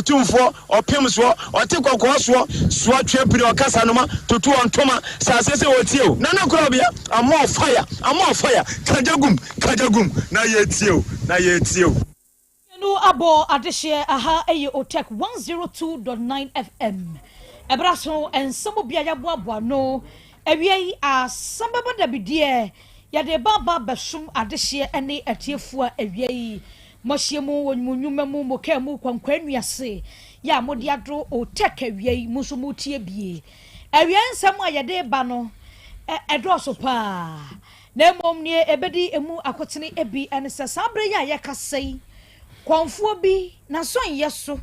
Otumfoɔ, ɔpem soɔ, ɔte kɔkɔɔ soɔ, soɔ twe pini ɔkasa noma, tutu ɔntoma, sɛ aseɛ sɛ wɔtie o, Nana Korabea, I'm more fire, I'm more fire, kagya gum, kagya gum, na yɛtie o, na yɛtie o. Mmienu abɔ adehyeɛ aha yɛ Otec 102.9 FM. Ɛberɛ aso nsɛm bi a yɛaboaboa ano awia yi asɛm bɛba dabideɛ yɛde ba aba abɛsom adehyeɛ ne atiefoɔ a awia yi moahyia mu wɔ mo nnwuma mu mo kaa mu kwankwaa nnuase yɛ a mode adoro Otec awia yi mo nso motie bie. Awia nsɛm a yɛde ba no ɛdɔɔso paa na mmom neɛ ɛbɛdi emu akotene bi ne sɛ saa berɛ yi a yɛkasa yi kɔnfoɔ bi n'asɔnyɛ so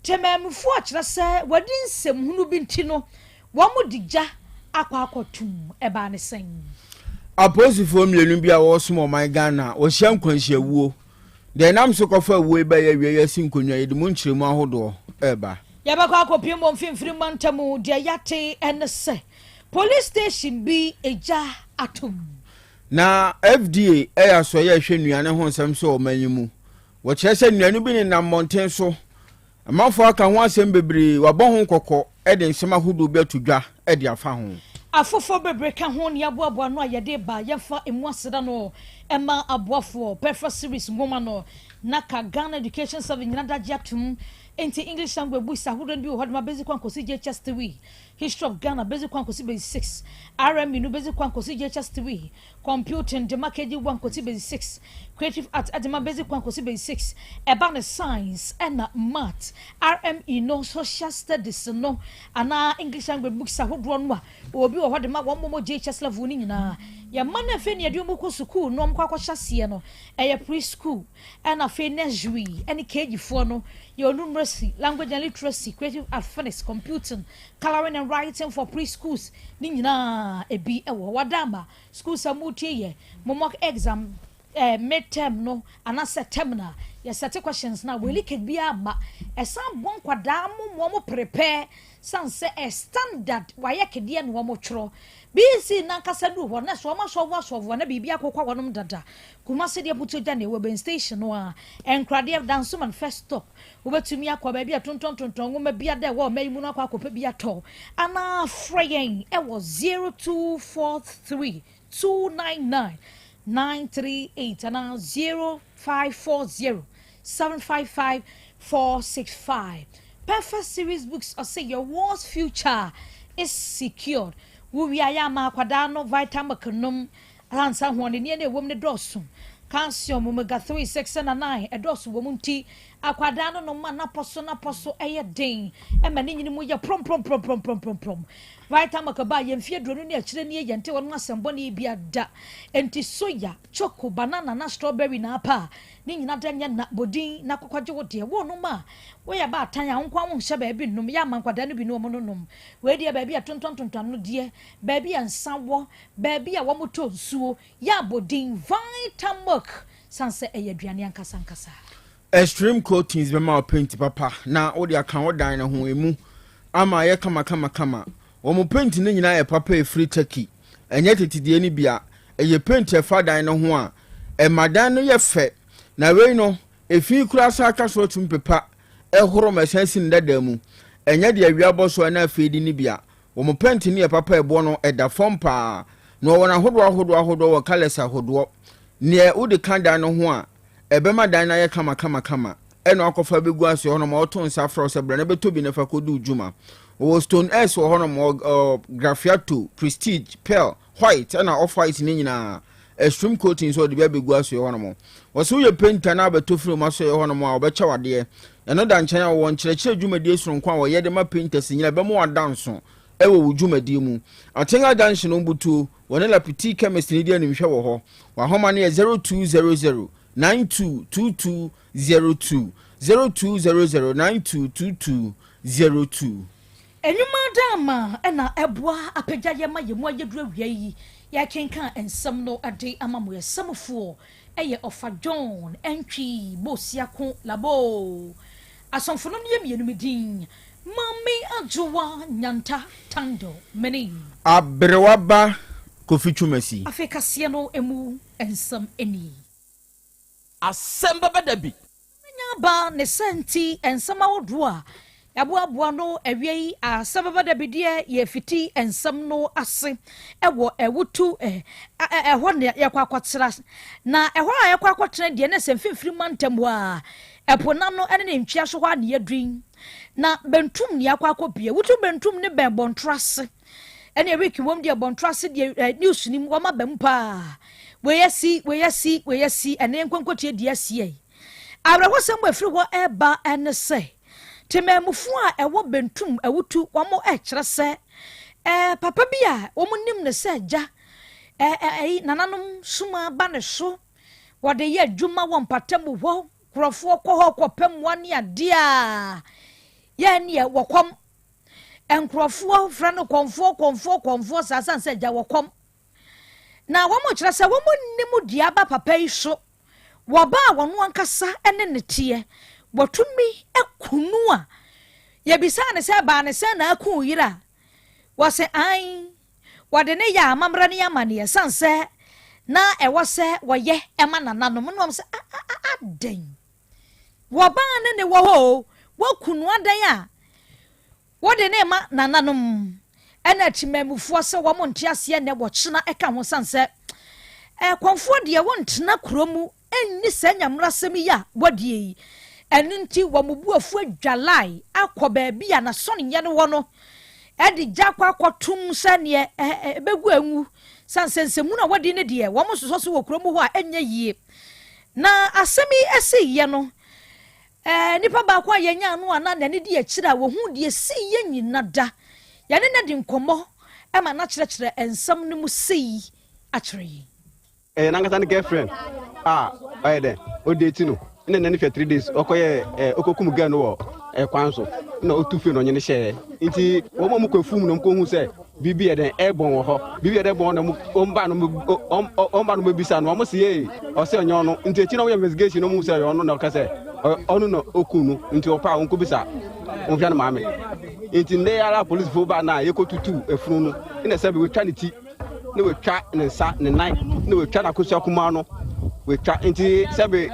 temamufoɔ kyerɛ sɛ wɔde nsɛmhunu bi nti no wɔn de gya akɔ akɔtum ɛbaa ne sɛn. Apolisifoɔ mmienu bi a wɔresom ɔman Ghana wɔhyia nkwanhyiawuo deɛ ɛnam so kɔfa awuo yi bɛyɛ awie yɛasi nkonnwa yɛde mu nkyerɛmu ahodoɔ ɛreba. Yɛbɛkɔ akɔpiem wɔ mfimfini mantam deɛ yɛate ne sɛ police station bi egya atom. Na FDA ɛyɛ asɔyɛ ɛhwɛ nnuane ho nsɛm so wɔ ɔman yi mu. Wɔkyerɛ sɛ nnuane bi nenam mmɔnten so. Amanfoɔ aka ho asɛm bebree, wɔabɔ ho kɔkɔ de nsɛm ahodoɔ bi ato dwa de afa ho. Afoforɔ bebree ka ho ne aboaboa no a yɛde ba yɛmfa emu aseda no ɛma aboafoɔ Perfect Series nwoma no na ka Ghana Education Service nyina dagye atom nti English language books ahodoɔ no bi wɔ hɔ de ma basic 1 kɔsi JHS 3, History of Ghana basic 1 kɔsi basic 6, RME no basic 1 kɔsi JHS 3, Computing de ma KG 1 kɔsi basic 6, Creative Arts de ma basic 1 kɔsi basic 6, ɛba ne Science ɛna Math, RME no Social Studies no anaa English language books ahodoɔ no a obi wɔ hɔ de ma wɔn mmɔ JHS level no nyinaa. Yɛma no afei ne yɛde wɔn kɔ sukuu no wɔn kɔ akɔhyɛ aseɛ no ɛyɛ pre-school ɛna afei nursery ɛne KG foɔ no yɛ numeracy, language and literacy, creative art, phonics, computing, colouring and writing for preschools ne nyinaa ebi ɛwɔ hɔ. Wadama schools a mutie yɛ mo mock exam mid term no anaasɛ terminal yɛsɛte questions na wɔ leakage biara ma ɛsan bɔ nkwadaa mo mo mo prepare san sɛ ɛ standard wayɛ kedeɛ na wɔn twerɛ BC nankasa du hɔ na so wɔn asɔfo asɔfo na biribi akokɔ wɔnom dada. Kumasi deɛ putu gya na ɛwɔ ben station no a nkradeɛ Dansoman first stop wobɛtumi akɔ baabi a tontɔntontɔn nwoma bi ada ɛwɔ ɔma yi mu no akɔ akɔpɛ bi atɔ anaa frɛ yɛn ɛwɔ 0243 299 938 anaa 0540 755 465. Perfect Series Books ɔsɛ your world's future is secured. Wowie ayɛ ama akwadaa no Vitamilk nom ansa ahoɔdenneɛ no ɛwɔ mu no dɔɔso, calcium, omega 3, 6 na 9 ɛdɔɔso wɔ mu nti akwadaa no nom a napɔ so napɔ so ɛyɛ den ɛma ne nyini mu yɛ prɔmprɔmprɔmprɔmprɔm. Vitamilk ba yɛn fie aduonu ne akyire nie yɛnte wɔn asɛm bɔne bi ada nti soya, choco, banana na strawberry na apa a ne nyina da nyɛ na bodin na kɔkɔgye wo deɛ wɔn nom a woyɛ baatan a nkwa wo nhyɛ baabi nom yɛ ama nkwadaa no bi ne wɔn no nom. Wei deɛ baabi a tontɔntontɔn no deɛ baabi a nsa wɔ baabi a wɔn tɔ nsuo yɛ abodin Vitamilk san sɛ ɛyɛ aduane ankasa ankasa. Extreme Coatings bɛma wo paint papa na wode aka wo dan no ho emu ama ayɛ kamakamakama. Wɔn paint no nyinaa yɛ papa ɛfiri Turkey. Ɛnyɛ tetedeɛ no bi a ɛyɛ paint ɛfa dan no ho a ɛma dan no yɛ fɛ. Na wei no efi koraa sa aka so atum pepa ɛhoro ma ɛsan si ne dada mu. Ɛnyɛ deɛ awia bɔ so ɛna afei di ne bi a wɔn paint no yɛ papa ɛboɔ no ɛda fam paa. Na wɔwɔ no ahodoɔ ahodoɔ ahodoɔ wɔ colours ahodoɔ. Neɛ wode ka dan no ho a ɛbɛma dan no ayɛ kama kama kama ɛna akɔfa bɛgu ase hɔnom a ɔto nsa frɛ wo sɛ bra na bɛtɔ bi na fa kɔdi wo dwuma. Wɔwɔ Stone S wɔ hɔnom, wɔ Graffiato, Prestige, Pearl, White ɛna Off White ne nyinaa. Extreme Coating nso ɔde bi abɛgu asoɛ hɔnom. Wɔsɛ woyɛ painter na abɛtɔ firi mu asoɛ hɔnom a wɔbɛkyɛ wadeɛ. Ɛno da nkyɛn a wɔwɔ nkyerɛkyerɛ dwumadie soronko a wɔyɛ de ma painters nyina ɛbɛma wada nso ɛwɔ wo dwumadie mu. Atenga Junction Mbutuo wɔne Lapiti Chemist ne di animhwɛ wɔ hɔ. Wahoma no yɛ 0200 922202, 0200 922202. Enwuma dama ɛna ɛboa apagya yɛ ma yɛ mu ayɛduru awia yi yɛkenka nsɛm no de ama mo. Yɛsɛmfoɔ ɛyɛ Ɔfa John Ɛntwi Bosiako Labo asɔmfo no ne yɛ mmienu mi din Maame Adwowa Nyanta Tando Mani. Aberewa ba Kofi Twumasi. Afei kaseɛ no emu nsɛm ani. Asɛm bɛbɛ da bi. Menya aba ne saa nti nsɛm ahodoɔ a yɛaboaboa no awia yi asɛm bɛba da bi deɛ yɛfiti nsɛm no ase wɔ ɛwotu ɛhɔ na yɛkɔ akɔtena na ɛhɔ a yɛkɔ akɔtena deɛ ne sɛ mfimfini mantam hɔ a ɛpo n'ano ne ne ntwea so hɔ a ne yɛdwin na bentum ne yɛakɔ akɔpie wotu bentum ne bɛn bɔntoro ase ɛne week wɔm deɛ bɔntoro ase deɛ ɛ news nim wɔn aba mu paa wei asi wei asi wei asi ɛne nkonkotie deɛ asi yɛ awerɛhosɛm wɔ efiri hɔ ɛreba ɛne sɛ temamufoɔ a ɛwɔ bentum ɛwotu wɔn ɛkyerɛ sɛ ɛɛ papa bi a wɔn nim ne sɛ gya ɛɛ ɛyi nananom suma ba ne so wɔde yɛ adwuma wɔ mpatamu hɔ nkurɔfoɔ kɔ hɔ kɔpɛ mmoa ne adeɛ a yɛn neɛ wɔkɔm nkurɔfoɔ frɛ no kɔnfoɔ kɔnfoɔ kɔnfoɔ saa san sɛ gya wɔkɔm na wɔn kyerɛ sɛ wɔn nim deɛ aba papa yi so wɔba a wɔn ankasa ne ne teɛ wɔtumi akunu a yɛbisa ne sɛ baa ne sɛ na aku yere a wɔsɛ an wɔde ne yɛ amammerɛ ne amanneɛ san sɛ na ɛwɔ sɛ wɔyɛ ɛma nananom na wɔn sɛ adɛn wɔbaa ne ne wɔ hɔ o wɔkunu adan a wɔde ne ma nananom ɛna akyimmamufoɔ sɛ wɔn nte aseɛ nɛ wɔkyena ɛka ho san sɛ ɛkɔnfoɔ deɛ wɔntena kuro mu ɛnni saa nyammerasɛm yi a wɔdie yi ɛno nti wɔn bu afu adwalae akɔ baabi a n'asɔnenyɛ no wɔ no ɛde gya akɔ akɔtum sɛneɛ ɛɛ ɛbɛgu enwu san sɛ nsɛmu na wɔdi ne deɛ wɔn sosɔ so wɔ kurom hɔ a ɛnyɛ yie na asɛm yi ɛsi yɛ no ɛɛ nipa baako a yɛnya ano a na n'ani di akyire a wɔhu deɛ si yɛ nyina da yɛne no di nkɔmmɔ ɛma n'akyerɛkyerɛ nsɛm no mu sei akyerɛ yi. Ɛyɛ nankasa ne girlfriend a ɔyɛ dɛ ɔde ti no ɛna nani fɛ 3 days ɔkɔyɛ ɛ ɔkɔkum girl no wɔ ɛkwan so na ɔtu fie na ɔnye ne hyɛɛ. Nti wɔn a wɔkɔ efum na wɔkɔhu sɛ biribi yɛ dɛ ɛbɔn wɔ hɔ, biribi yɛ dɛ bɔn na wɔn ba no wɔn ba no bɛbisa no, wɔn si yee ɔsɛ ɔnyɛ ɔno. Nti akyi na wɔyɛ investigation na wɔn sɛ ɔyɛ ɔno na ɔka sɛ ɔno na ɔku no. Nti ɔpa a wɔn kɔ bisa wɔn hwɛ no maame. Nti nnɛ ara polisifoɔ ba na yɛkɔ tutu efunu no ɛna sɛ bi wɔtwa ne ti na wɔatwa ne nsa, ne nan, na wɔatwa n'akosua kumaa no wɔatwa. Nti sɛbi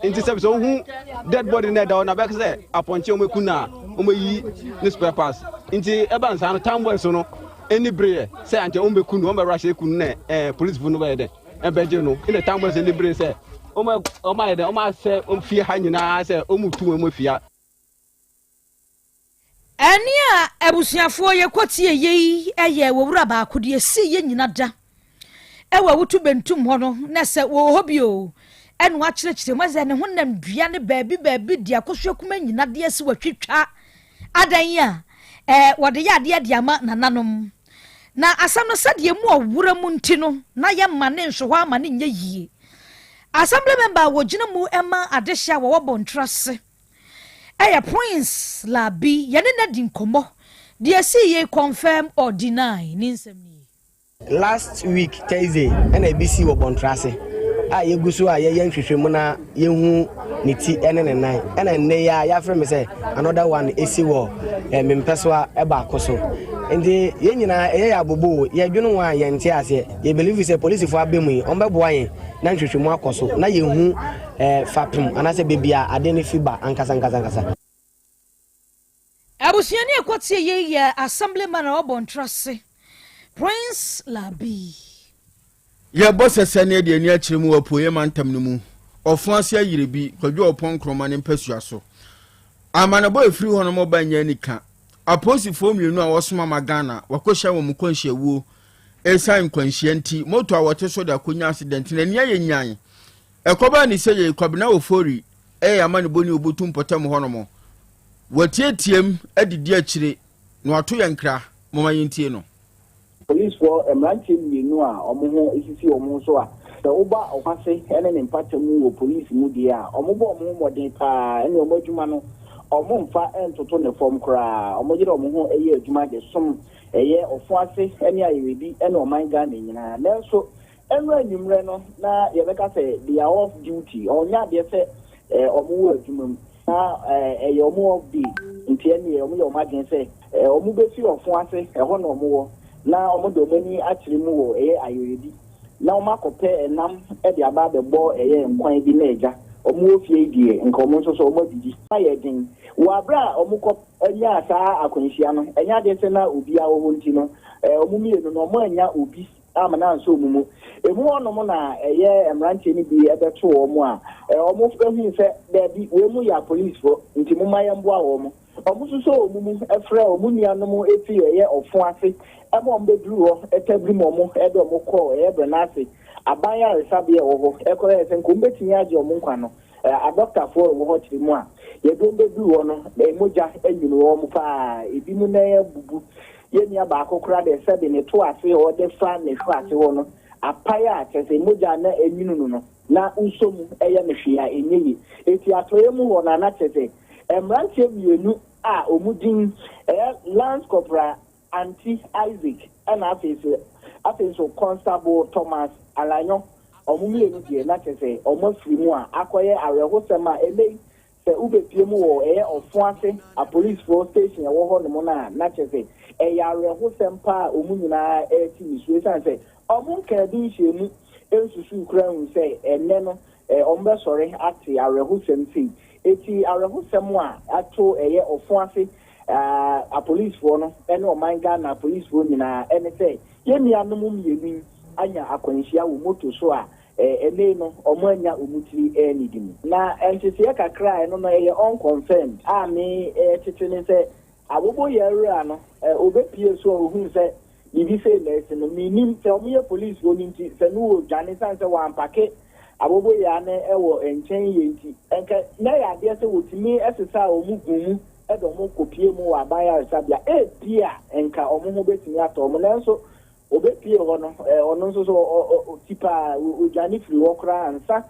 sɛ wohu dead body na ɛda hɔ na bɛka sɛ apɔnkye wɔn eku na wɔn ayi ne spare parts. Nti ɛba nsa no town boys no ɛni bere yɛ sɛ ankyɛ wɔn bɛku no, wɔn bɛwura hyɛ eku no na polisifoɔ no bɛyɛ dɛ ɛbɛgye no. Ɛna town boys ɛni bere sɛ wɔn ayɛ dɛ wɔn asɛ fie ha nyinaa sɛ wɔn tu wɔn afia. Ɛne a abusuafoɔ yɛkɔtie yei ɛyɛ wɔwura baako deɛ si yɛ nyina da ɛwɔ awutu bentum hɔ no na sɛ wɔwɔ hɔ bio ɛna wakyerɛkyerɛ mu sɛ ne ho nam dua ne baabi baabi de akosua kuma nyina deɛ si wɔtwitwa adan yi a wɔde yɛ adeɛ de ama nananom. Na asɛm no sɛdeɛ mu ɔwura mu nti no na yɛma ne nso hɔ ama ne nyɛ yie. Assembly member a wɔgyina mu ma adehyɛ a wɔwɔ bɔntra ase ɛyɛ Prince Labi, yɛne no di nkɔmmɔ deɛ si yie, confirm or deny ne nsɛm nie. Last week Thursday ɛna ebi si wɔ Bɔntrase a yɛgu so a yɛyɛ nhwehwɛmu na yɛhu ne ti ne ne nan. Ɛna nnɛ yi a yɛafrɛ me sɛ another one esi wɔ Mempɛsoa baako so. Nti yɛn nyinaa ɛyɛ yɛ abobo, yɛdwene ho a yɛnte aseɛ. Yɛ believe sɛ polisifoɔ aba mu yi, wɔn bɛboa yɛn na nhwehwɛmu akɔ so na yɛhu fapem anaasɛ beebi a ade no fi ba ankasa ankasa ankasa. Abusuani ɛkɔtie yei yɛ assemblyman a ɔbɔ ntrase Prince Labi. Yɛbɔ sɛsɛ ne ɛde ani akyerɛ mu wɔ apueeɛ mantam no mu ɔfo ase ayere bi Kwadwo Ɔpɔn Nkrɔma ne mpasua so amanebɔ ɛfiri hɔ nom ba nyɛ anika. Apolisifoɔ mmienu a wɔsoma ma Ghana wakɔhyia wɔn nkwanhyiawuo ɛsiane nkwanhyia nti moto a wɔte so de akɔnya accident na ani ayɛ nyan. Ɛkɔbaa ne sɛ yɛ Kwabena Ofori ɛyɛ amanebɔ ne obutu mpɔtam hɔ nom wɔtietiam adidi akyire na wato yɛn kra. Moma yɛntie no. Polisifoɔ mmeranteɛ mmienu a wɔn ho sisi wɔn ho so a sɛ woba ɔkwase ne ne mpata mu wɔ polisi mu deɛ a, wɔbɔ wɔn ho mmɔden paa ne wɔn adwuma no, wɔn mfa ntoto ne fam koraa. Wɔn yere wɔn ho yɛ adwuma de som ɛyɛ ɔfo ase ne ayɛwɛdi ne ɔman Ghana nyinaa. Nanso ɛnura anwummerɛ no na yɛbɛka sɛ they are off duty, ɔnyɛ adeɛ sɛ wɔn wɔ adwuma mu na ɛyɛ wɔn off day. Nti ɛneɛ wɔn yɛ wɔn adwene sɛ wɔn bɛfi ɔfo ase ɛhɔ na wɔn wɔ na wɔn de wɔn ani akyerɛ mu wɔ ɛyɛ ayɛwɛdi na wɔn akɔpɛ ɛnam de aba abɛbɔ ɛyɛ nkwan bi na agya. wɔwɔ fie yi deɛ, nka wɔn nso so wɔadidi. Ayɛ den. Wɔ aberɛ a wɔkɔ nyaa saa akwanhyia no, ɛnyɛ adeɛ sɛ na obiara wɔ hɔ nti no, wɔn mmienu no, wɔannya obi amma no ansɔ wɔn mu. Emu hɔnom na ɛyɛ mmeranteɛ no bi bɛtoo wɔn a wɔhuu sɛ, daabi, wei mo yɛ apolisifoɔ, nti momma yɛmmoa wɔn. Wɔsosɔɔ wɔn mu frɛɛ wɔn nuanom fii ɛyɛ ɔfo ase ma wɔbɛduruu hɔ tabirim wɔn de wɔn kɔɔ ɛyɛ Brenase aban ayaresabea a ɛwɔ hɔ kɔyɛɛ sɛ nka wɔbɛtumi agye wɔn nkwa no. Adɔktafoɔ a ɛwɔ hɔ kyerɛ mu a yɛde wɔn bɛduruu hɔ no, mogya nwunu wɔn pa ara, ebinom nan abubu. Yɛn nua baako koraa deɛ sɛbe ne to ase hɔ de fa ne hwɛ ase hɔ no apae a kyerɛ sɛ mogya a na ɛnwunu no no, na wosɔ mu yɛ no hwee a ɛnyɛ yie. Enti atɔeɛ mu hɔ no a na kyerɛ sɛ Mmeranteɛ mmienu a wɔn din yɛ Lance Corporal Anti Isaac ɛna afei nso afei nso Constable Thomas Alanyo, wɔn mmienu deɛ na kyerɛ sɛ wɔn afiri mu a akɔyɛ awerɛhosɛm a ɛnnɛ yi sɛ wobɛpue mu wɔ ɛyɛ ɔfo ase apolisifoɔ station ɛwɔ hɔ nom no a na kyerɛ sɛ ɛyɛ awerɛhosɛm paa a wɔn nyinaa ɛrete nisuo ɛsiane sɛ wɔn nkaa bi nhyiamu nsusuu koraa nhu sɛ ɛnnɛ no Wɔbɛsɔre ate awerɛhosɛm sei. Enti awerɛhosɛm a ato ɛyɛ ɔfo ase apolisifoɔ no ne ɔman Ghana apolisifoɔ nyinaa ne sɛ yɛn nuanom mmienu yi anya akwanhyia wɔ moto so a ɛnnɛ yi no wɔannya wɔn tiri annidi mu. Na nteteɛ kakra a ɛno no ɛyɛ unconfirmed a me tete ne sɛ Aboboyaa wura no ɔbɛpue so a ɔhuu sɛ Biribi sei na asi no, mennim sɛ wɔyɛ polisfoɔ no nti, sɛ no wɔredwane ɛsiane sɛ wɔampake aboboyaa no wɔ nkyɛn yie nti, nka na ɛyɛ adeɛ sɛ wɔtumi sesaa wɔn guu mu de wɔn kɔpue mu wɔ aban ayaresabea, ebia nka wɔn ho bɛtumi atɔ wɔn, nanso wɔbɛpue hɔ no, ɔno nso so ɔti paa, ɔdwane firii hɔ koraa ansa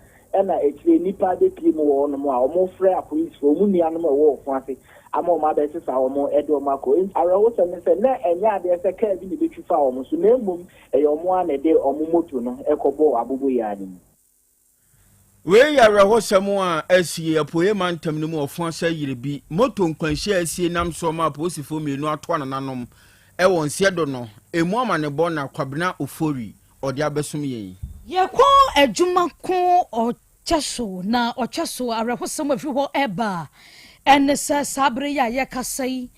na akyire nnipa bɛpue mu wɔ hɔnom a wɔfrɛ apolisifoɔ, wɔn nuanom a ɛwɔ ɔko ase ama wɔn abɛsesa wɔn de wɔn akɔ. Enti awerɛhosɛm ne sɛ, na ɛnyɛ adeɛ sɛ kaa bi na ɛbɛtwi faa wɔn so, na mmom ɛyɛ wɔn ara na ɛde wɔn moto no kɔbɔɔ aboboyaa no mu. Wei yɛ awerɛhosɛm a asie Apueeɛ Mantam no mu ɔfo asa yere bi moto nkwanhyia a asie nam soɔ ma apolisifoɔ mmienu ato anananom wɔ nseɛdo no. Emu amanebɔ na Kwabena Ofori ɔde abɛsom yɛn yi. Yɛkɔ adwuma ko ɔkyɛ so na ɔkyɛ so awerɛhosɛm a ɛfiri hɔ reba ne sɛ saa bere yi a yɛrekasa yi,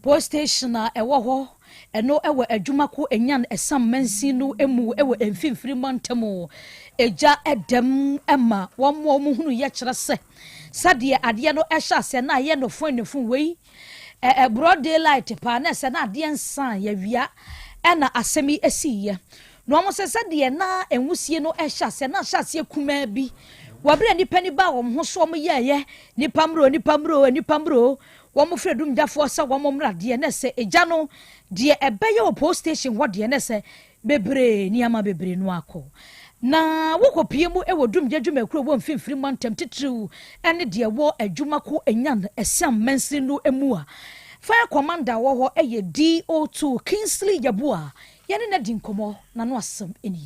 police station a ɛwɔ hɔ, ɛno wɔ adwuma ko Enyan Ɛsam mansin no mu wɔ Mfimfini mantam, egya da mu ma wɔn a wɔhunuiɛ kyerɛ sɛ sɛdeɛ adeɛ no hyɛ aseɛ na ayɛ nofo nofo wei ɛborɔ daylight paa na ɛsɛ na adeɛ nsa yɛwia ɛna asɛm yi siiɛ. Na wɔn sɛ sɛdeɛ na nwusie no hyɛ aseɛ, na ahyɛ aseɛ kumaa bi. Wɔ berɛ a nnipa ni baa wɔn ho so, wɔn yɛɛyɛ, nnipa mmra o, nnipa mmra o, nnipa mmra o, wɔn frɛ dumgyafoɔ sɛ wɔn mmra deɛ, na sɛ egya no, deɛ ɛbɛyɛ wɔ post station hɔ deɛ, na sɛ bebree, nneɛma bebree no akɔ. Na wokɔpie mu wɔ dumgya dwumakuo wɔ mfimfini mantam titiriw ne deɛ ɛwɔ adwumako Enyan Asiam mansini no mu a, Fire Commander wɔ hɔ yɛ DO2 Kingsley Yeboah Yɛne no adi nkɔmmɔ, n'ano asɛm ni.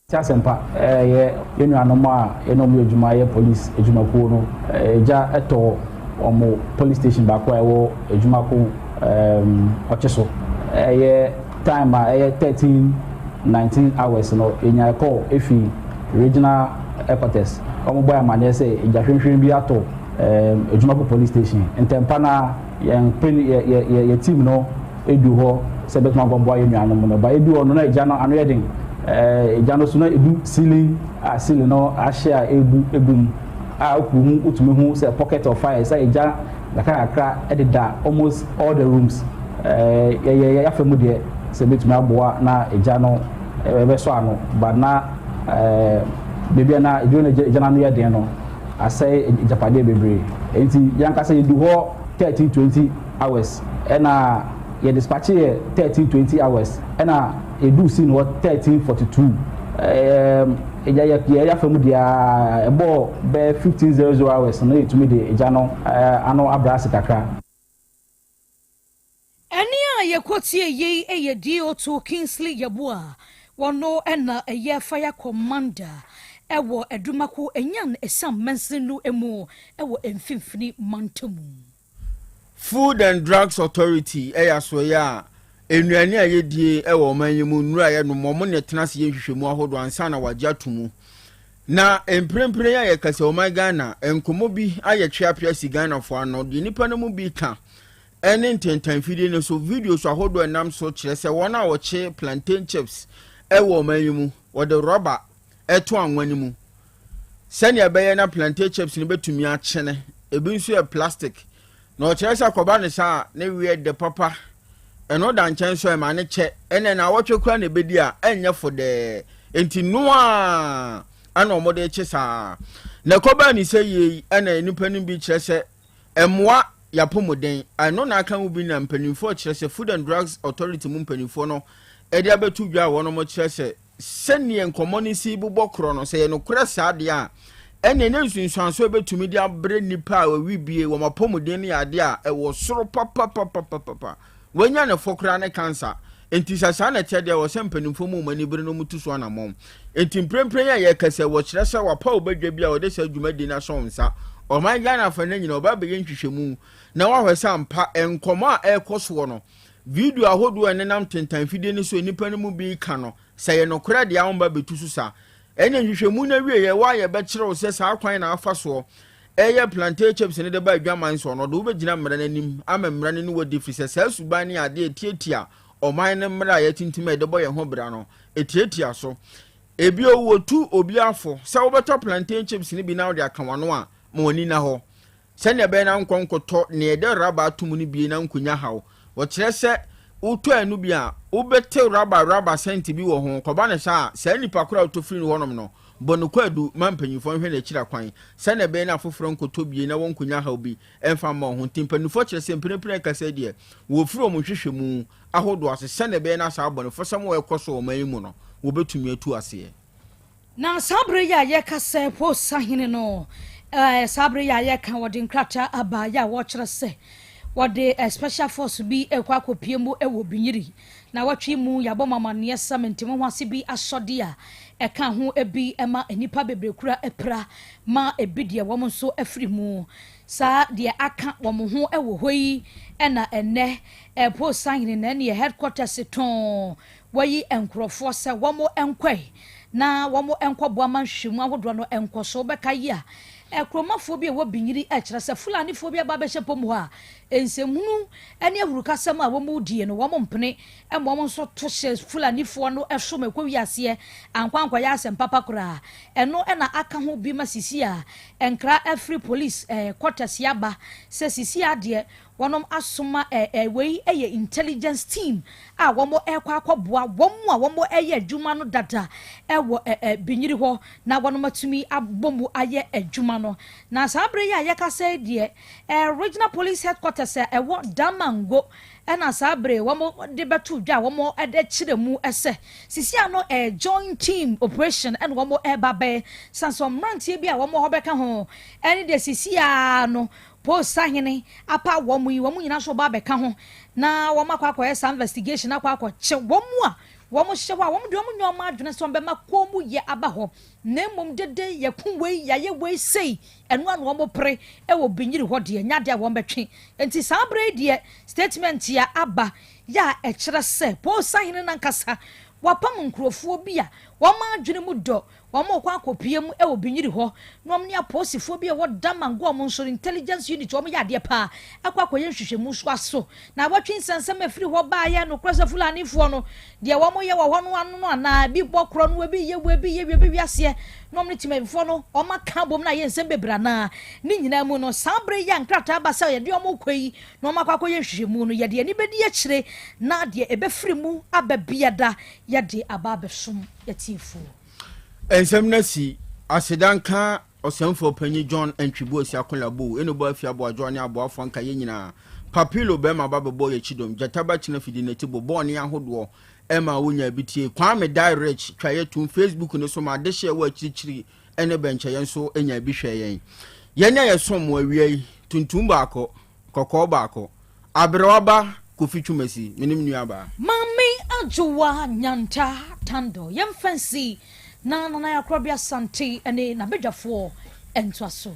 Te asɛmpa yɛ yɛn nuanom a yɛne wɔn yɛ adwuma yɛ police adwumakuo no gya tɔ wɔn police station baako a ɛwɔ adwumako ɔkye so. Ɛyɛ time a ɛyɛ 13:19 hours no yɛnya call efi regional headquarters wɔn bɔ yɛn amaneɛ sɛ gya hwimhwim bi atɔ adwumako police station. Ntɛmpa no ara yɛn yɛ yɛ yɛ team no edu hɔ sɛ ebɛtumi akɔboa yɛn nuanom no. But edu hɔ no na egya no ano yɛ den. Egya no so na edu ceiling a ceiling no ahye a ebu egu mu a wohu wotumi hu sɛ pocket of fire sɛ egya kakra kakra deda almost all the rooms. Yɛyɛ yɛafa mu deɛ sɛ ebetumi aboa na egya no ɛbɛsɔ ano but na beebi a na eduru na egya no ano yɛ den no asɛe agyapadeɛ bebree. Enti yɛn ankasa yɛdu hɔ 13:20 hours ɛna yɛ dispatche yɛ 13:20 hours ɛna yɛduu scene hɔ 13:42 ɛɛm egya yɛ yɛ yafa mu deɛ ɛbɔɔ bɛyɛ 15:00 hours no yɛtumi de egya no ano abrɛ ase kakra. Ɛnne a yɛkɔtiee yei yɛ DO2 Kingsley Yeboah, ɔno na ɛyɛ Fire Commander wɔ Adumako Enyan Esiam Mansini no mu wɔ Mfimfini Mantamu. Food and Drugs Authority yɛ asoɛeɛ a nnuane a yɛdie wɔ ɔman yi mu, nnuro a yɛnom, wɔn na ɛtena ase yɛ nhwehwɛmu ahodoɔ ansa na wɔagye ato mu. Na mprempren a yɛkasa ɔman Ghana, nkɔmmɔ bi ayɛ tweapea si Ghanafoɔ ano. Deɛ nnipa no mu bi ka ne ntentanfidie no so videos ahodoɔ a ɛnam so kyerɛ sɛ wɔn a wɔkye plantain chips wɔ ɔman yi mu, wɔde rɔba to anwa no mu sɛnea ɛbɛyɛ na plantain chips no bɛtumi akyene. Ebi nso yɛ plastic. Na ɔkyerɛ sɛ kɔba no saa a, ne weɛ dɛ papa. Ɛno da nkyɛn nso a, ɛma no kyɛ. Ɛnna nnawɔtwe koraa na ɛbɛdi a, ɛnyɛ fodɛɛ. Enti noa ara na wɔde rekye saa. Na ɛkɔbaa ne sɛ yei na nnipa no bi kyerɛ sɛ ɛmmoa yɛapɔmuden. Ɛno na aka ho bi na mpanimfoɔ kyerɛ sɛ Food and Drugs Authority mu mpanimfoɔ no de abɛto dwa a wɔn kyerɛ sɛ Sɛdeɛ nkɔmmɔ no si bobɔ korɔ no, sɛ ɛyɛ nokorɛ saa deɛ a, ɛnneɛ na nsunsuansoɔ a ɛbɛtumi de abrɛ nnipa a wɔwe bie, wɔn apɔmuden no yɛ adeɛ a ɛwɔ soro papapapapapa. Wɔanya ne fɔ koraa ne kansa. Enti sɛ saa na ɛteɛ deɛ a, ɛwɔ sɛ mpanimfoɔ mu wɔn ani bere na wɔtu so anammɔn. Enti mprempren yi a yɛrekasa yi, wɔkyerɛ sɛ wɔapaw badwa bi a wɔde saa dwumadie no ahyɛ wɔn nsa. Ɔman Ghana afanan nyinaa, wɔba abɛyɛ nhwehwɛmu na wɔahwɛ sɛ ampa nkɔmmɔ a ɛrekɔ soɔ no, Video ahodoɔ a ɛnenam tentan fidie no so a nnipa no mu bi reka no, sɛ ɛyɛ nokorɛ deɛ a wɔmma bɛtu so sa. Ɛnna nhwehwɛmu no awieeɛ, wo a yɛbɛkyerɛ wo sɛ saa kwan na afa soɔ ɛyɛ plantain chips no de ba adwaman soɔ no, ɔde wo bɛgyina mmara no anim ama mmara no ne wo adi, ɛfiri sɛ saa suban no yɛ adeɛ a ɛtiatia ɔman no mmara a yɛatintim a yɛde bɔ yɛn ho bra no, ɛtiatia so. Ebio, wɔtu obiara fo sɛ wobɛtɔ plantain chips no bi na wode aka w'ano a, ma w'ani nna hɔ. Sɛnea ɛbɛyɛ na wonkɔ nkɔtɔ nea yɛde raba ato mu no bi na nkonya haw. Wɔkyerɛ sɛ wotɔ ɛno bi a, wobɛte raba raba sɛnte bi wɔ ho. Kɔba no saa a, saa nipa koro a wotɔ firi no hɔnom no, bɔ no kwaadu ma mpanyimfoɔ nhwɛ n'akyiri akwan sɛnea ɛbɛyɛ na afoforɔ nkɔtɔ bi na wɔnkonya haw bi mfa mma wɔn ho. Nti mpanimfoɔ kyerɛ sɛ mprempren a ɛkasa yi deɛ, wɔrefiri wɔn nhwehwɛmu ahodoɔ ase sɛnea ɛbɛyɛ na saa abɔnefosɛm a ɛrekɔ so wɔ ɔman yi mu no, wɔbɛtumi atu aseɛ. Na saa bere yi a yɛreka sɛ po sahene no, ɛɛ, saa bere yi a yɛreka wɔde nkrataa aba yɛ a wɔrekyerɛ sɛ wɔde special force bi rekɔ akɔpie mu wɔ Binyiri. Na wɔtwe mu yɛabɔ mo amanneɛ sɛ mente-mo-ho-ase bi asɔde a ɛka ho bi ma nnipa bebree kura apira ma ebi deɛ wɔn nso afiri mu. Saa deɛ aka wɔn ho wɔ hɔ yi na ɛnnɛ po sahene na ɛneɛ headquarters tɔn Wɔayi nkurɔfoɔ sɛ wɔnkɔe na wɔnkɔboa ma nhwehwɛmu ahodoɔ no nkɔ so. Wobɛka yi a, kuromafoɔ bi a ɛwɔ Binyiri kyerɛ sɛ Fulanifoɔ bi aba abɛhyɛ pɔ mu hɔ a, nsɛmhunu ne ahurukasɛm a wɔredie no, wɔmpene ma wɔn nso to hyɛ Fulanifoɔ no so ma ɛkɔwie aseɛ ankɔ ankɔyɛ asɛm papa koraa. Ɛno na aka ho bi ma sisi a nkra afiri police quarters aba sɛ sisi adeɛ Wɔnom asoma ɛ ɛ wei yɛ intelligence team a wɔn rekɔ akɔboa wɔn a wɔn reyɛ adwuma no dada wɔ ɛ ɛ Binyiri hɔ na wɔnom atumi abɔ mu ayɛ adwuma no. Na saa bere yi a yɛkasa yi deɛ ɛ Regional Police Headquarters a ɛwɔ Damango ɛna saa bere wɔn de bɛto dwa a wɔn de kyerɛ mu sɛ sisi ano ɛ joint team operation ɛna wɔn reba bɛyɛ san sɛ mmeranteɛ bi a wɔn hɔ bɛka ho ɛne deɛ sisi ano Paul sahene apa wɔn yi, wɔn nyinaa nso ba abɛka ho na wɔn akɔ akɔyɛ saa investigation akɔ akɔkye wɔn a wɔn hyɛ hɔ a wɔn deɛ wɔn nyɛ wɔn adwene sɛ wɔn bɛma kɔn mu yɛ aba hɔ na mmom dede yɛko wei yɛayɛ wei sei ɛno ano wɔn pere ɛwɔ binyiri hɔ deɛ nyɛ adeɛ a wɔn bɛtwe nti saa bere yi deɛ statement a aba yɛ a ɛkyerɛ sɛ Paul sahene nankasa wapam nkurɔfoɔ bi a wɔn adwene mu dɔ Wɔrekɔ akɔpue mu wɔ Binyiri hɔ na wɔn ne apolisifoɔ bi a ɛwɔ Damango a wɔn nso no intelligence unit wɔn yɛ adeɛ paa akɔ akɔyɛ nhwehwɛmu nso aso naawɔtwe nsɛnsɛm a ɛfiri hɔ baeɛ. Nokorɛ sɛ Fulanifoɔ no deɛ wɔn yɛ wɔ hɔ no ano no anaa ebi bɔ korɔ no ebi yɛ wei ebi yɛ wei ebi wi aseɛ na wɔn ne temanfoɔ no wɔn aka abom na ayɛ nsɛm bebree anaa ne nyinaa mu no saa berɛ yi a nkrataa ba sɛ yɛde wɔn rekɔ yi na wɔn akɔ akɔyɛ nhwehwɛmu no yɛde ani bɛdi akyire na deɛ ɛbɛfiri mu aba biada yɛde aba abɛsom atiefoɔ. Nsɛm no asi, Aseda nka Ɔsɛmfoɔ Panyin John Antwi Boasi Akola Bou, Enobo Afie Aboadwoa ne aboafoɔ anka yɛn nyinaa. Papilo barima ba bɛbɔɔ yɛn kyidɔm, Gyata ba kyena fidi n'ati bobɔɔ ne ahodoɔ ɛmaa wonyaa bi tiee. Kwame Die Rich twa yɛ toom Facebook no so ma adehye a ɛwɔ akyirikyiri ne bɛnkyɛeɛ nso nyaa bi hwɛɛ yɛn. Yɛn a yɛsom mo awia yi, tuntum baako, kɔkɔɔ baako. Aberewa ba Kofi Twumasi, me ne me nuabaa. Maame Adwoa Nyanta Tandor, yɛmfa nsi na Nana Yakorɔbe Asante ne n'abadwafoɔ ntoa so.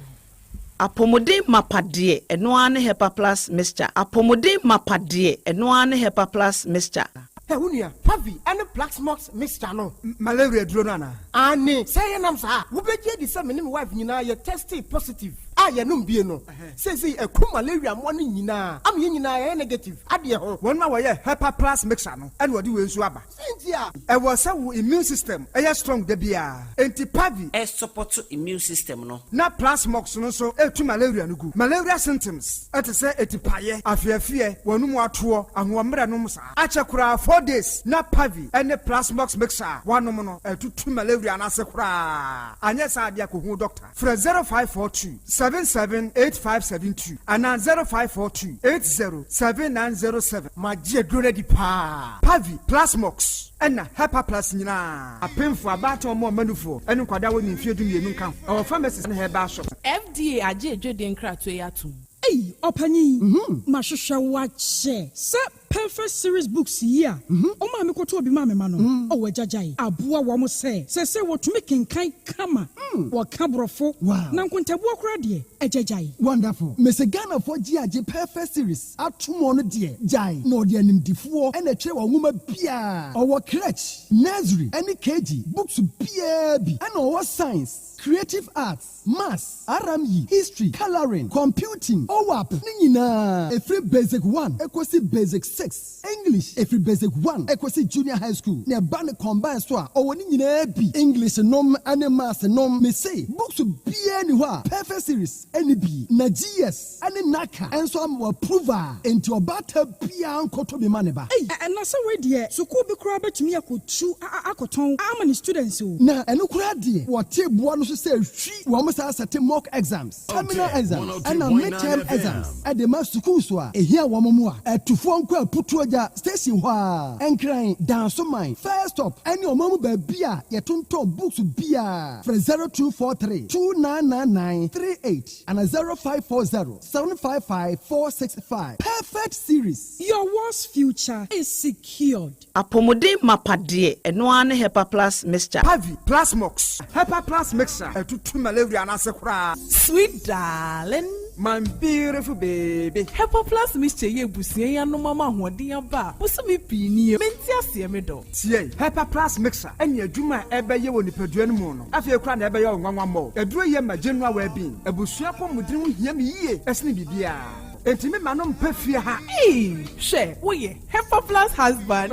Apɔmuden mapa deɛ, ɛno ara ne Hepa Plus Mixture. Apɔmuden mapa deɛ, ɛno ara ne Hepa Plus Mixture. Hɛ wo nua, Pavi ne Plasmox mixture no. Malaria aduro no anaa? Aane, sɛ yɛnam saa a, wobɛgye adi sɛ me ne me wife nyinaa yɛ testee positive a yɛnom bie no. Seesei aku malaria mmoa no nyinaa ama yɛn nyinaa yɛayɛ negative adeɛ ho. Wɔn a wɔyɛ Hepa Plus mixture no na wɔde wei nso aba. Sɛ nti a. Ɛwɔ sɛ wo immune system yɛ strong da biara. Enti Pavi. Ɛsupɔto immune system no. Na Plasmox no nso tu malaria no gu. Malaria symptoms te sɛ atipaeɛ, afeafeɛ, w'anum atoɔ, ahoɔmmerɛ nom saa. Akyɛ koraa 4 days na Pavi ne Plasmox mixture a woanom no atutu malaria no ase koraa. Anyɛ saa adeɛ a kɔhu doctor. Frɛ 0542 778572 anaa 0542 807907. Magye aduro no adi paa. Pavi, Plasmox ɛna Hepa Plus nyinaa. Apemfo, abaatan, ɔmo ɔmanufoɔ ne nkwadaa wɔ ne mfeɛ 12 nka ho. Ɛwɔ pharmacies ne herbal shops. FDA agye edwede nkratoɔ yi atom. Ei, ɔpanyin, mahwehwɛ wo akyɛ sɛ Perfect Series books yi a ɔmaa me kɔtɔɔ bi maa me ma no, ɔwɔ agyagyae aboa wɔn sɛ sɛsɛ wɔtumi kenkan kama, wɔka Borɔfo, na nkontabuo koraa deɛ, agyagyae. Wonderful. Mese Ghanafoɔ gye agye Perfect Series ato mu no deɛ, gyae na ɔde animdifoɔ ɛna ɛtwerɛ wɔn nwoma biara. Ɔwɔ crèche, nursery ɛne KG books biara bi, ɛna ɔwɔ science, creative arts, maths, RME, history, colouring, computing, OWAP ne nyinaa, ɛfiri basic 1 ɛkɔsi basic 6, English ɛfiri basic 1 ɛkɔsi junior high school, na ɛba ne combine so a, ɔwɔ ne nyinaa bi, English nom ne maths nom. Mese books biara ni hɔ a Perfect Series ɛne bi, na GS ɛne NaCCA ɛnso ama approve a, enti ɔbaata biara nkɔtɔ bi ma ne ba. Ei, ɛna sɛ wei deɛ, sukuu bi koraa bɛtumi akɔtu akɔtɔn ama ne students o. Na ɛno koraa deɛ, wɔte boa no so sɛ hwi wɔn saa sɛte mock exams, terminal exams ɛna midterm exams ɛde ma sukuu so a ehia wɔn mu a ɛtufoɔ nkɔ Aputuo Gya station hɔ a, Nkran, Dansoman first stop, ɛne ɔman mu baabi a yɛtontɔn books biara. Frɛ 0243 299938 ana 0540 755 465. Perfect Series. Your world's future is secured. Apɔmuden mapa deɛ, ɛno ara ne Hepa Plus mixture. Pavi, Plasmox, Hepa Plus mixture ɛtutu malaria no ase koraa. Sweet darling. My beautiful baby. Hepa Plus mixture yɛ ebusua yi anom ama ahoɔden aba a bosome pii nie. Mente aseɛ, me dɔ. Tie, Hepa Plus mixture ɛne adwuma a ɛbɛyɛ wɔ nipadua no mu no, afei koraa na ɛbɛyɛ ɔnwanwa mmɔ. Aduro yɛ ma general well-being. Abusua pɔmuden ho hia me yie ɛsene biribiara. Enti me ma no mpɛ fie ha. Ee, hwɛ, woyɛ Hepa Plus husband.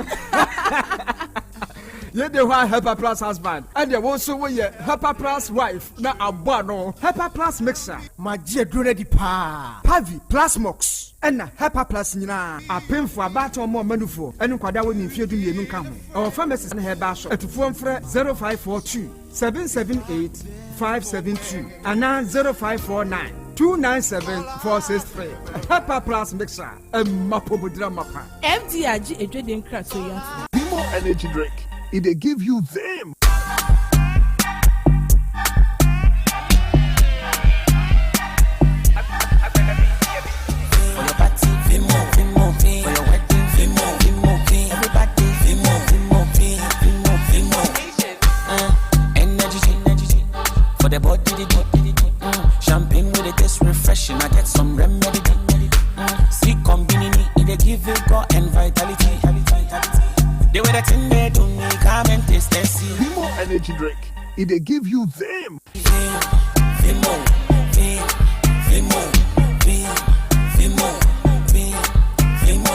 Yɛde hɔ a, Hepa Plus husband, ɛdeɛ wo nso woyɛ Hepa Plus wife na abɔ ano. Hepa Plus mixture. Magye aduro no adi paa. Pavi, Plasmox ɛna Hepa Plus nyinaa. Apemfo, abaatan, ɔmo ɔmanufoɔ ɛne nkwadaa wɔ ne mfeɛ 12 nka ho. Ɛwɔ pharmacies ne herbal shop. Atufoɔ mfrɛ 0542 778 572 anaa 0549 297 463. Hepa Plus mixture, ɛma pomodira mapa. FDA agye edwede nkratoɔ yi atom. Vimo energy drink. It dey give you vim. For your party, Vimo, Vimo, V. For your wedding, Vimo, Vimo, V. Everybody, Vimo, Vimo, V, Vimo, Vimo. Energy, energy. For the body, the body. Champagne with it taste refreshing. I get some remedy. See, combini, it dey give you God and vitality. The way that thing they do me, come and taste and see. Vimo energy drink. It dey give you vim. Vimo, V, Vimo, V, Vimo, V, Vimo,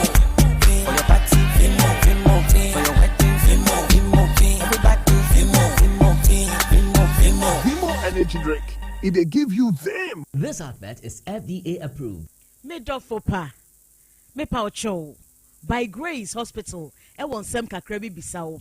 V. For your party, Vimo, Vimo, V. For your wedding, Vimo, Vimo, V. Everybody, Vimo, Vimo, V, Vimo, Vimo. Vimo energy drink. It dey give you vim. This advert is FDA approved. Me dɔfo pa, mepa wo kyɛw, By Grace Hospital ɛwɔ nsɛm kakra bi bisa wo.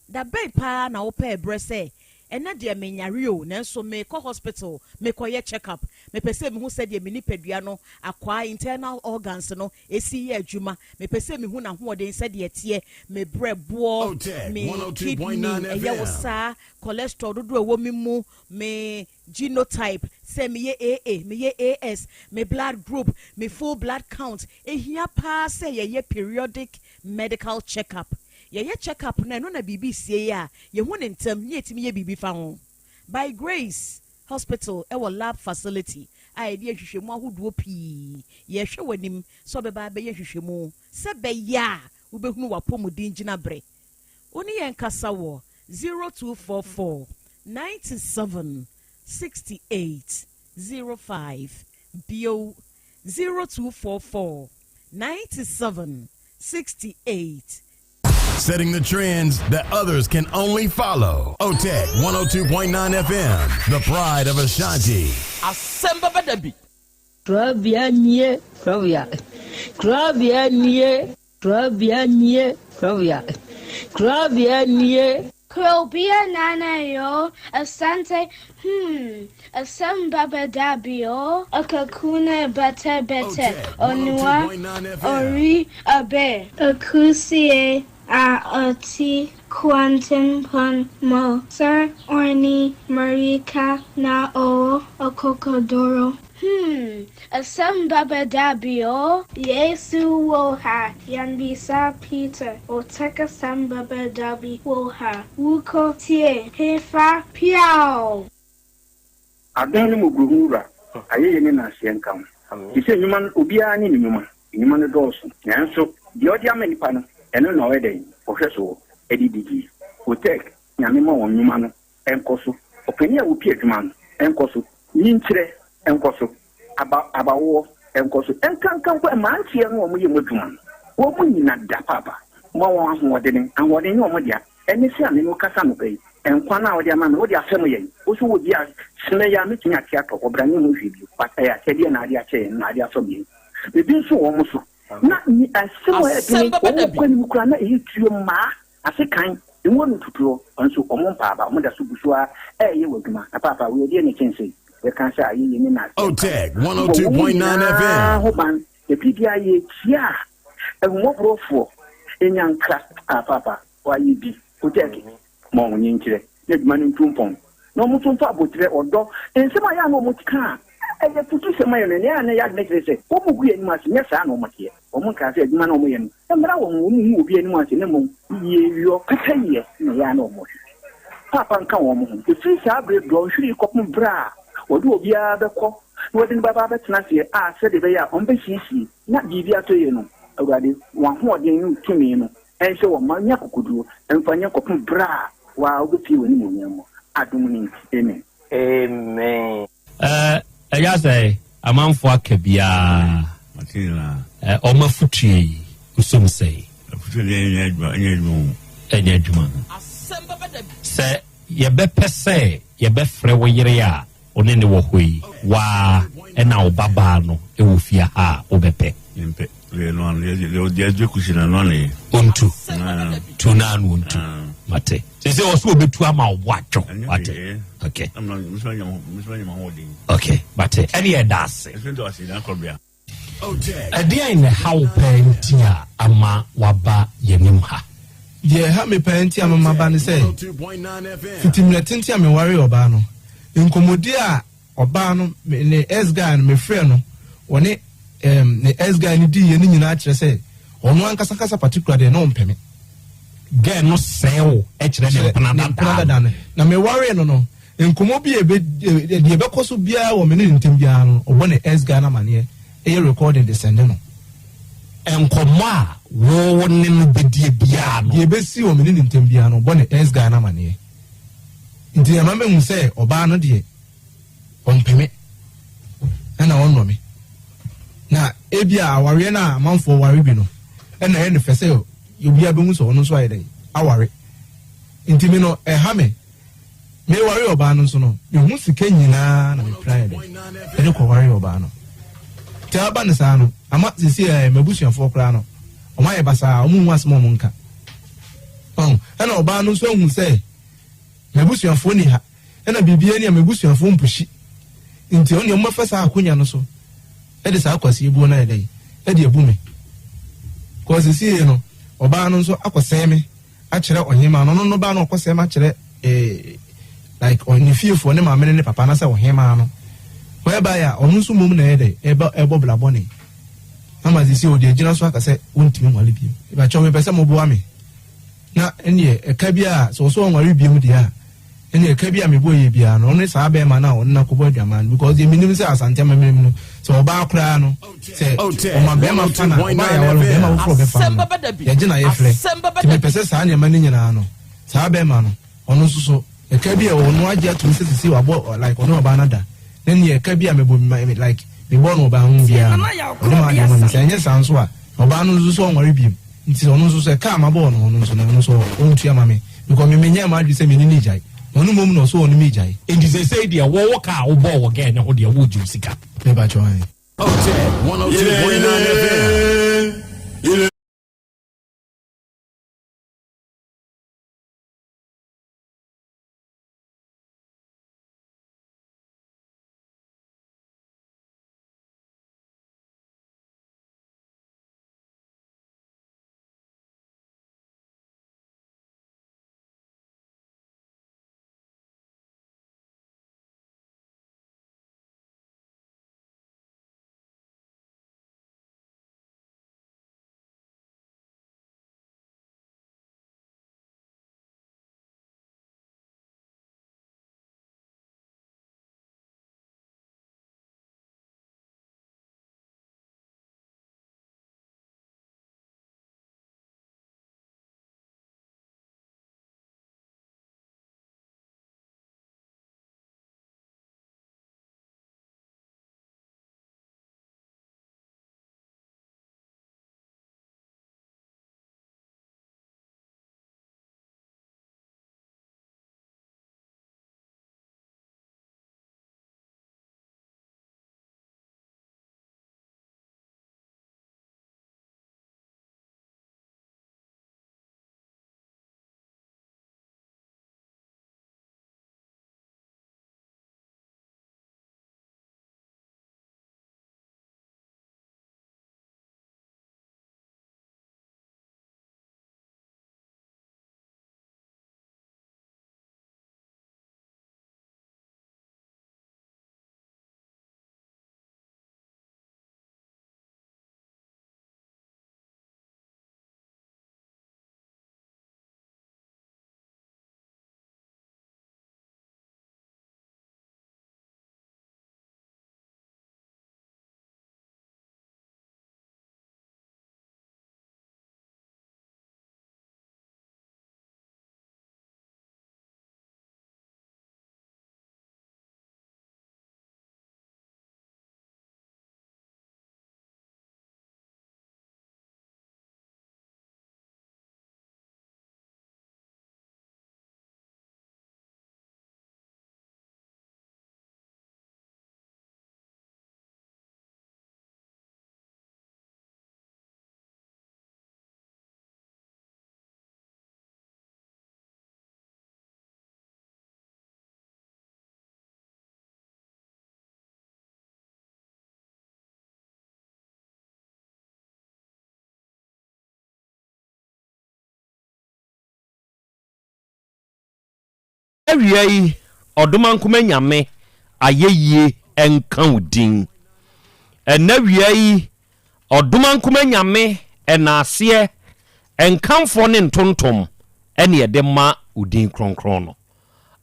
Da bɛn paa na wopɛ ɛberɛ sɛ ɛnɛ deɛ menyare o, nanso mekɔ hospital mekɔyɛ check up, mepɛ sɛ mehu sɛdeɛ me nipadua no akwaa, internal organs no, ɛsi yɛ adwuma, mepɛ sɛ mehu n'ahoɔden sɛdeɛ teɛ, me brɛ boɔ, me kidney ɛyɛ wo saa, cholesterol dodoɔ ɛwɔ me mu, me genotype, sɛ meyɛ AA, meyɛ AS, me blood group, me full blood count? Ehia paa sɛ yɛyɛ periodic medical check up. Yɛyɛ check up na ɛno na biribi sie a, yɛhu ne ntɛm ne yɛtumi yɛ biribi fa ho. By Grace Hospital ɛwɔ lab facility a yɛde nhwehwɛmu ahodoɔ pii. Yɛhwɛ w'anim sɛ ɔbɛba abɛyɛ nhwehwɛmu sɛ bɛyɛ a wobɛhunu w'apɔmuden gyina berɛ. Wo ne yɛn kasa wɔ 0244 97 68 05. Bio, 0244 97 68. Setting the trends that others can only follow. OTEC 102.9 FM, the pride of Ashanti. Asɛm bɛba da bi. Korabea nie, korabea. Korabea nie, korabea nie, korabea. Korabea nie. Krobea Nana yo, Asante hmm, Asem baba dabi o, Akakuna bete bete, Onua ori abe. Akusie a ɔte kwantempɔn mu, Sir Orni Marika na ɔwɔ akokoduro. Hmm, asɛm bɛba da bi o. Yesu wɔ ha, yɛnbisa Peter, Otec asɛm bɛba da bi wɔ ha, Wokɔ tie hefa piaw! Adom ne mmɔborɔhunu Wura, ayɛyie ne nnaseɛ nka wo. Te sɛ nnwuma no, obiara ne ne nnwuma. Nnwuma no dɔɔso, nanso deɛ ɔde ama nnipa no, ɛno na ɔyɛ dɛn? Ɔhwɛ soɔ de didie. Otec, Nyame ma wɔn nnwuma no nkɔ so. Ɔpanin a ɔpie adwuma no nkɔ so. Nyinkyerɛ nkɔ so. Aba, abawoɔ nkɔ so. Nkanka mpo mmeranteɛ no a wɔyɛ mu adwuma no, wɔn nyina da paapa. Ma wɔn ahoɔdene. Ahoɔden nyɛ wɔn dea. Ɛne sɛ a me ne wo kasa anɔpa yi, nkwa no a wode ama me, wode afɛm yɛn. Wo nso wɔ bi a, sene yi a mɛtumi ate atɔ, ɔbra nyɛ ho hwee bio. But ɛyɛ akyɛdeɛ na ade akyɛ yɛn, na ade afɛm yɛn. Ebi nso wɔ wɔn so. Na ni asɛm a ɛyɛ den, wɔn kɔ anim koraa na ɛyɛ tuo mmaa, asekan, ngo no tutuo, nso wɔn mpa aba, wɔn da so gu so ara ɛreyɛ wɔ adwuma. Na paapa, wei ɛdeɛ na ɛkyɛn sei? Yɛka sɛ ayɛyie ne nnaseɛ nka ho. Otec Bɔ wɔn 102.9 nyinaa FM. ho ban, na biribiara yɛkyia a, ahummɔborɔfoɔ nya nkra. Ah, paapa, wayɛ bi. Otec, ma wɔn nkyerɛ na adwuma no ntu mpɔn, na wɔn nso mfa aboterɛ, ɔdɔ, nsɛm a ɛyɛ a na wɔka a ɛyɛ afutusɛm ayɛ no, nea ɛyɛ a na ɛyɛ adwene kyerɛ sɛ wɔgu yɛn anim ase, nyɛ saa na wɔteɛ. Wɔnkaa sɛ adwuma no a wɔyɛ no mmra wɔn ho, wɔnhu obi anim ase, na mmom yieyɔ, pɛpɛyɛ na ɛyɛ a na wɔhwehwɛ. Paapa nka wɔn ho. Ɛfiri saa berɛ dɔnhwere yi kɔpem berɛ a wɔde obiara bɛkɔ na wɔde no bɛba abɛtena aseɛ a sɛdeɛ ɛbɛyɛ a wɔbɛsiesie na biribi atɔ yie no, Awurade, w'ahoɔden ne wo tumi no Ɛnhyɛ wɔn mma nnya akokoduro mfa nyɛ kɔpem berɛ a wo ara wobɛpue w'animuonyam mu. Adom no nti, amen. Amen. Eh, ɛyɛ sɛ amanfoɔ aka biara. Mate nyinaa. Eh, wɔn afutuo yi, wosom sɛn? Afutuo deɛ ɛnyɛ adwuma, ɛnyɛ adwuma o. Ɛnyɛ adwuma. Sɛ yɛbɛpɛ sɛ yɛbɛfrɛ wo yere a wo ne no wɔ hɔ yi, wo ara na wo babaa no wɔ fie ha a, wobɛpɛ? Mempɛ. Deɛ ɛno ano, deɛ deɛ deɛ agye kusi na ɛno ano yɛ. Ontu. Tu na ano ontu. Mate. Sɛ sɛ ɔso obetu ama wo bo adwo. Mate. Okay. Okay. Mate. Ɛne yɛ da ase. Ɛdeɛn na ɛha wo paa nti a ama waba yɛnim ha? Deɛ ɛha me paa nti a mama ba ne sɛ, fiti mmerɛ tenten a mewaree ɔbaa no, nkɔmmɔdie a ɔbaa no ne ex guy no mefrɛ no wɔne um, ne ex guy no diiɛ no nyinaa kyerɛ sɛ ɔno ankasa kasa particular deɛ na ɔmpɛ me. Girl no sɛe wo kyerɛ ne mpena dada no. Na mewaree no no, nkɔmmɔ bi a ɛbɛ deɛ ɛbɛkɔ so biara wɔ me ne ne ntam biara no, ɔbɔ ne ex guy no amaneɛ, ɛyɛ recording de sɛnde no. Nkɔmmɔ a wo ne no bɛdie biara no. Deɛ ɛbɛsi wɔ me ne ne ntam biara no, ɔbɔ ne ex guy no amaneɛ. Nti ɛma mehu sɛ ɔbaa no deɛ ɔmpɛ me ɛna ɔnnɔ me. Na ebi a awareɛ no a amanfoɔ ware bi no ɛna ɛyɛ no fɛ sɛ obiara bɛhu sɛ ɔno nso ayɛ dɛn aware. Nti me no ɛha me. Meware ɔbaa no nso no, mehu sika nyinaa na mepira yɛ dɛn ɛde kɔware ɔbaa no. Nti aba no saa no, ama sisi ɛ m'abusuafoɔ koraa no, wɔn ayɛ basaa, wɔn nhu asɛm a wɔn nka. Ɔn, ɛna ɔbaa no nso ahu sɛ m'abusuafoɔ ni ha, ɛna biribiara ni a m'abusuafoɔ mpuhyi. Nti ɔno deɛ wɔbɛfa saa akonya no so ɛde saa kwasi ebuo no ayɛ dɛn ɛde abu me. Kɔɔ sisi no, ɔbaa no nso akɔsɛn me akyerɛ ɔhemaa no, ɔno no ba no ɔkɔsɛm akyerɛ eh, like ne fiefoɔ, ne maame ne ne papa anaasɛ ɔhemaa no, whereby a ɔno nso mmom na ɛyɛ dɛ ɛbɛ ɛbɔ bla bɔne ama sisi ɔde agyina so aka sɛ wontumi nwale bio. Ìbàkyɛw mepɛ sɛ moboa me na ɛneɛ ɛka bi a sɛ ɔsɛ ɔnware biom deɛ a. Ɛne ɛka bi a mebɔ yɛ biara no, ɔne saa bɛrima no a ɔne no akɔbɔ adwaman no, because deɛ menim sɛ Asante amammerɛ mu no, sɛ ɔbaa koraa no, sɛ ɔma bɛrima fa no a, ɔbaa yɛaware no, bɛrima foforɔ bɛfa no no, yɛgye no ayɛfrɛ. Nti mepɛ sɛ saa nneɛma no nyinaa no, saa bɛrima no, ɔno nso so, ɛka bi a ɔno agye atom sɛ sisi wabɔ like ɔne ɔbaa no ada, na neɛ ɛka bi a mebɔ like mebɔ no ɔbaa ho biara no, ɔde m'adeɛ ma me. Sɛ ɛnyɛ saa nso a, ɔbaa no nso so ɔnware biom. Nti ɔno nso sɛ kaa mabɔ ɔno ɔno nso no ɔno nso ɔntua ma me because me menyɛɛ m'adwene sɛ me ne no gyae na ɔno mmom na ɔso ɔne me gyae. Nti sesei deɛ wo wo kaa a wobɔɔ wɔ girl no ho deɛ wo gye wo sika. Me pa kyɛw ahe. Otec 102.9 FM. Awia yi Ɔdomankoma Nyame ayɛyie nka wo din. Ɛnɛ awia yi Ɔdomankoma Nyame ɛnaaseɛ nkamfoɔ ne ntontom ɛne yɛde ma wo din kronkron no.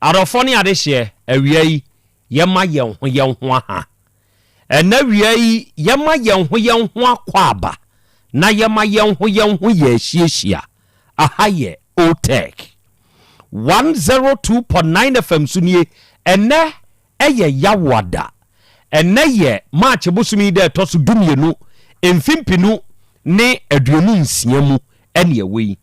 Adɔfoɔ ne adehyeɛ awia yi yɛma yɛn ho yɛn ho aha. Ɛnnɛ awia yi, yɛma yɛn ho yɛn ho akwaaba na yɛma yɛn ho yɛn ho yɛ ahyiahyia. Aha yɛ OTEC 102.9 FM so nie. Ɛnnɛ yɛ Yawoada. Ɛnnɛ yɛ March bosome yi da ɛtɔ so dumienu, mfe mpenu ne 26 mu ɛne ɛwɔ yi.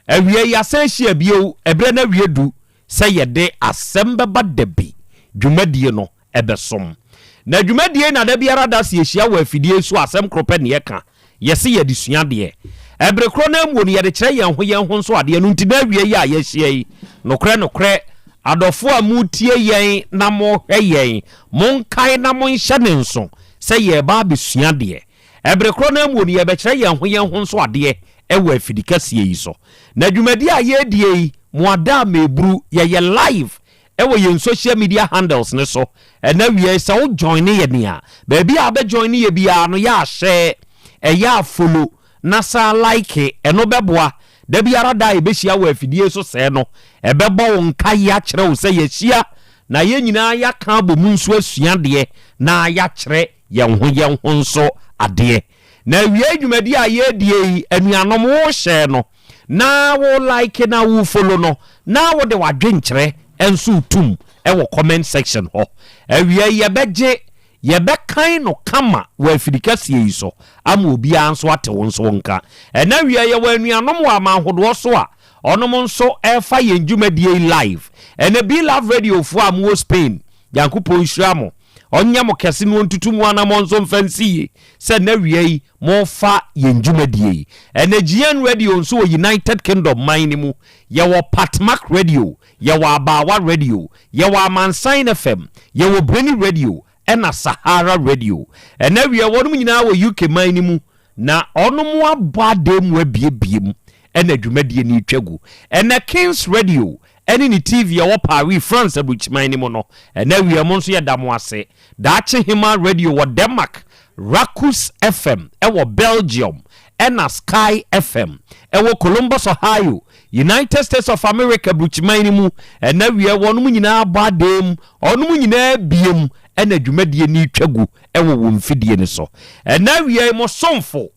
Awia yi asan ahyia bio, ɛberɛ no awie du sɛ yɛde asɛm bɛba dabi dwumadie no ɛbɛsom. Na dwumadie na da biara da sɛ yɛhyia wɔ afidie so a asɛm koro pɛ na yɛka, yɛse yɛde sua adeɛ. Ɛbere korɔ no ara muo no yɛde kyerɛ yɛn ho yɛn ho nso adeɛ, ɛno nti na awie yi a yɛahyia yi, nokorɛ nokorɛ, adɔfoɔ a moretie yɛn na morehwɛ yɛn, monkae na monhyɛ no nso sɛ yɛreba abɛsua adeɛ. Ɛbere korɔ no ara muo no yɛrebɛkyerɛ yɛn ho yɛn ho nso adeɛ wɔ afidi kɛseɛ yi so. Na dwumadie a yɛredie yi, mo ada a meburu, yɛyɛ live Ɛwɔ yɛn social media handles no so. Ɛna awia yi sɛ wo joine yɛn a, baabi a wobɛ joine yɛ biara no yɛ a share, ɛyɛ a follow na san like, ɛno bɛboa. Da biara da a yɛbɛhyia wɔ afidie so sɛɛ no, ɛbɛbɔ wo nkaeɛ akyerɛ wo sɛ yɛahyia na yɛn nyinaa yɛaka abɔ mu nso asua adeɛ na yɛakyerɛ yɛn ho yɛn ho nso adeɛ. Na awiei dwumadie a yɛredie yi, anuanom wo share no na wo like na wo follow no na wode w'adwenkyerɛ nso retum wɔ comment section hɔ. Awiei yɛbɛgye Yɛbɛkan no kama wɔ afirikɛseɛ yi so ama obiara nso ate wo nso wo nka. Ɛnnɛ awia yɛwɔ anuanom wɔ aman hodoɔ so a ɔnom nso ɛrefa yɛn dwumadie yi live. Ɛnnɛ Be Love Radio foɔ a mowɔ Spain, Nyankopɔn nhyira mo, ɔnyɛ mo kɛse na ɔntutu mo anamɔn nso mfa nsi yie sɛ nnɛ awia yi morefa yɛn dwumadie yi. Ɛnnɛ GN Radio nso wɔ United Kingdom man no mu, yɛwɔ Patmak Radio, Yɛwɔ Abaawa Radio, yɛwɔ Amansan FM, yɛwɔ Breni Radio ɛna Sahara Radio. Ɛnɛ awia wɔnom nyinaa wɔ UK man no mu na ɔnom abɔ adan mu abiebie mu ɛna dwumadie no retwa gu. Ɛnɛ Kings Radio ɛne ne TV ɛwɔ Paris, France aburukyiman no mu no, ɛnɛ awia mo nso yɛda mo ase. Daakye Hemaa Radio wɔ Denmark, Rakus FM ɛwɔ Belgium ɛna Sky FM ɛwɔ Columbus, Ohio, United States of America brukyiman no mu, ɛna wiɛ wɔnom nyinaa abɔ adan mu, ɔnom nyinaa abie mu ɛna dwumadie no retwa gu ɛwɔ wɔn mfidie no so. Ɛna wiɛ mo somfo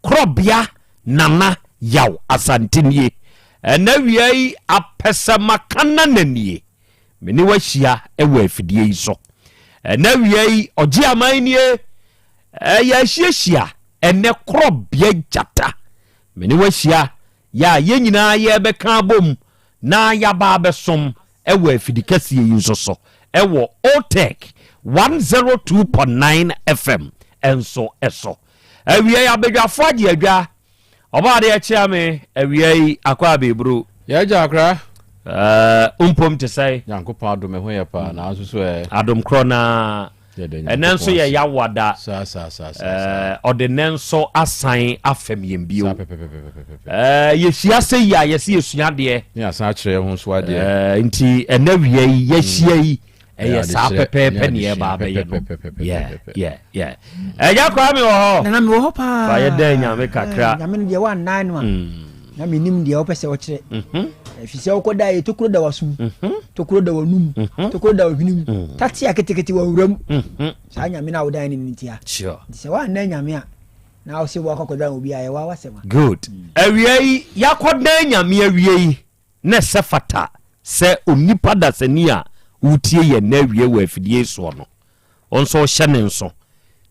Korɔbea Nana Yaw Asante nie. Ɛna wiɛ yi apɛsɛmakanana nie. Me ne wo ahyia ɛwɔ afidie yi so. Ɛna wiɛ yi ɔgye aman nie. Ɛyɛ ahyiahyia ɛnɛ Korɔbea Gyata. Me ne wo ahyia Yɛ a yɛn nyinaa yɛrebɛka abom na yɛaba abɛsom wɔ afidikɛseɛ yi nso so wɔ OTEC 102.9 FM nso so. Awia yi abadwafoɔ agye adwa. Ɔbaa adeɛ kyea me awia yi akɔ abɛburo. Yɛagya akra. Uh, mpom te sɛ. Nyankopɔn adom ɛho yɛ paa nanso so ɛ. Adom korɔ naa. Ɛnɛ nso yɛ Yawoada. Ɔde nnɛ nso asan afɛm yɛn bio. Yɛhyia sɛ yi a yɛsɛ yɛsua adeɛ. Ne asan akyerɛ yɛn ho nso adeɛ. Nti ɛnɛ wia yi yɛahyia yi ɛyɛ saa pɛpɛɛpɛ ne yɛba abɛyɛ no. Ɛgya koraa mi wɔ hɔ. Nana mi wɔ hɔ paa. Fa yɛ dɛn nyame kakra. Nyame no deɛ wannan no a. Na menim deɛ wopɛ sɛ ɔkyerɛ. Ɛfiri sɛ wokɔda yɛ tokuro da w'asom, mhm. tokuro da w'anum, mhm. tokuro da w'ahwenem, mm. tate a ketekete wɔ nwura mu. Mhm. Saa nyame no a wodan ne no ntia. Nti sɛ woanna nyame a na wose woakɔkɔdan obi a ɛwɔ awasɛm a. Good. Awia yi yɛakɔdan nyame awia yi na ɛsɛ fata sɛ onipa dasani a wotie yɛn na awie wɔ afidie soɔ no wo nso wohyɛ ne nso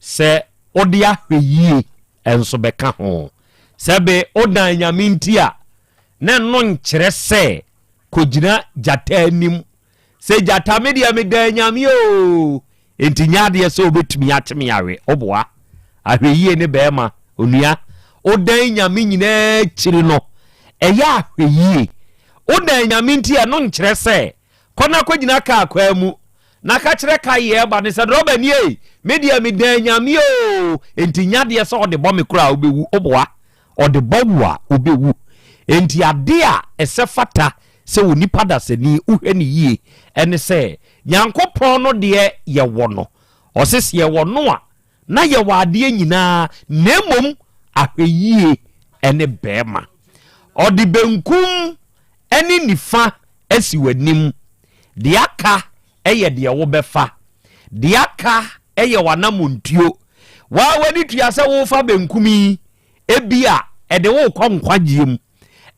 sɛ wode ahwɛ yie nso bɛka ho sɛ be wodan nyame nti a na ɛno nkyerɛ sɛ kɔgyina gyata anim sɛ gyata me deɛ meda nyame o enti nyɛ adeɛ sɛ wobɛtumi akye me awe woboa ahwɛyie ne bɛrima onua wodan nyame nyinaa akyiri no ɛyɛ ahwɛyie wodan nyame nti ɛno nkyerɛ sɛ kɔ na kɔgyina kaa kwaa mu na ka kyerɛ ka yɛ ba ne sɛ drɔba nie me deɛ meda nyame o enti nyɛ adeɛ sɛ ɔde bɔ me koraa wobɛwu woboa Ɔde bɔ wo a, wobɛwu. Enti ade a ɛsɛ fata sɛ onipa dasani wohwɛ no yie ne sɛ, Nyankopɔn no deɛ yɛwɔ no. Ɔse sɛ yɛwɔ no a, na yɛwɔ adeɛ nyinaa, na mmom ahwɛyie ne bɛɛma. Ɔde benkum ne nifa asi w'anim. Deɛ aka yɛ deɛ wobɛfa. Deɛ aka yɛ w'anammɔntuo. Waa w'ani tua sɛ worefa benkum yi, ebia ɛde wo rekɔ nkwagyeɛ mu.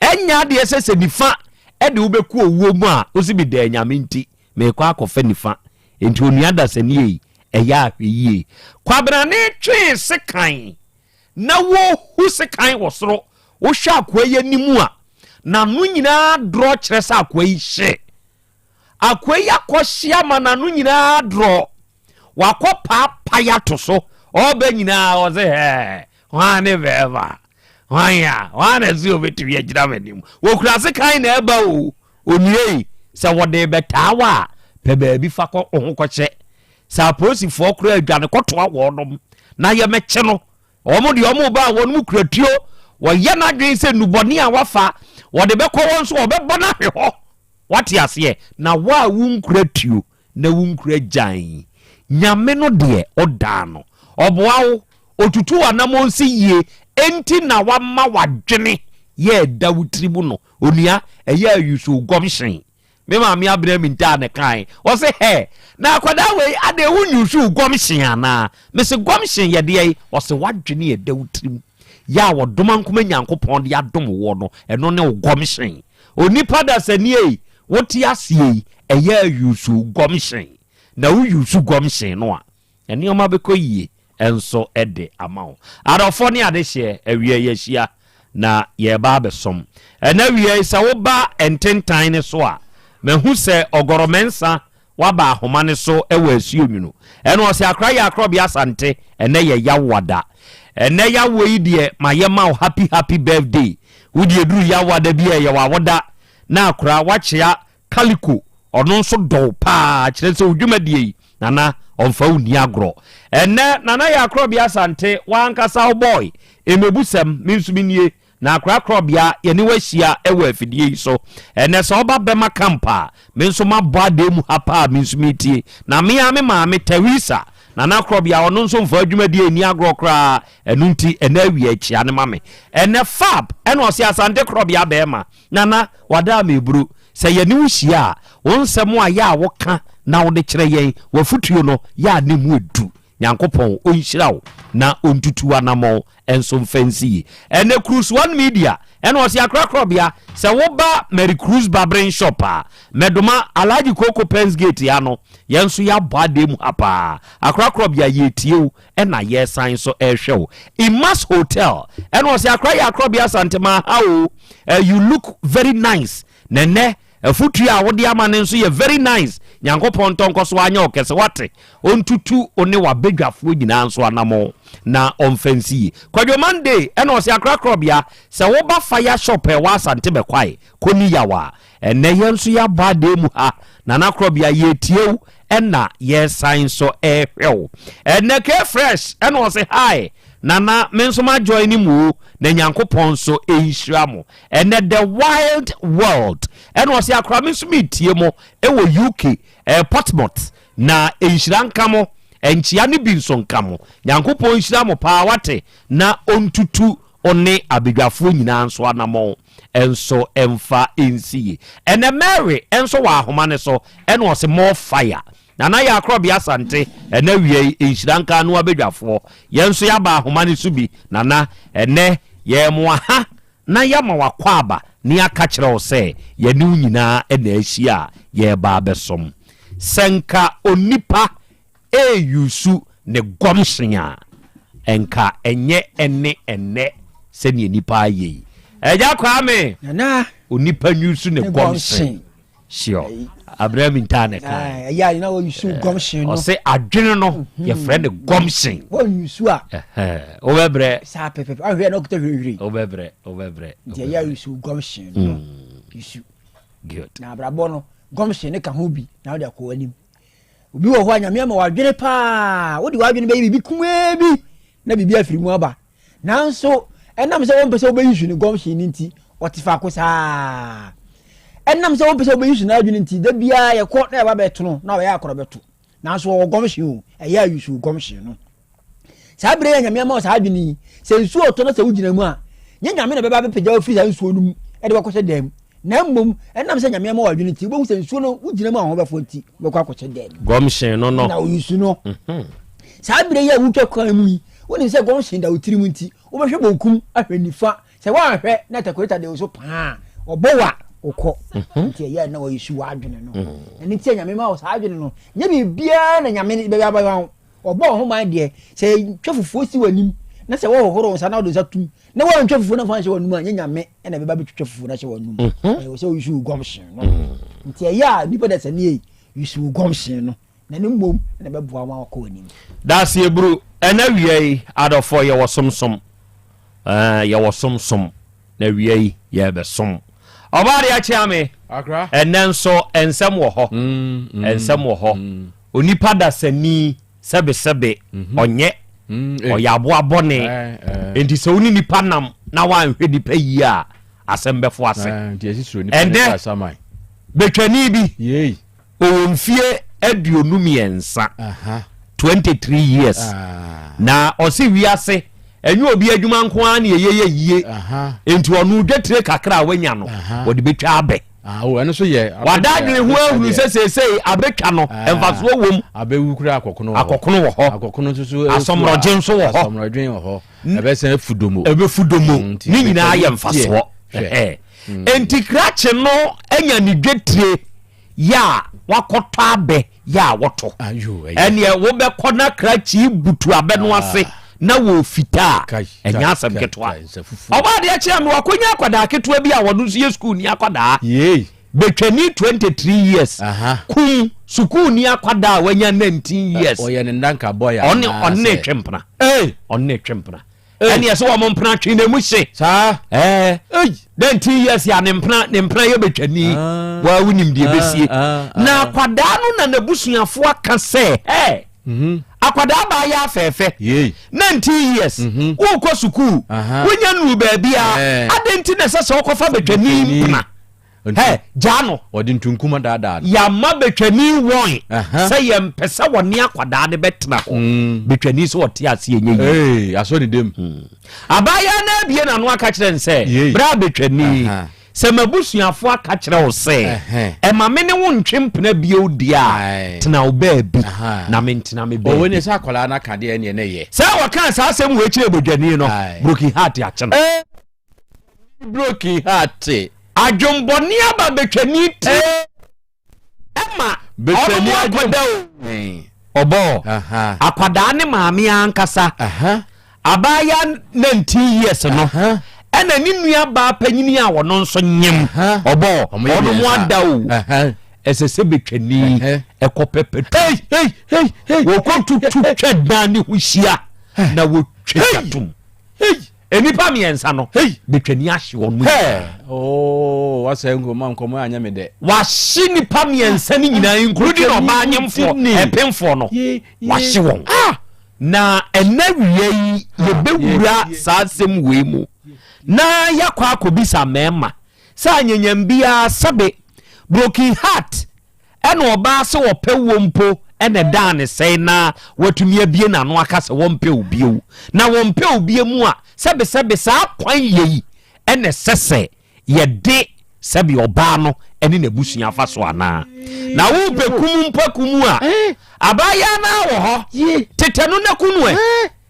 Ɛnyɛ adeɛ sɛ sɛ nifa de wobɛkɔ owuo mu a, wosi meda anyame nti, merekɔ akɔfa nifa. Enti onua dasani ei, ɛyɛ a hwɛ yie. Kwabrane twee sekan na wohu sekan wɔ soro. Wohwɛ akoa yi anim a, n'ano nyinaa dorɔ kyerɛ sɛ akoa yi hye. Akoa yi akɔhye ama n'ano nyinaa dorɔ. Wakɔ paapae ato so. Ɔba nyinaa ɔse hɛɛ, hwan ne bɛɛma? Hwan a? Hwan na ɛse obetumi agyina m'anim? Wɔkura sekan na ɛba o. Onua yi, sɛ wɔde bɛtaa wo a, pɛ baabi fa kɔ wo ho kɔhyɛ. Sɛ apolisifoɔ koraa adwane kɔtoa wɔnom na yɛmɛkye no. Wɔn deɛ wɔn ba a wɔn mu kura tuo. Wɔyɛ n'adwene sɛ nnubɔne a wafa wɔde bɛkɔ wɔn so wɔbɛbɔ no ahwe hɔ. Wate aseɛ? Na wo a wonkura tuo na wonkura gyan yi, Nyame no deɛ ɔdaa no. Ɔboa wo, ɔtutu w'anamɔn si yie, enti na wama w'adwene yɛ ɛda wo tiri mu no, onua, ɛyɛ ayusu gɔmhyɛn. Me maame Abena Mintaa na ɛkae. Ɔse, Hɛ! Na akwadaa wei, adɛn wonyusu gɔmhyɛn anaa? Mese, Gɔmhyɛn yɛ deɛn? Ɔse, W'adwene a ɛda wo tirim yɛ a Ɔdomankoma Nyankopɔn de adom woɔ no, ɛno ne wo gɔmhyɛn. Onipa dasani ei, wote aseɛ yi, ɛyɛ ayusu gɔmhyɛn. Na woyusu gɔmhyɛn no a, Nneɛma bɛkɔ yie nso de ama wo. Adɔfoɔ ne adehyeɛ, awia yi ahyia na yɛreba abɛsom. Ɛnɛ awia yi, sɛ woba ntentan no so a, mahu sɛ Ɔgɔrɔ Mensah waba ahoma no so wɔ Asuo Nwunu. Ɛna ɔse Akra yɛ Akorɔbea Asante, ɛnɛ yɛ Yawoa da. Ɛnɛ Yawoa yi deɛ mayɛ ma wo happy happy birthday. Wo deɛ ɛduru Yawoa da bi a ɛyɛ w'awoda na Akra wakyea Calico, ɔno nso dɔ wo paa, kyerɛ sɛ wo dwumadie yi, Nana ɔmfa wo nni agorɔ. Ɛnnɛ, Nana yɛ Akorɔbea Asante, w'ankasa wo boy, mmɛbusɛm, me nso menie, na Akora Akorɔbea, yɛne wo ahyia wɔ afidie yi so. Ɛnnɛ, sɛ woba bɛma camp a, me nso mabɔ adeɛ mu ha paa a me nso meretie. Na me ara me maame, Theresa, Nana Akorɔbea, ɔno nso mfa wo dwumadie yi nni agorɔ koraa, ɛno nti, ɛnnɛ awia kyia no ma me. Ɛnnɛ, Fab, ɛna ɔse Asante Korɔbea bɛɛma, Nana, wada ama eburo. Sɛ yɛne wo hyia a, wo nsɛm a yɛ a woka na wode kyerɛ yɛn, w'afotuo no, yɛ a ne mu edu. Nyankopɔn ɔnhyira wo na ɔntutu w'anamɔn nso mfa nsi yie. Ɛnɛ Cruise One Media ɛna ɔse Accra Korɔbea, sɛ woba Mary Cruz Barbering Shop a, Mɛdoma, Alhaji Koko Pens Gate ha no, yɛn nso yɛabɔ adeɛ mu ha paa. Accra Korɔbea yɛretie wo ɛna yɛresan nso rehwɛ wo. Imas Hotel ɛna ɔse Accra yɛ Akorɔbea Asanteman ha o, eh, you look very nice. Na ɛnɛ afutuo a wode ama no nso yɛ very nice. Nyankopɔn ntɔ nkɔ so anyɛ wo kɛse wate. Ɔntutu wo ne w'abadwafoɔ nyinaa nso anamɔn na ɔmfa nsi yie. Kwadwo Monday ɛna ɔse Accra Korɔbea sɛ woba fire shop a ɛwɔ Asante Bɛkwae Kɔni Yaw a, ɛnnɛ yɛn nso yɛabɔ adeɛ mu ha, Nana Korɔbea yɛretie wo ɛna yɛresan nso rehwɛ wo. Ɛnnɛ K-Fresh ɛna ɔse hi Nana me nso ma join mu o na Nyankopɔn nso nhyira mo. Ɛnnɛ The Wild World ɛna ɔse akora me nso meretie mo ɛwɔ UK ɛɛ Portsmouth na nhyira nka mo, nkyea no bi nso nka mo. Nyankopɔn nhyira mo paa wate na ɔntutu wo ne abadwafoɔ nyinaa nso anamɔn nso mfa nsi yie. Ɛnɛ Mary nso wɔ ahoma no so ɛna ɔse more fire. Nana Yaa Korɔbea Asante ɛnɛ awia yi nhyira nka ano abadwafoɔ. Yɛn nso yɛaba ahoma no so bi Nana ɛnɛ yɛremoa ha na yɛama w'akwaaba na yɛaka kyerɛ wo sɛ yɛne wo nyinaa na ahyia a yɛreba abɛsom. Sɛ nka onipa reusu ne gɔmhyen a, nka ɛnyɛ ɛne ɛnnɛ sɛdeɛ nnipa ayɛ yi. Agya Kwame, onipa nyusu ne gɔmhyen. Sure. Abraham ntaa ne kan. Ɛyɛ a na wɔyusu gɔmhyen no. Ɔse adwene no mhm. yɛfrɛ no gɔmhyen. Wɔnyusu a. Wobɛbrɛ. Saa pɛpɛpɛ ahwɛ na ɔkuta hwirihwiri. Wobɛbrɛ wobɛbrɛ. Nti ɛyɛ a yusu gɔmhyen no. Mm. Yusu. Good. Na abrabɔ no gɔmhyen no ka ho bi na wode akɔ anim. Obi wɔ hɔ a Nyame ama wadwene paa, wode w'adwene bɛyɛ biribi kumaa bi na biribi afiri mu aba. Nanso ɛnam sɛ wɔmpɛ sɛ wobɛyi su ne gɔmhyɛ no nti, ɔte faako saa. Ɛnam sɛ wɔmpɛ sɛ wobɛyi su n'adwene nti, da biara yɛkɔ na yɛba bɛto no na ɔyɛ akɔrɔ bɛto. Nanso ɔwɔ gɔmhyɛ o, ɛyɛ ayusu gɔmhyɛ no. Saa berɛ yi a Nyame ama wo saa adwene yi, sɛ nsuo ɔtɔ na sɛ wogyina mu a, nyɛ Nyame na bɛba abɛpagya wo afiri saa nsuo no mu de wakɔhyɛ dan mu. Na mmom, ɛnam sɛ Nyame ama wo adwene nti, wobɛhu sɛ nsuo no wogyina mu a wo ho bɛfɔ nti, wobɛkɔ akɔhyɛ dan mu. Gɔmhyɛn no no. Na woyi no. Mhm. Saa berɛ yi a wotwa kwan mu yi, wonim sɛ gɔmhyɛn da wo tirim nti, wobɛhwɛ bonkum ahwɛ nifa. Sɛ woanhwɛ na takuleta de wo so paa a, ɔbɔ wo a, wokɔ. Mhm. Nti ɛyɛ na wɔyi su w'adwene no. Mhm. Ɛno nti a Nyame ma wo saa adwene no. Nyɛ biribiara na Nyame bɛyɛ abɛma wo. Ɔbɔ wo ho ban deɛ, sɛ twa fufuo si w'anim na sɛ wɔhohoro wo nsa na wode nsa tum na woantwa fufuo no amfa anhyɛ w'anum a, nyɛ Nyame na ɛbɛba bɛtwitwa fufuo no ahyɛ w'anum. Mhm. Ɛwɔ sɛ woyi wo gɔmhyen no. Mm. Nti ɛyɛ a nnipa da sani ei, yi wo gɔmhyen no na ne mmom na ɛbɛboa ma wakɔ w'anim. Daseɛburu, ɛna wia yi adɔfoɔ yɛwɔ somsom, ɛɛ yɛwɔ somsom. Na awia yi yɛrebɛsom. Ɔbaa deɛ akyea me. Ɛnnɛ nso nsɛm wɔ hɔ. Mm, mm, nsɛm wɔ hɔ. Mm. Onipa dasani sɛbesɛbe mhm. ɔnyɛ eh. ɔyɛ aboa bɔne. Eh, eh. Nti sɛ wo ne nipa nam na woanhwɛ nipa yie a asɛm bɛfo ase. Ɛnnɛ bɛtwani bi Ɔwɔ mfie 23, 23 years, na ɔse wiase Ɛnyɛ obi adwuma nko ara na ɛyɛ yɛ yie. Enti ɔno dwetire kakra a wanya no, wɔde bɛtwa abɛ. Ah, oh, ɛno so yɛ. Wada adwene ho ahunu sɛ seesei abɛtwa no, ah, mfasoɔ wom. Abɛwu kura akɔkono wɔ hɔ. Akɔkono wɔ hɔ. Akɔkono nso so. Asɔmrɔgye nso wɔ hɔ. Asɔmrɔgye wɔ hɔ. Ɛbɛsan afu domo. Ɛbɛfu domo. Mm, ne nyinaa yɛ mfasoɔ. Mm. Enti krakye no anya ne dwetire yɛ a wakɔtɔ abɛ yɛ a wɔtɔ. Ɛneɛ wobɛkɔ na krakye butu abɛ no ase ah. na wɔfita a ɛnyɛ asɛm ketewa. Ɔbɔ adeɛ kyerɛ me wakɔnya akwadaa ketewa bi a wɔno nso yɛ sukuuni akwadaa. Bɛtwani 23 years. Kum sukuuni akwadaa a wanya 19 years. Ɔyɛ ne ndanka bɔyɛ. Ɔne ɔne ne twe mpena. Ɔne ne twe mpena. Ɛne ɛsɛ wɔn mpena twe na emu hye. Saa. Ɛɛ. Dɛn ti years a ne mpena ne mpena yɛ bɛtwani. Ah. Waa wonim deɛ ɛbɛsie. Ah, ah, Na akwadaa no na n'abusuafoɔ aka sɛ ɛɛ. Mhm. Akwadaa baa yɛ afɛɛfɛ. 19 years. Mhm. Wokɔ sukuu. Wonya nuru baabi a. Adɛn nti na ɛsɛ sɛ wokɔfa bɛtwani mpena? Hɛ, gyaa no. Ɔde ntunkum adaadaa no. Yɛama bɛtwani wɔn sɛ yɛmpɛ sɛ wɔne akwadaa no bɛtena hɔ. Mm. Bɛtwani sɛ ɔte ase ɛnyɛ yie. Ee, asɔ ne dam. Hmm. Abaayewa no abie n'ano aka kyerɛ no sɛ, berɛ a bɛtwani, sɛ m'abusuafoɔ aka kyerɛ wo sɛ, ɛma me ne wo ntwe mpena bio deɛ a, tena wo baabi na mentena me baabi. Ɔwɔ ne sɛ akwadaa no aka deɛ ɛneɛ na ɛyɛ. Sɛ wɔkaa saa asɛm wei kyerɛ bɔdwani no, broken heart akye no. Broken heart. Adwembɔne aba bɛtwani ti ɛma ɔno mu akɔda o. Ɔbɔ akwadaa ne maame ankasa abaayewa 19 years no ɛna ne nua baa panyini a ɔno nso nyem ɔbɔ ɔno mu ada o. Ɛsɛ sɛ bɛtwani ɛkɔ pɛpɛtu wɔkɔ tutu twɛ dan ne ho hyia na wɔtwa gya tom. Nnipa mmiɛnsa no, betwani ahye wɔn mu nyinaa. Oh, wasɛe nkɔmmɔ nkɔmmɔ anyɛ me dɛ. Wahye nnipa mmiɛnsa no nyinaa including ɔbaa nyemfoɔ, ɛpemfoɔ no. Wahye wɔn. Ah! Na ɛnɛ wia yi yɛbɛwura saa asɛm wei mu na yɛakɔ akɔbisa mmarima sɛ anyanyam biara sɛbe broken heart Ɛna ɔbaa sɛ ɔpɛ woɔ mpo na ɛdaa ne sɛe na watumi abie n'ano aka sɛ wɔmpɛ wo bio. Na wɔmpɛ wo bio mu a, sɛbesɛbe saa kwan yei na ɛsɛ sɛ yɛde sɛbe ɔbaa no ne n'abusua fa so anaa? Na wopɛ kum mpo akum a, abaayaa no ara wɔ hɔ, tetɛ no na ku no ɛ,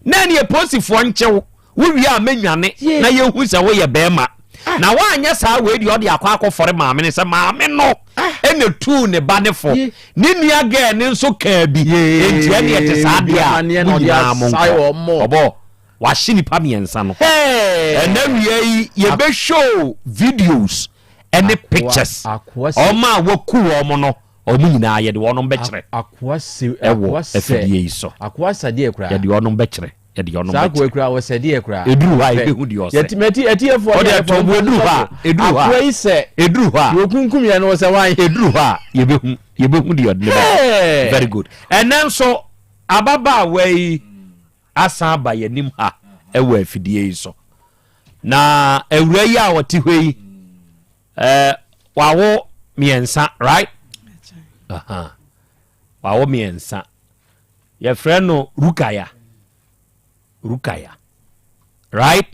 na ɛneɛ polisifoɔ nkye wo. Wowie a mɛnwane na yɛhu sɛ woyɛ bɛrima. Ah. Na woanyɛ saa wei deɛ ɔde akɔ akɔfɔre maame no sɛ maame no ah. ɛna tuu ne ba ne fo. Ne nua gɛɛ ne nso kaa bi. Enti ɛne ɛte saa deɛ a mo nyinaa mo nkɔ. Ɔbɔ wahye nipa mmiɛnsa no. Ɛnɛ wia yi yɛbɛshow videos ɛne pictures. Ɔma a waku wɔn no. Wɔn nyinaa yɛde wɔn bɛkyerɛ ɛwɔ afidie yi so. Yɛde wɔn bɛkyerɛ. Yɛde wɔn Saa akoa bɛkyerɛ. kura ɔsɛ deɛ kura. Eduru hɔ a ebehu deɛ ɔsɛ. Yɛte mɛti ɛtiɛfoɔ Ɔde ɛtɔ bu eduru hɔ a eduru hɔ a. Akoa yi sɛ. Eduru hɔ a. Deɛ okunkum yɛn no ɔsɛ wan. Eduru hɔ a yɛbɛhu yɛbɛhu deɛ ɔde ne bɛba. Very good. Ɛnɛ nso ababaawa yi asan aba yɛn anim ha ɛwɔ afidie yi so. Na awura yi a ɔte hɔ yi. Eh, wawo mmiɛnsa, right? Aha. Wawo mmiɛnsa. Yɛfrɛ no Rukaya. Rukaya. Right?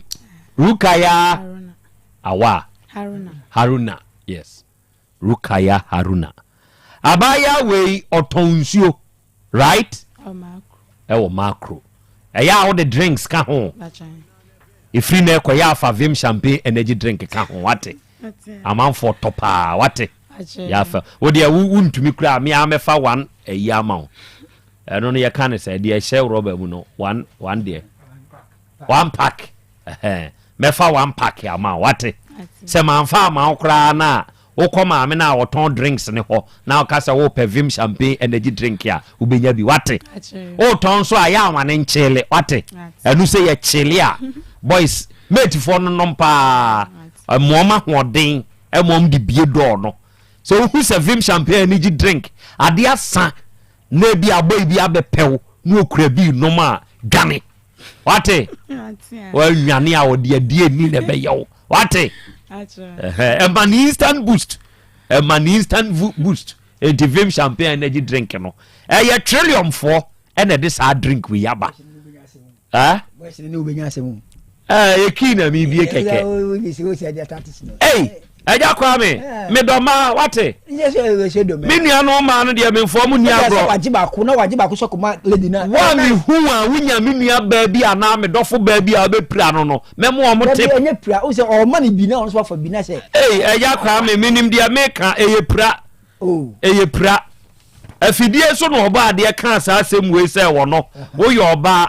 Rukaya. Haruna. Awa. Haruna. Haruna. Yes. Rukaya Haruna. Abaayewa wei ɔtɔn nsuo. Right? Ɛwɔ macro. Ɛyɛ a wode drinks ka ho. Ɛfiri na ɛkɔ yɛ afa vim champagne energy drink ka ho wate. Amanfoɔ tɔ paa wate. Yɛafa. Wo deɛ wontumi koraa me ara mɛfa one ayi ama wo. Ɛno no yɛka ne sɛ deɛ ɛhyɛ rɔba mu no one one deɛ. One pack. Ɛhɛn. Mɛfa one pack ama wo wate. Sɛ mamfa ama wo koraa no a Wokɔ maame no a ɔtɔn drinks no hɔ na woka sɛ wopɛ Vim Champagne Energy Drink a, wobɛnya bi. Wate? Wotɔn nso a, yɛ a ma no nkyeele. Wate? Ɛno sɛ yɛ kyeele a, boys, matefoɔ no nom paa. Ɛma wɔn ahoɔden, ɛma wɔn de bie dɔɔ no. Sɛ wohu sɛ Vim Champagne Energy Drink, adeɛ asa na ebi a boy bi abɛpɛ wo na okura bi nom a, dwane. Wate? Wanwane a ɔde adie ni na ɛbɛyɛ wo. Wate? Ɛma ne instant boost. Ɛma ne instant boost. Enti Vim Champagne energy drink no. Ɛyɛ trillion foɔ ɛna ɛde saa drink wei aba. Ɛɛ yɛ kii na mi bie kɛkɛ. Ei ɛgya Kwame me dɔ maa wate. Me nua no maa no deɛ me nfɔɔ mu ni agorɔ. Wa me hu a wonya me nua baa bi anaa me dɔfo baa bi a wobɛpira no no mɛmo ɔmo tip. Ei ɛgya Kwame menim deɛ meka ɛyɛ pira. Ɛyɛ pira. Afidie so na ɔbɔ adeɛ kaa saa asɛm wei sɛ wɔ no woyɛ ɔbaa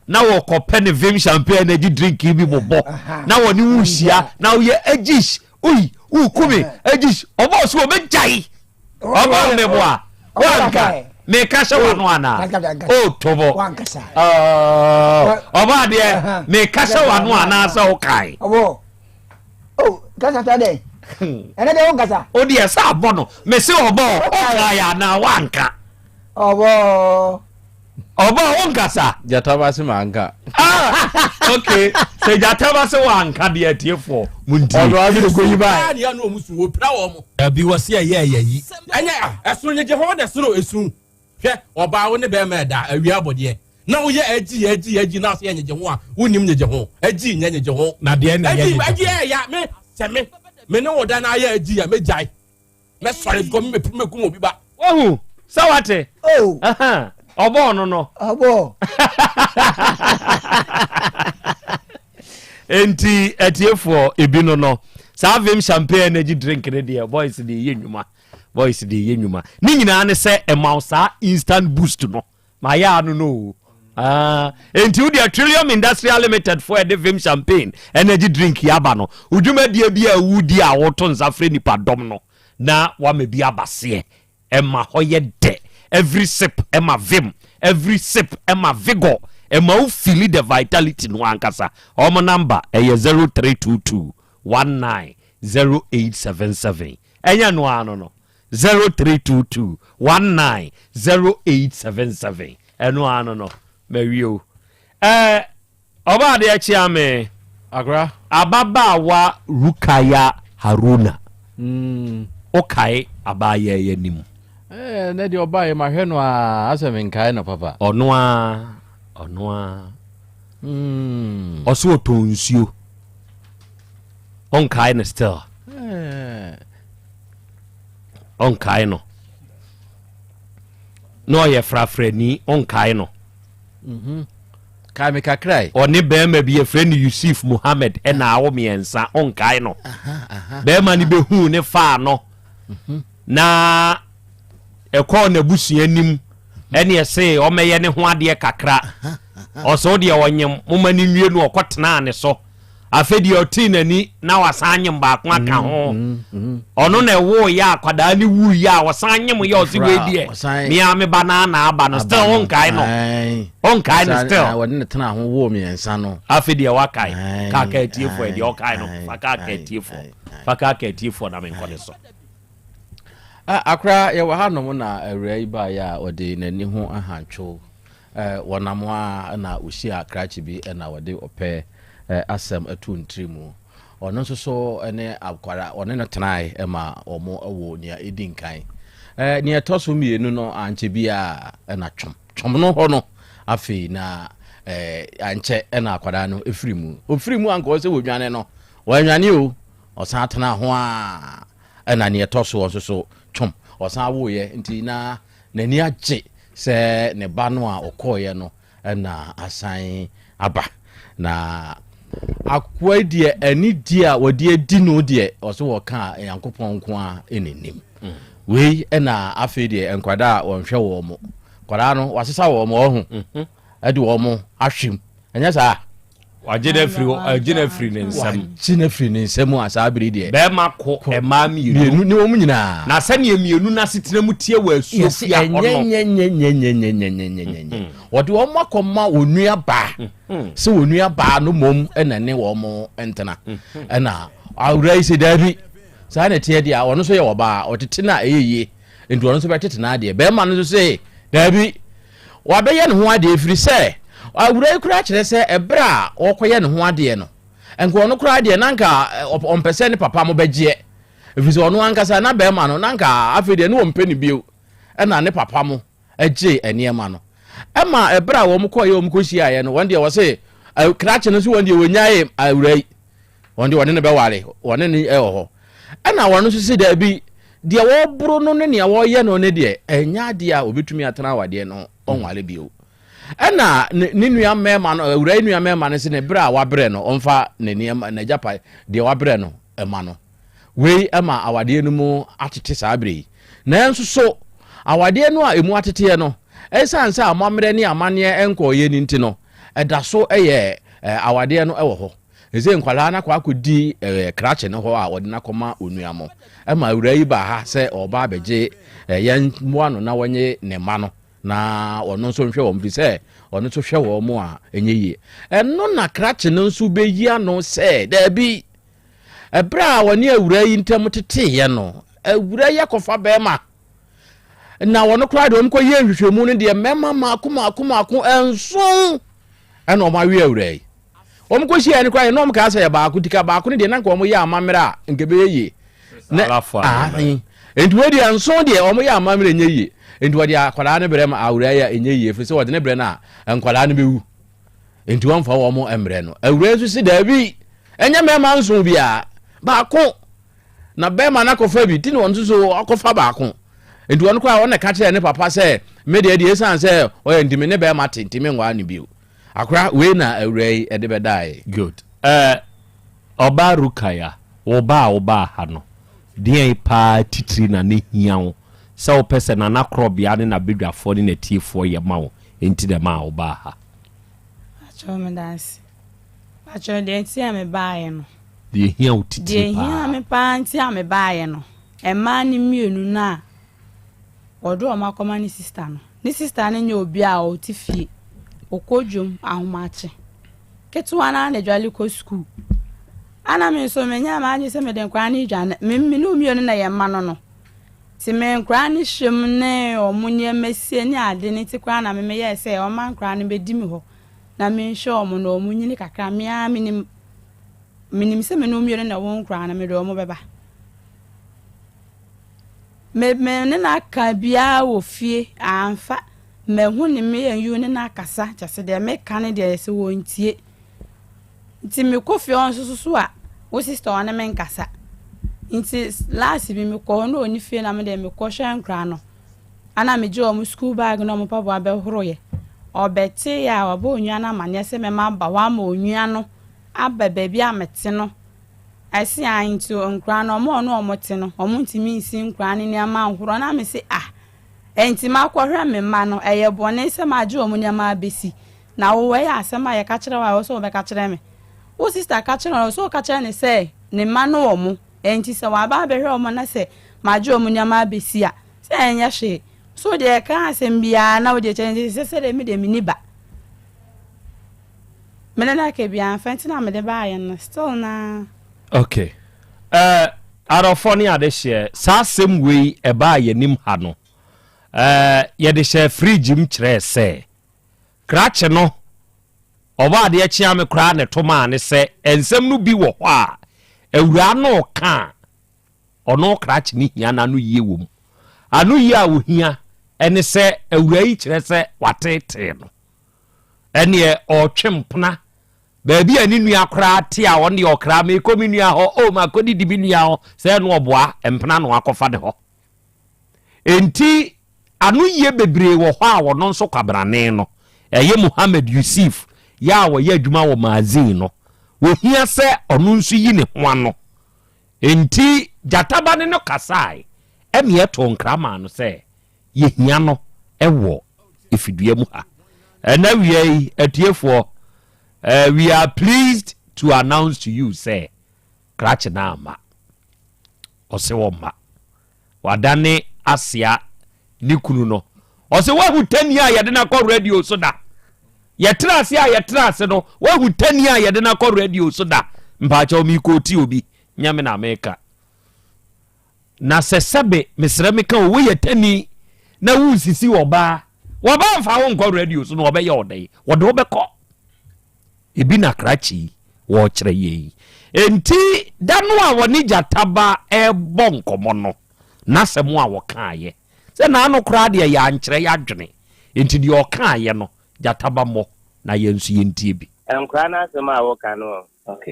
na wɔkɔpɛ ne vim champagne energy drink bi bobɔ na wɔne wo hyia na woyɛ agyish ui woku me agyish ɔbɔɔ so wɔbɛgyae ɔbɔɔ meboa wanka meka hyɛ wano anaa o tobɔ ɔbɔ adeɛ meka hyɛ wano anaa sɛ wokae wodeɛ sɛ abɔ no mese ɔbɔ wokae anaa wanka ɔbɔ Ɔba wo nkasa. Gyata ba se manka. Ah, okay. Sɛ gyata ba se wanka deɛ atiefoɔ mo ntie. Ɔno ase de koyi bae. Deɛ no ɔmo su wɔpira wɔn mo. Dabi wɔsi ɛyɛ ɛyɛ yi. Ɛnyɛ a ɛsono nyegye hɔ na ɛsono esu hwɛ ɔbaa wo ne bɛrima ɛda awia abɔdeɛ na woyɛ agyi agyi agyi na ɔsɛ yɛ nyegye ho a wonim nyegye ho agyi nyɛ nyegye ho na deɛ na ɛyɛ agyi nyegye agyi ɛyɛ me sɛ me me ne wo da na ayɛ agyi a mɛgyae mɛsɔre because me mɛkum obi ba. Wahu sɛ wate? Oh. Ɔbɔɔ no no. Ɔbɔɔ. Enti atiefoɔ ebi no no saa vim champagne energy drink no deɛ boys de yɛ nnwuma boys de yɛ nnwuma ne nyinaa ne sɛ ɛma wo saa instant boost no Mayɛ ano no o. Ah, enti wo deɛ Trillium Industrial Limited foɔ ɛde Vim Champagne energy drink yi aba no, wo dwumadie bi a wodi a woto nsa frɛ nipa dɔm no na wama bi aba seɛ. Ɛma hɔ yɛ dɛ. Every sip ɛma vim, every sip ɛma vigor, ɛma wo feeli the vitality no ankasa. Wɔn number ɛyɛ 0322 19 0877. Ɛnyɛ ɛno ara no no. 0322 19 0877 ɛno ara no no mawie o ɛɛ ɔbaa adeɛ kyea me Akora. Ababaawa Rukaya Haruna mm. Wokae abaayaa yi anim? Ɛɛ nɛ deɛ ɔbaa yɛ mahwɛ no a asɛ menkae no papa. Ɔno a ɔno a mm. Ɔso ɔtɔn nsuo ɔnkae no still. Ɛɛ. Ɔnkae no. Na ɔyɛ frafrani, ɔnkae no. Mhm. Kae me kakra yi. Ɔne bɛrima bi yɛfrɛ no Yusuf Muhammad ɛna awo mmiɛnsa, ɔnkae no. Bɛrima no bɛhuu ne faa no. Mhm. Na ɛkɔɔ n'abusua anim ɛne ɛse ɔmɛyɛ ne ho adeɛ kakra. Ɔsɛ wo deɛ ɔnyem, moma no nwie no ɔkɔtenaa ne so. Afei deɛ ɔtee n'ani na wasan anyem baako aka mm, ho. Mm, mm. Ɔno na ɛwoo yɛ akwadaa ne wuu yɛ a ɔsan anyem yɛ ɔsi wei deɛ mea me ba naa na aba no still ɔnkae no ɔnkae no still. Wɔde ne tena ho woo mmiɛnsa no. Afei deɛ wakae kaaka atiefoɔ deɛ ɔkae no fa kaaka atiefoɔ fa kaaka atiefoɔ na menkɔ ne so. Akora yɛwɔ hanom na awura yi baeɛ a ɔde n'ani ho ahantwo Wɔnam ara na wɔhyiaa krakye bi na wɔde ɔpɛ asɛm too ne tiri mu. Ɔno nso so ne akwara, ɔne no tenae ma wɔwoo nea edi nkan. Nea ɛtɔ so mmienu no ankyɛ biara na twom. Twom no hɔ no, afei na ankyɛ na akwadaa no firi mu. Ɔfiri mu anka ɔsɛ wɔdwane no, wɔannwane o, ɔsan tenaa ho ara na nea ɛtɔ soɔ nso so twom. Ɔsan woeɛ nti na N'ani agye sɛ ne ba no a ɔkɔeɛ no na asan aba. Na akoa yi deɛ anidie a wɔde adi no deɛ ɔso wɔka a Nyankopɔn nko ara na nim. Mm. Wei na afei deɛ nkwadaa a wɔnhwɛ wɔn mo. Nkwadaa no wasesa wɔn ɔho mhm. ɛde wɔn ahwem. Ɛnyɛ saa? Wagye no afiri wagye no afiri ne nsam. Wagye no afiri ne nsam a saa bere deɛ. Bɛrima ko mmaa mmienu. Mmienu ne wɔn nyinaa. Na sɛdeɛ mmienu no asetena mu teɛ wɔ asuo fia hɔ no. Nyɛnyɛnyɛnyɛnyɛnyɛnyɛnyɛ. Wɔde wɔn akɔma wɔn nua baa. Sɛ wɔn nua baa no mmom na ne wɔn ntena. Ɛna awura yi sɛ daabi. Saa na ɛteɛ deɛ ɔno nso yɛ ɔbaa ɔtete no a ɛyɛ yie. Nti ɔno nso bɛtete n'adeɛ. Bɛrima no nso sɛ daabi. Wabɛyɛ ne ho adeɛ ɛfiri sɛ awura yi koraa kyerɛ sɛ ɛberɛ a ɔrekɔyɛ ne ho adeɛ no, nka ɔno koraa deɛ na nka ɔmpɛ sɛ ne papa mo bɛgyeɛ ɛfiri sɛ ɔno ankasa na bɛrima no na nka afei deɛ ne ɔmpɛ ne bio ɛna ne papa mo gyee nneɛma no ɛma ɛberɛ a wɔn kɔeɛ wɔn kɔhyiaeɛ no wɔn deɛ wɔse. Krakye no nso wɔn deɛ wɔnyae awura yi, wɔn deɛ wɔne no bɛware, wɔne no wɔ hɔ. Ɛna wɔn nso se daabi, deɛ wɔboro no ne nea wɔyɛ no ne deɛ, ɛnyɛ adeɛ a wɔbɛtumi atena awadeɛ no ɔnware bio. Ɛna ne nua mmarima no, awura yi nua mmarima no se ne berɛ a wabrɛ no, ɔmfa ne nneɛma, n'agyapa, deɛ wabrɛ no ma no. Wei ma awadeɛ no mu atete saa berɛ yi. Nanso so awadeɛ no a ɛmu ateteɛ no, ɛsiane sɛ amammerɛ ne amanneɛ nkɔeɛ no nti no, ɛda so yɛ awadeɛ no wɔ hɔ. Ɛsɛ nkwadaa no akɔ akɔdi krakye no hɔ a wɔde no akɔma onua mo. Ɛma awuraa yi baa ha sɛ ɔreba abɛgye yɛn mmoa no na wɔnye ne mma no na ɔno nso nhwɛ wɔn, firi sɛ ɔno nso hwɛ wɔn a ɛnyɛ yie. Ɛno na krakye no nso bɛyi ano sɛ daabi. Ɛberɛ a wɔne awuraa yi ntam teteeɛ no, awuraa yi akɔfa bɛrima. Na wɔn koraa deɛ wɔkɔyɛ nhwehwɛmu no deɛ mmarima mmaako mmaako mmaako nson ɛna wɔn awe awuraa yi. Wɔn kɔhyiaeɛ no koraa yɛ na wɔn kaa sɛ yɛ baako nti ka baako no deɛ na nka wɔn yɛ amammerɛ a nka ɛbɛyɛ yie. Na ahe nti wei deɛ nson deɛ wɔn yɛ amammerɛ nyɛ yie nti wɔde akwadaa no brɛ ma awuraa yi a ɛnyɛ yie ɛfiri sɛ wɔde ne brɛ no a nkwadaa no bɛwu. Enti wɔmfa wɔn mmrɛ no. Awuraa nso se, Daabi, ɛnyɛ mmarima nson biara, baako. Na barima no akɔfa bi, nti na ɔno nso so akɔfa baako. Enti ɔno koraa ɔno na ɛka kyerɛɛ ne papa sɛ, Me deɛ deɛ ɛsiane sɛ ɔyɛ nti me ne barima te nti menwaa no bio. Akora, wei na awuraa yi de bɛdaeɛ. Good. Eh, Ɔbaa Rukaya, wo ba a wobaa ha no, deɛn paa titiri na na ɛhia wo sɛ wopɛ sɛ Nana Korɔbea ne n'abadwafoɔ ne n'atiefoɔ yɛ ma wo nti na ɛmaa wobaa ha? Pakyɛw medaase. Pakyɛw deɛ nti a mebaeɛ no. Deɛ ehia wo titiri paa. Deɛ ehia me paa nti a mebaeɛ no, mmaa no mmienu no a wɔde wɔn akɔma ne sista no. Ne sista no nyɛ obi a ɔte fie. Ɔkɔ dwom ahomakye. Ketewa no ara na adwale kɔ sukuu. Ana me nso menyɛɛ m'adwene sɛ mede nkwadaa no redwane. Me me ne mmienu na yɛn mma no no. Nti me nkwadaa no hyɛ mu ne wɔn nneɛma sie ne ade no nti koraa na me meyɛɛ sɛ wɔmma nkwadaa no bɛdi me hɔ na menhwɛ wɔn na wɔn nyini kakra. Me ara menim menim sɛ me ne wɔn mmienu na ɛwɔ nkwadaa no mede wɔn bɛba. Me me ne no aka biara wɔ fie amfa mahu ne me yɛn ne no akasa kyɛ sɛ deɛ meka ne deɛ sɛ wɔntie. Nti mekɔ fie hɔ nso so a, wo sister ɔne me nkasa. Nti last bi mekɔ hɔ na ɔnni fie na me deɛ mekɔ hwɛ nkora no. Ana megye wɔn school bag na wɔn mpaboa bɛhoroeɛ. Ɔbɛteeɛ a wabɔ onua no amaneɛ sɛ mɛma aba hɔ ama onua no aba baabi a mete no. Ɛse ae nti nkora no wɔn a ɔne wɔn te no wɔn ntumi nsi nkora no nneɛma nhorɔ na mese ah ɛnti makɔhwɛ me mma no ɛyɛ bɔne sɛ magye wɔn nneɛma abɛsi. Na wo, ɛyɛ asɛm a yɛka kyerɛ wo a, ɛwɔ sɛ wobɛka kyerɛ me. Wo sista ka kyerɛ no, ɛwɔ sɛ woka kyerɛ no sɛ ne mma ne wɔn. Enti sɛ waba abɛhwɛ wɔn na sɛ magye wɔn nneɛma abɛsi a, sɛ ɛnyɛ hwee. So wo deɛ ka asɛm biara na wode kyerɛ nti sɛ sɛdeɛ me deɛ menni ba. Me ne no aka biara mfa nti na mede baeɛ no still na. Okay. Eh, adɔfoɔ ne adehyeɛ, saa asɛm wei ɛbaa yɛnim ha no, eh, yɛde hyɛɛ fridge mu kyerɛɛ sɛ, Krakye no, Ɔbɔadeɛ kyea me koraa na ɛto maa ne sɛ nsɛm no bi wɔ hɔ a awuraa no reka a, ɔno krakye no hia n'ano yie wɔ mu. Ano yie a ɔhia ne sɛ awuraa yi kyerɛ sɛ wateetee no. Ɛneɛ ɔretwe mpena baabi a ne nua koraa te a ɔno deɛ ɔkra mekɔ me nua hɔ, o makɔdidi me nua hɔ, sɛ ɛno ɔboa mpena na wakɔfa ne hɔ. Enti anoyie bebree wɔ hɔ a ɔno nso kwabrane no, ɛyɛ Mohammed Yusuf yɛ a ɔyɛ adwuma wɔ Maazin no, ɔhia sɛ ɔno nso yi ne ho ano. Enti gyata ba ne no kasae ɛne ɛtoo nkra maa no sɛ yɛhia no wɔ efidua mu ha. Ɛna awia yi, atiefoɔ, eh, we are pleased to announce to you sɛ krakye no amma. Ɔse ɔmma. Wadane asea ne kunu no. Ɔse wahu tani a yɛde no akɔ radio so da. Yɛtena ase a yɛtena ase no, wahu tani a yɛde no akɔ radio so da. Mpaakyɛw meekɔɔti obi, nyɛ me na meka. Na sɛ sɛbe mesrɛ meka o, woyɛ tani na wonsisi ɔbaa, wɔbaa mfa wo nkɔ radio so na wɔbɛyɛ wo dɛn? Wɔde wo bɛkɔ. Ebi na krakye yi wɔrekyerɛ yɛn yi. Enti da no a wɔne gyata ba rebɔ nkɔmmɔ no, n'asɛm a wɔkaeɛ, sɛ n'ano koraa deɛ yɛankyerɛ yɛadwene, enti deɛ ɔkaeɛ no, gyata ba mmɔ na yɛn nso yɛntie bi. Nkwadaa no asɛm a woka no,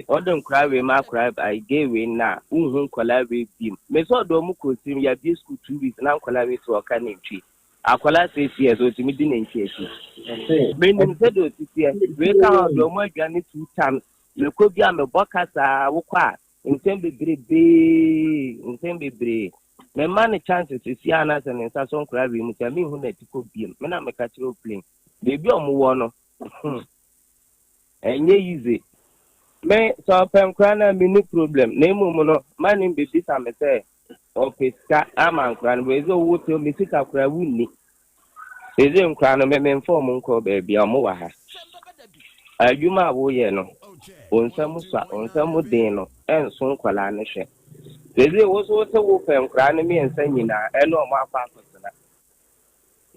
wode nkwadaa wei ma akwadaa ayi gay wei nna a, wonhu nkwadaa wei biem. Me sɛ ɔde wɔn kɔ tirim, yɛabue sukuu 2 weeks na nkwadaa wei te ɔka nantwie. Akwadaa 6 years otumi di nantwie akyi. Menim sɛdeɛ ɔsi teɛ. Wei ka ho ɔde wɔn aduane two times. Mekɔ bi a mebɔ kasa wokɔ a nsɛm bebrebee nsɛm bebree. Mema no chance sisi a na sɛ ne nsa so nkwadaa wei mu sɛ menhu n'ati kɔ biem. Me na meka kyerɛ wo plain. Baabi a wɔwɔ no ɛnyɛ easy. Me sɛ ɔpɛ nkwadaa no a menni problem na mmom no ma ne mbɛbisa me sɛ ɔpɛ sika ama nkwadaa no wei sɛ owó te me sika koraa wunni. Sese nkwadaa no me memfa ɔmo nkɔ baabi a ɔmo wɔ ha. Adwuma a woyɛ no, wo nsa mu sua, wo nsa mu den no ɛnso nkwadaa no hwɛ. Sese wo so sɛ wopɛ nkwadaa no mmiɛnsa nyinaa ɛne ɔmo akɔ akɔtena.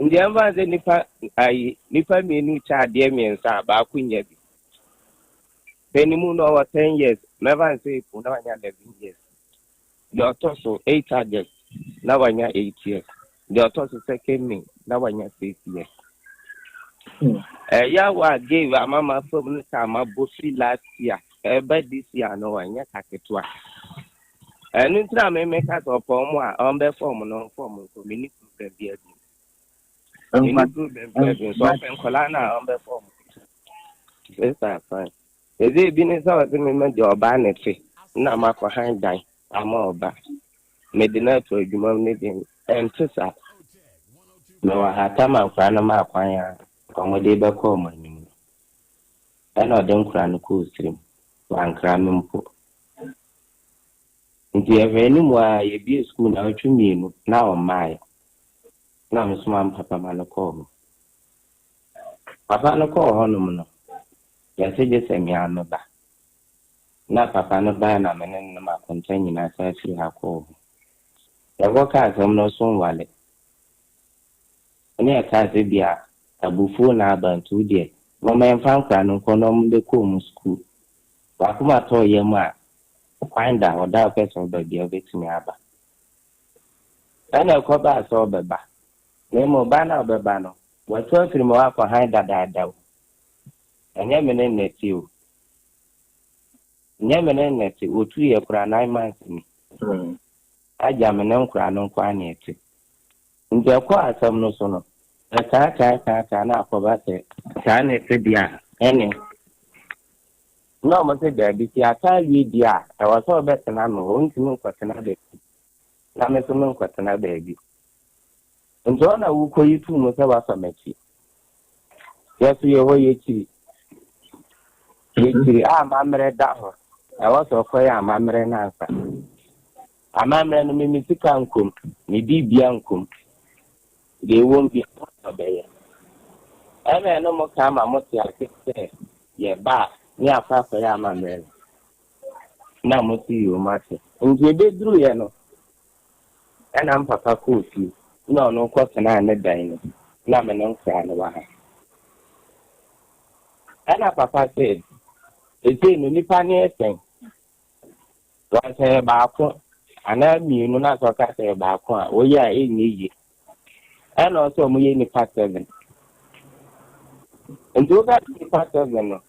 Nti ɛmfa sɛ nipa ayi nipa mmienu kyɛ adeɛ mmiɛnsa a baako nya bi. Panimu no ɔwɔ 10 years, mɛfa n sɛ epu na wanya 11 years. Deɛ ɔtɔ so 8 August na wanya 8 years. Deɛ ɔtɔ so 2nd May na wanya 6 years. Ɛyɛ wa gave amama fam no sɛ ama bɔ firi last year ɛbɛ this year no wanyɛ kaketewa. Ɛno nti na meme ka sɛ ɔpɛ ɔmo a ɔmbɛfa ɔmo no ɔmfa ɔmo nkɔ menni problem bi abi. Menni problem bi abi nso ɔpɛ nkɔlaa no a ɔmbɛfa ɔmo. Sister fine. Ɛdze ebi ne sɛ ɔsɛ mema deɛ ɔbaa ne te na makɔ han dan ama ɔba. Mede no ato adwuma mu ne deɛ ɛnte saa. Mewɔ ha tama nkwadaa no ma akwan a ɔmode bɛkɔ ɔmo anim no. Ɛna ɔde nkwadaa no kɔɔ sirim. Wankra me mpo. Nti yɛhwɛ anim a yɛbie sukuu na ɔtwe mmienu na ɔmmaeɛ. Na mesoma me papa ma no kɔɔ hɔ. Papa no kɔɔ hɔnom no, yɛse gye sɛ mea meba. Na papa no bae na me ne no nam akonta nyinaa san firi ha kɔɔ hɔ. Yɛkɔka asɛm no so nwale. Ne yɛkaa sɛ bia abufuo na aba nti wo deɛ momma yɛmfa nkwadaa no nkɔ na ɔmo bɛkɔ ɔmo sukuu. Wakoma tɔɔ yam a kwan da hɔ da a wopɛ sɛ ɔba bia wobɛtumi aba. Ɛna ɛkɔbaa sɛ ɔbɛba. Na mmom ba no a ɔbɛba no, watu afiri mu akɔ han dadaada o. Ɛnyɛ me ne nnɛte o. Nyɛ me ne nnɛte, otu yɛ koraa 9 months ni. Agya me ne nkwadaa no nko ara na ɛte. Nti ɛkɔ asɛm no so no, ɛkaa kaa kaa kaa na akɔba sɛ saa na ɛte deɛ a ɛne na ɔmo sɛ daabi si aka awie deɛ a ɛwɔ sɛ ɔbɛtena me hɔ, ɔntumi nkɔtena baabi. Na me nso menkɔtena baabi. Nti ɔna wokɔyi tuu mu sɛ wafa m'akyi. Yɛso yɛ hɔ yɛkyiri. Yɛkyiri a amammerɛ da hɔ. Ɛwɔ sɛ ɔkɔyɛ amammerɛ no ansa. Amammerɛ no me sika nkom, me biribia nkom. Deɛ ɛwɔ mu bi ɔbɛyɛ. Ɛna ɛno mo ka ama mo te ase sɛ yɛba a ne akɔ akɔyɛ amammerɛ no. Na mo te yɛ ɔmo ase. Nti ebeduru no, ɛna mpapa kɔɔ fie na ɔno kɔtenaa ne dan no na me ne nkwadaa no wɔ ha. Ɛna papa sɛ, esei no nipa ne yɛ sɛn? Wɔn sɛ yɛ baako anaa mmienu na sɛ ɔka sɛ yɛ baako a woyɛ a ɛnyɛ yie. Ɛna ɔsɛ ɔmo yɛ nipa seven. Nti woka sɛ nipa seven no,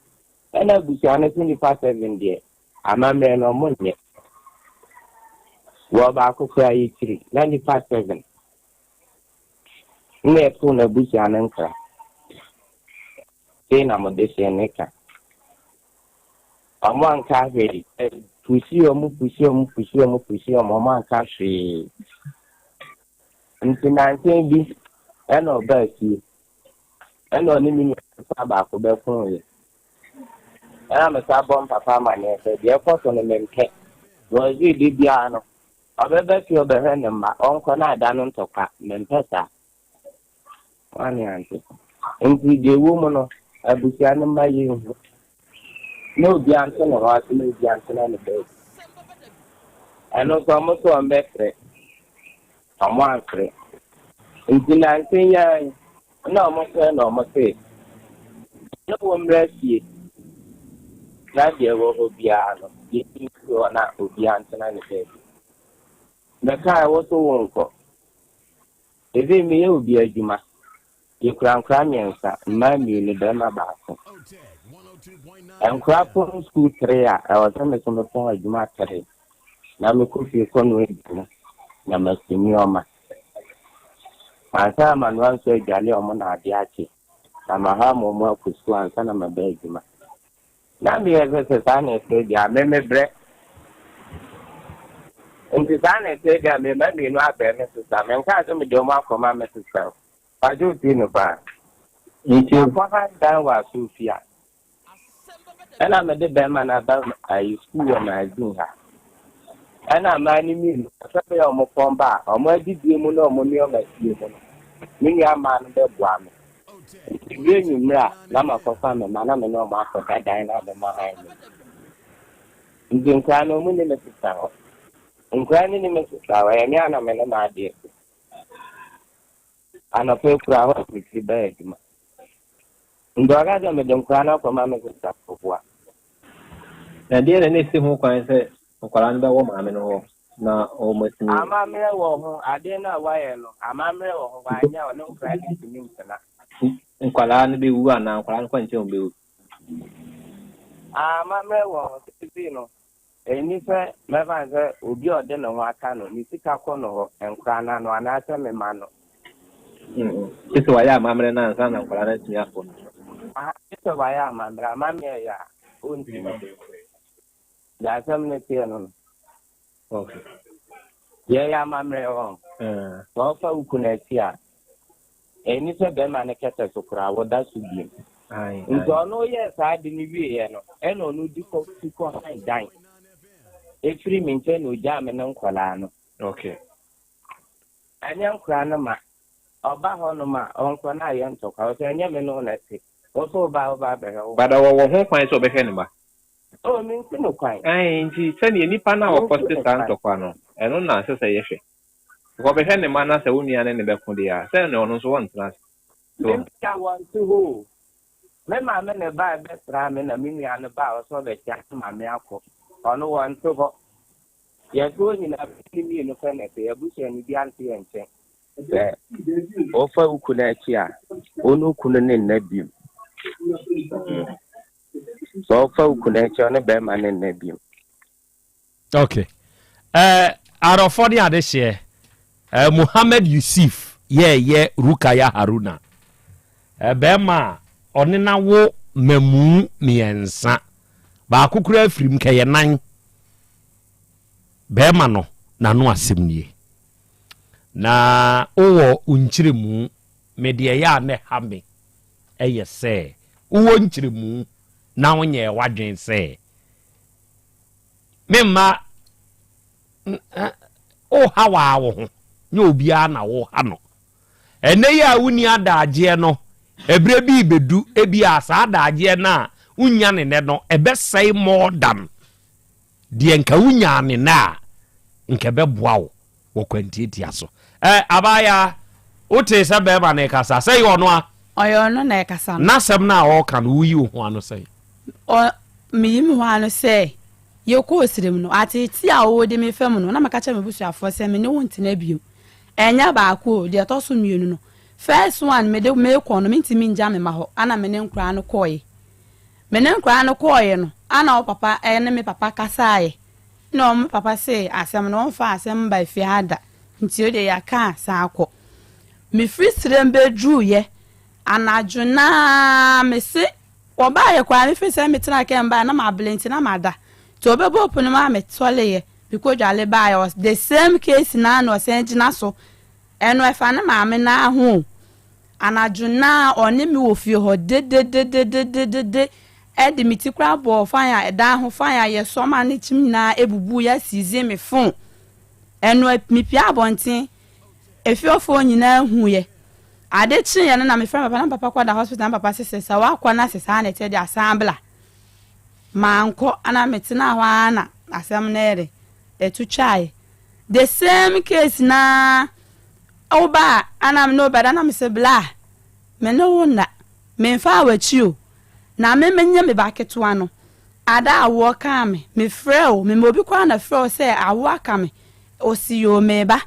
ɛna abusua no sɛ nipa seven deɛ amammerɛ no ɔmo nyɛ. Wɔ baako koraa yɛkyiri na nipa seven. Na ɛto n'abusua no nkra. Sei na mo de hyɛ ne ka. Ɔmo anka hwee. Pusi ɔmo pusi ɔmo pusi ɔmo pusi ɔmo ɔmo anka hwee. Nti nansen bi ɛna ɔbaa fie. Ɛna ɔne me nua ketewa baako bɛkoeɛ. Ɛna me sa bɔ mpapa amanneɛ sɛ deɛ ɛkɔ so no mempɛ. Wɔdze de biara no ɔbɛba fie ɔbɛhwɛ ne mma ɔnkɔ na ada no ntɔkwa mempɛ saa. Wane ante. Nti deɛ ɛwɔ mu no abusua no mma yɛnhu. Na obiara nto ne ho ase na obiara ntena ne baabi. Ɛno nso ɔmo so ɔmbɛfrɛ. Ɔmo amfrɛ. Nti nansen yi na ɔmo frɛ na ɔmo se ne wɔ mmerɛ fie na deɛ ɛwɔ hɔ biara no yɛyi mfiri hɔ na obiara ntena ne baabi. Mɛkaa wo so wo nkɔ. Ebi meyɛ obi adwuma. Yɛkura nkora mmiɛnsa, mmaa mmienu, barima baako. Nkora pɔn sukuu tere a, ɛwɔ sɛ me nso mepɔn adwuma tere na mekɔ fie kɔnoa aduane na masi nneɛma. Ansa na manoa nso aduane a wɔn na ade akye na maham wɔn akɔ sukuu ansa na maba adwuma. Na meyɛ sɛ sɛ saa na ɛteɛ deɛ a, me mebrɛ. Nti saa na ɛteɛ deɛ a, me mma mmienu abrɛ me sista. Menkaa sɛ mede wɔn akɔma me sista o. Mpakyɛ wotie me paa? Makɔ han dan wɔ Asofia. Ɛna mede bɛrima no aba ayi sukuu wɔ magazine ha. Ɛna mmaa no mmienu, sɛ bɛyɛ wɔn pɔn ba a, wɔn adidie mu ne wɔn nneɛma sie mu no, me nua mmaa no bɛboa me. Nti wie anwummerɛ a, na makɔfa me mma na me ne wɔn akɔda dan no a mema han no mu. Nti nkwadaa no, wɔn nni me sista hɔ. Nkwadaa no nni me sista hɔ, ɛyɛ me ara na me ne m'adeɛ te. Anɔpa yi koraa, hɔ na mefiri baa adwuma. Nti ɔka sɛ mede nkwadaa no akɔma me sista ɔboa. Na deɛn na na ɛsi ho kwan sɛ nkwadaa no bɛwɔ maame no hɔ na wɔatumi. Amammerɛ wɔ ho, adeɛ no a wayɛ no, amammerɛ wɔ ho, wanyɛ a ɔne nkwadaa no ntumi ntena. Nkwadaa no bɛwu anaa nkwadaa no kwankyɛn wɔn bɛwu? Amammerɛ wɔ ho, seesei no, Ɛnni sɛ mɛfa no sɛ obi a ɔde ne ho aka no, ne sika kɔ no hɔ, nkora no ano, anaasɛ mema no. Gye sɛ wayɛ amammerɛ no ansa na nkwadaa no atumi akɔ no. Aha, gye sɛ wayɛ amammerɛ. Amammerɛ yɛ a, ɔntumi. Deɛ asɛm no teɛ no no. Okay. Yɛyɛ amammerɛ hɔ. Sɛ ɔfa wo kunu akyi a, ɛnni sɛ bɛrima no kɛtɛ so koraa wɔda so bio. Nti ɔno yɛɛ saa de no wieɛ no, ɛna ɔno di kɔ tu kɔ han dan. Ɛfiri me nkyɛn na ɔgyaa me ne nkɔlaa no. Okay. Ɛnyɛ nkoraa no ma ɔba hɔnom a ɔnkɔ na ayɛ ntɔkwa. Ɔsɛ ɛnyɛ me ne wo na ɛte. Wo so woba a woba abɛhwɛ wo. But ɔwɔ ho kwan sɛ ɔbɛhwɛ ne mma. Oh, mensi no kwan. Ae, nti sɛdeɛ nipa no a ɔkɔste saa ntɔkwa no, ɛno na ɛsɛ sɛ yɛhwɛ. Because ɔbɛhwɛ ne mma na sɛ wo nua ne no bɛko deɛ a, sɛ ɔno nso ɔntena ase. So. Me nua wɔnte hɔ o. Me maame na ɛbae bɛsraa me na me nua no baa ɔsɛ ɔbɛkyia me maame akɔ. Ɔno wɔnte hɔ. Yɛte hɔ nyinaa me ne mmienu pɛ na ɛte. Yɛn abusuani biara nte yɛn nkyɛn. Sɛ wofa wo kunu akyi a, wo ne wo kunu no nna bio. Sɛ ɔfa wo kunu akyi a, ɔne bɛrima no nna bio. Okay. Eh, arɔfɔ ne adehyeɛ. Eh, Muhammad Yusuf yɛɛyɛ Rukaya Haruna. Eh, bɛrima a ɔne na wo mamu mmiɛnsa. Baako koraa firim kɛyɛ nan. Bɛrima no, n'ano asɛm nie. Na wowɔ nkyerɛmu, me deɛ ɛyɛ a na ɛha me ɛyɛ sɛ wowɔ nkyerɛmu na wonyɛɛ w'adwene sɛ memma woha waa wo ho, nyɛ obiara na woha no. Ɛnɛ yi a wonni adagyeɛ no, ɛberɛ bi rebɛdu, ebia saa adagyeɛ no a wonnya ne nnɛ no, ɛbɛsɛe more than Deɛ nka wonyaa no nnɛ a, nka ɛbɛboa wo wɔ kwantiatia so. Ɛ, abaayaa, wotee sɛ bɛrima no rekasa? Sɛ ɛyɛ ɔno a? Ɔyɛ ɔno na ɛkasa no. N'asɛm no a ɔreka no, woyi wo ho ano sɛn? Ɔ, meyi me ho ano sɛ, yɛkɔɔ serem no, ateetee a wode me fa mu no, na maka kyerɛ m'abusuafoɔ sɛ me ne wo ntena bio. Ɛnyɛ baako o, deɛ ɛtɔ so mmienu no, first one mede mekɔ no, mentumi ngya me mma hɔ, ɛna me ne nkoraa no kɔeɛ. Me ne nkwadaa no kɔeɛ no, ana wo papa ne me papa kasaeɛ. Ɛna wɔn me papa se asɛm no wɔmfa asɛm mma fie ha da, nti wo deɛ yɛaka a san kɔ. Mefiri serem bɛduruiɛ anadwo no ara, mese wɔbaeɛ koraa mefiri sɛ metenaa kaa mu baeɛ na mabrɛ nti na mada. Nti wɔbɛbɔɔ pono mu a mesɔreeɛ, mekɔdwale baeɛ, the same case no ara na ɔsan gyina so. Ɛno ɛfa ne maame no ara ho o. Anadwo no ara ɔne me wɔ fie hɔ dedededededede de me ti koraa bɔɔ fan a ɛdan ho fan a yɛsɔ ma ne kyim nyinaa ebubuiɛ asiizi me fon. Ɛno mepie abɔnten efiefoɔ nyinaa huiɛ. Ade kyeeɛ no na mefrɛ papa na papa kɔda hospital na papa se sɛ sɛ wakɔ na sɛ saa na ɛteɛ deɛ asan bla. Mankɔ na metenaa hɔ ara na asɛm no yɛ dɛ ɛto twaeɛ. The same case no ara Wo ba a, ana me ne wo bɛda? Na mese, Bla, me ne wo nna. Memfaa w'akyi o. Na me menyɛ me ba ketewa no. Ada a awoɔ kaa me, mefrɛɛ wo, mema obi koraa na frɛɛ wo sɛ awoɔ aka me. Ɔse, Yoo, meba.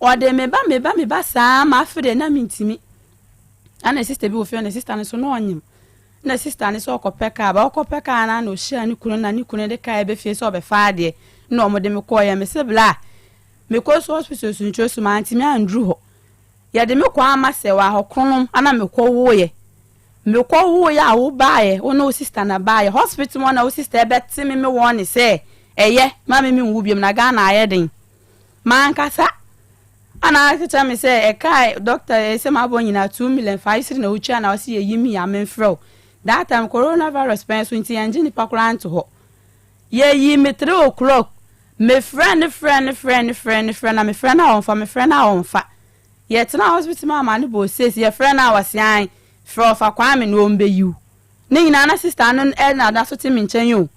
Ɔde me ba, me ba, me ba saa ma afei deɛ na mentumi. Ana ne sister bi wɔ fie hɔ, ne sister no nso na ɔnyem. Na sister no sɛ ɔkɔpɛ kaa ba ɔkɔpɛ kaa no a na ɔhyia ne kunu na ne kunu de kaa ɛbɛ fie sɛ ɔbɛfa adeɛ na ɔmo de me kɔɔyɛ me se bla mekɔ so hospital sunturo so mantumi anduru hɔ yɛde me kɔ ama sɛ wɔ ahɔkronom ana mekɔ woeɛ mekɔ woeɛ a wo baeɛ wo ne wo sister na baeɛ hospital mu na wo sister ɛbɛte me me wɔn ne sɛ ɛyɛ ma me menwu biom na Ghana ayɛ den Mankasa. Ana aka kyerɛ me sɛ ɛka doctor sɛ mabɔ nyinaa 2 million 5 cedi na wotua na ɔse yɛyi me a memfrɛ wo. That time coronavirus pɛn so nti yɛngye nipa koraa nto hɔ. Yɛyi me 3 o'clock. Mefrɛ no frɛ no frɛ no frɛ no frɛ na mefrɛ no a ɔmfa mefrɛ no a ɔmfa. Yɛtena hospital mu ama no bɔɔ six yɛfrɛ no a ɔse ae frɛ ɔfa Kwame na ɔmbɛyi wo. Ne nyinaa na sister no na da so te me nkyɛn o.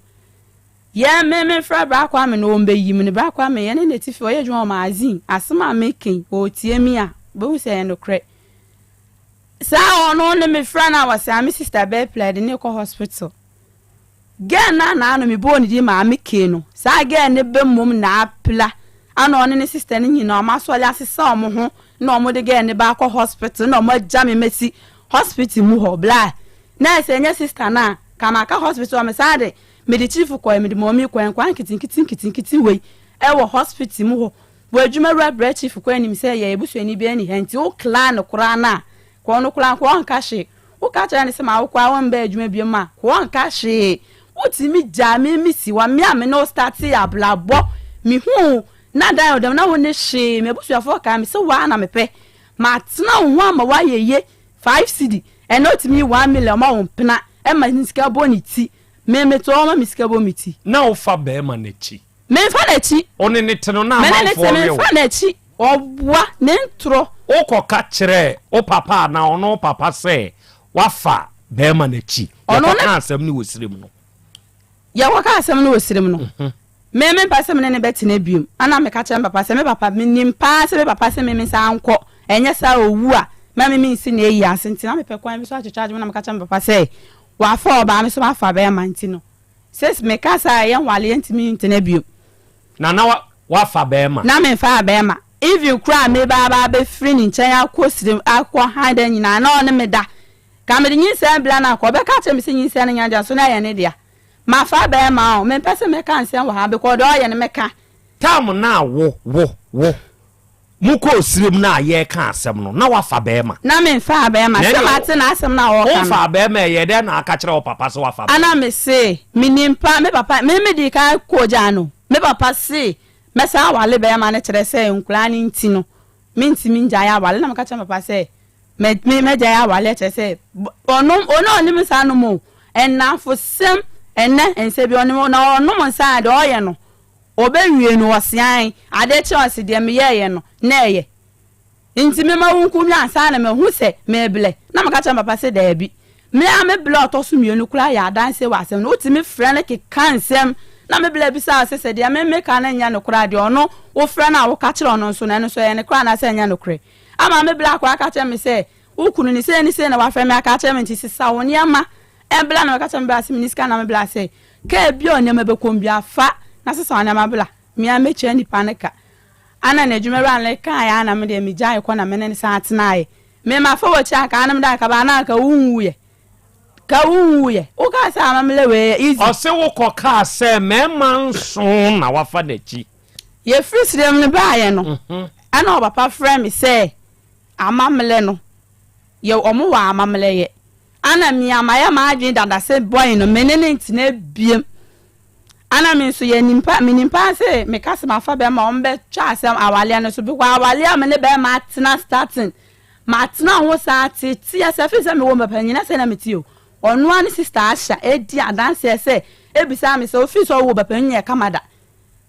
Yɛ me me frɛ bra Kwame na ɔmbɛyi me no bra Kwame yɛne no te fie ɔyɛ adwuma wɔ magazine asɛm a meka yi ɔretie me a ɔbɛhu sɛ ɛyɛ nokorɛ saa ɔno ne me frɛ no a ɔse a me sister bɛɛ pla de ne kɔ hospital girl no a naano mebɔɔ ne din maame kee no saa girl no bɛ mmom na apla ana ɔne ne sister no nyinaa ɔmo asɔre asesa ɔmo ho na ɔmo de girl no ba akɔ hospital na ɔmo agya me masi hospital mu hɔ bla na ɛsɛ ɛnyɛ sister no a ka maka hospital hɔ mesan de Mede chief kɔe, mede mummy kɔe, nkwadaa nketenkete nketenkete wei ɛwɔ hospital mu hɔ. Wɔ adwuma wura brɛ chief kɔ anim sɛ yɛ ebusuani bi ɛni ha nti wo kla no koraa no a, kɔ ɔno koraa nko ɔnka hwee. Wo ka kyerɛ no sɛ ma wo koraa wɔmba adwuma biom a, kɔ ɔnka hwee. Wo tumi gyaa me me si hɔ, me a me ne wo startee abrabɔ, me hu wo na dan ɔdam na wo ne hwee, m'abusuafoɔ kaa me sɛ wo ara na mepɛ. Matena wo ho ama woayɛ ye, 5 cedi, ɛnɛ wotumi yi 1 million ma wo mpena ɛma ne sika bɔ ne ti. Me me to ɔma me sika bɔ me ti. Na wo fa bɛɛma no akyi. Me nfa n'akyi. Wo ne no te no na amanfoɔ we wo. Me ne no te me nfa n'akyi ɔboa ne ntorɔ. Wo kɔ ka kyerɛɛ wo papa anaa ɔno wo papa sɛ wafa bɛɛma no akyi. Yɛ kɔ ka asɛm no wɔ sirem no. Yɛ kɔ ka asɛm no wɔ sirem no. Me me mpɛ sɛ me ne no bɛtena biom. Ɛna meka kyerɛ me papa sɛ me papa menim paa sɛ me papa se me mensan nkɔ ɛnyɛ saa owu a mɛma me mensi n'ayi ase nti na mepɛ kwan bi so atwetwe adwene na meka kyerɛ me papa sɛ Wafa ɔbaa me so mafa bɛɛma nti no sis me ka saa yɛn nwale yɛn ntumi ntena biom. Na na wafa bɛɛma. Na me nfaa bɛɛma even koraa me ba aba abɛ firi ne nkyɛn akɔ sirem akɔ han dɛ nyinaa na ɔne me da ka me de nyinsɛn bla no anka ɔbɛka akyerɛ me sɛ nyinsɛn no nya gya so na ɛyɛ ne dea mafa bɛɛma o me mpɛ sɛ mɛka nsɛm wɔ ha because deɛ ɔyɛ no mɛka. Tam no a wo wo wo Mokɔɔ serem no a yɛreka asɛm no, na woafa barima? Na memfaa barima. Sɛ mate n'asɛm no a ɔreka no. Womfaa barima ɛ, ɛyɛɛ dɛn na aka kyerɛ wo papa sɛ woafa barima? Ana mese, menim paa, me papa, me medii kan kɔɔ gyaa no. Me papa se mɛsan aware barima no kyerɛ sɛ nkwadaa no nti no, mentumi ngyae aware. Na meka kyerɛɛ me papa sɛ, mɛ, me, mɛgyae aware kyerɛ sɛ, ɔnom, ɔno a ɔnim nsa nom o, nnamfosɛm, ɛnnɛ, nsa bi ɔnom, na ɔnom nsa a deɛ ɔyɛ no, Ɔbɛwie no, ɔse ae. Adeɛ kye a ɔse deɛ meyɛeɛ no, na ɛyɛ. Nti memma wo nku me ansa na mahu sɛ mereblɛ. Na meka kyerɛ me papa sɛ daabi. Me ara me blɛ a ɔtɔ so mmienu koraa yɛ adanseɛ wɔ asɛm no. Wotumi frɛ no keka nsɛm. Na me blɛ bisa wo sɛ, sɛ deɛ me meka no nyɛ nokorɛ a, deɛ ɔno wofrɛ no a woka kyerɛ ɔno nso no, ɛno nso ɛyɛ nokorɛ anaasɛ ɛnyɛ nokorɛ? Ama me blɛ akwadaa ka kyerɛ me sɛ, wo kunu no sei ne sei na wafrɛ me aka akyerɛ me nti sesa wo nneɛma bla. Na meka kyerɛ me blɛ sɛ menni sika na me blɛ sɛ Kaa bi a nneɛma bɛkɔ mu biara, fa na sesa wo nneɛma bra. Me ara mɛtua nipa no ka. Ana n'adwumawura no kaeɛ ara na me deɛ megyaee kɔ na me ne no san tenaeɛ. Me mafa w'akyi anka anom da anka baa na anka wonwuiɛ. Ka wonwuiɛ. Wokaa sɛ amammerɛ wei yɛ easy. Ɔse wokɔ kaa sɛ mmarima nson na wafa n'akyi. Yɛfiri serem no baeɛ no, ɛna ɔpapa frɛɛ me sɛ amammerɛ no, yɛ wɔn wɔ amammerɛ yɛ. Ana me a mayɛ m'adwene dada sɛ boy no me ne no ntena biem. Ana me nso yɛ nimpa me nim paa sɛ meka sɛ mafa bɛrima wɔn bɛ twa asɛm awaleɛ no so because awaleɛ a me ne bɛrima atena starting matena ho saa tete asɛ fi sɛ mewɔ mpapa nyina sɛ na mete o ɔno ara ne sister Asha edi adanseɛ sɛ ebisa me sɛ ofi sɛ ɔwɔ papa nyɛ kama da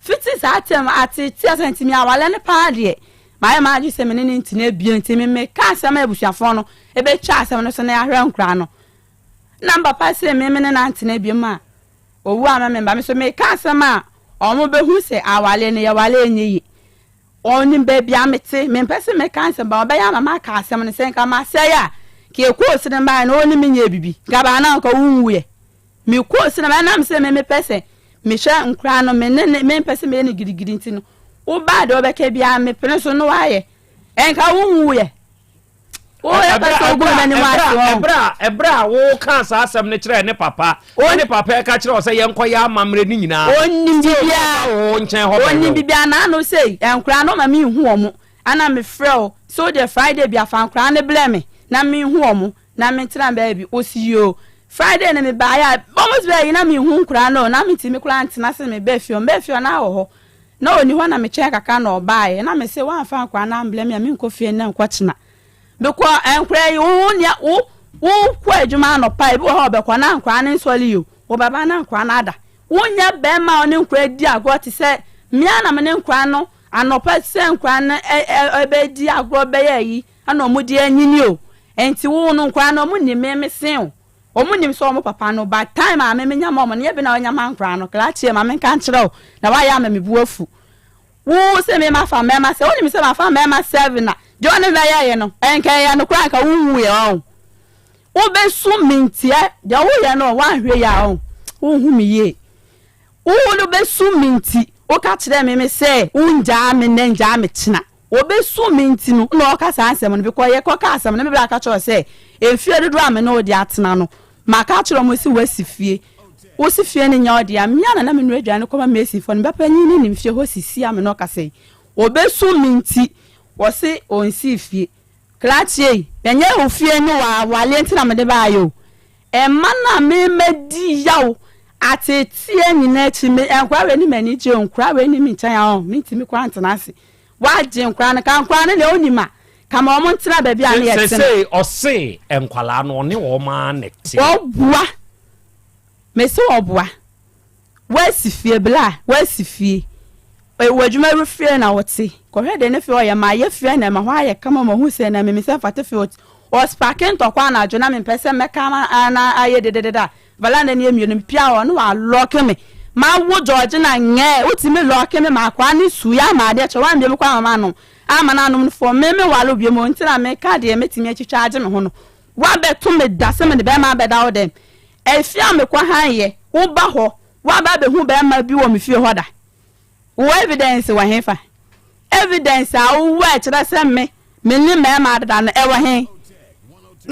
Fitsi saa term atseetsee ase ntsi me aware no paa deɛ, mayɛ m'adwen sɛ me ne no ntena bio ntsi me meka asɛm a ebusuafoɔ no ebetwa asɛm no so na yɛahwɛ nkoraa no. Nna me papa se me me ne no antsena biom a, owu ama me mba. Me so meka asɛm a ɔmo behu sɛ aware no yɛware a ennyɛ yie. Ɔnim baabi a metse, memmpɛ sɛ mɛka nsɛm but ɔbɛyɛ ama maka asɛm no, sɛ nka masɛe a, nka yɛkɔɔ sene bae no ɔne me nyɛɛ bibi, nka baa no a nka wonwuiɛ. Mekɔɔ cinema ɛnam sɛ me mepɛ sɛ mehwɛ nkoraa no me ne ne mempɛ sɛ meyɛ no gidigidi nti no wobaa deɛ wobɛka biara mepene so na wayɛ ɛnka wonwuiɛ. Wo yɛ pɛ sɛ ogu m'anim ase wɔn. Ɛberɛ a ɛberɛ a wokaa saa asɛm no kyerɛɛ ne papa, na ne papa ɛka kyerɛ wo sɛ yɛnkɔyɛ amammerɛ no nyinaa no, Ɔnnim still na biribiara. ɔba wo nkyɛn hɔ bɛhwɛ Ɔnnim wo. biribiara. N'ano sei, nkoraa no ma menhu wɔn. Ana mefrɛ wo sɛ wo deɛ Friday bia fa nkoraa no brɛ me na menhu wɔn na mentena baabi. Ɔsi yoo. Friday no mebaeɛ a, almost bɛyɛ yi na menhu nkoraa no o, na mentumi koraa ntena ase na mebaa fie hɔ. Mebaa fie hɔ na ɔwɔ hɔ. Na ɔnni hɔ na metwɛn kakra na ɔbaeɛ. Na mese woamfa nkoraa no ambrɛ me a menkɔ fie nnɛ nkɔkyena. Mekɔ nkoraa yi, wo nea wo wokɔ adwuma anɔpa ebi wɔ hɔ a ɔbɛkɔ na nkoraa no nsɔre yi o, wobɛba na nkoraa no ada. Wonyɛ bɛrima a ɔne nkoraa di agorɔ te sɛ me ara na me ne nkoraa no anɔpa sɛ nkoraa no ɛbɛdi agorɔ bɛyɛ ayi ɛna wɔn de anyini o. Nti wo no nkoraa no wɔn nim me me sen o. Wɔn nim sɛ wɔn papa no but time a me menya ma wɔn no nyɛ bi na wɔnya ma nkoraa no. Krakye ma menka nkyerɛ wo na woayɛ ama me bo afu. Wo se me mafa mmarima sɛ wonim sɛ mafa mmarima seven a deɛ ɔne me bɛyɛeɛ no nka ɛyɛ nokorɛ anka wonwuiɛ ɔn. Wobɛsu me ntia deɛ woyɛ no woanhwɛ yie a ɔn wonhu me yie. Wo no bɛsu me nti woka kyerɛɛ me me sɛ wongyaa me nnɛ ngyaa me kyena. Wɔbɛsu me nti no na ɔka saa nsɛm no because yɛkɔka asɛm no me bra ka kyerɛ sɛ mfie dodoɔ a me ne wo de atena no maka akyerɛ wɔn sɛ woasi fie wosi fie no nyɛ wo dea me ara na na menoa aduane kɔma masonfoɔ no me ba panyin no nim fie hɔ sisi a me ne wo kasa yi wɔbɛsu me nti wɔse ɔnsii fie Krakyee ɛnyɛ wo fie ne w'awaleɛ nti na mede baeɛ o Mma no a me madi yaw ateeteɛ nyinaa akyi me nkwadaa wei ne m'ani gye o nkwadaa wei ne me nkyɛn a ɔ mentumi koraa ntena ase wagye nkwadaa no ka nkwadaa no deɛ wonim a ka ma wɔn ntena baabi a ne yɛ te no. Sesei ɔse nkwadaa no ɔne wɔn ara na ɛte. Ɔboa mese ɔboa. Woasi fie bla woasi fie Wɔ adwuma wura fie na wote Kɔhwɛ deɛ ne fie ɔyɛ Mayɛ fie na ɛma hɔ ayɛ kama Mahu sɛ na mimi sɛ mfata fie Ɔ sparke ntɔkwa anadwo na mempɛ sɛ mɛka ama na ayɛ dededede a Valanda no yɛ mmienu mepia hɔ na walɔke me Mawo Georgina ngɛɛ wotumi lɔke me ma akwaa no su yɛ ama adeɛ kyɛ woambie me kwan ama manom ama no anom no fɔ me me ware wo biom o nti na meka deɛ mɛtumi atwitwa agye me ho no Woabɛto me da sɛ mede bɛrima abɛda wo dɛm Efie a mekɔ hann yɛ, wo ba hɔ, woaba abɛhu barima bi wɔ me fie hɔ da? Wo evidence wɔ he fa? Evidence a wowɔ a ɛkyerɛ sɛ me, me ne mmarima adeda no, ɛwɔ he?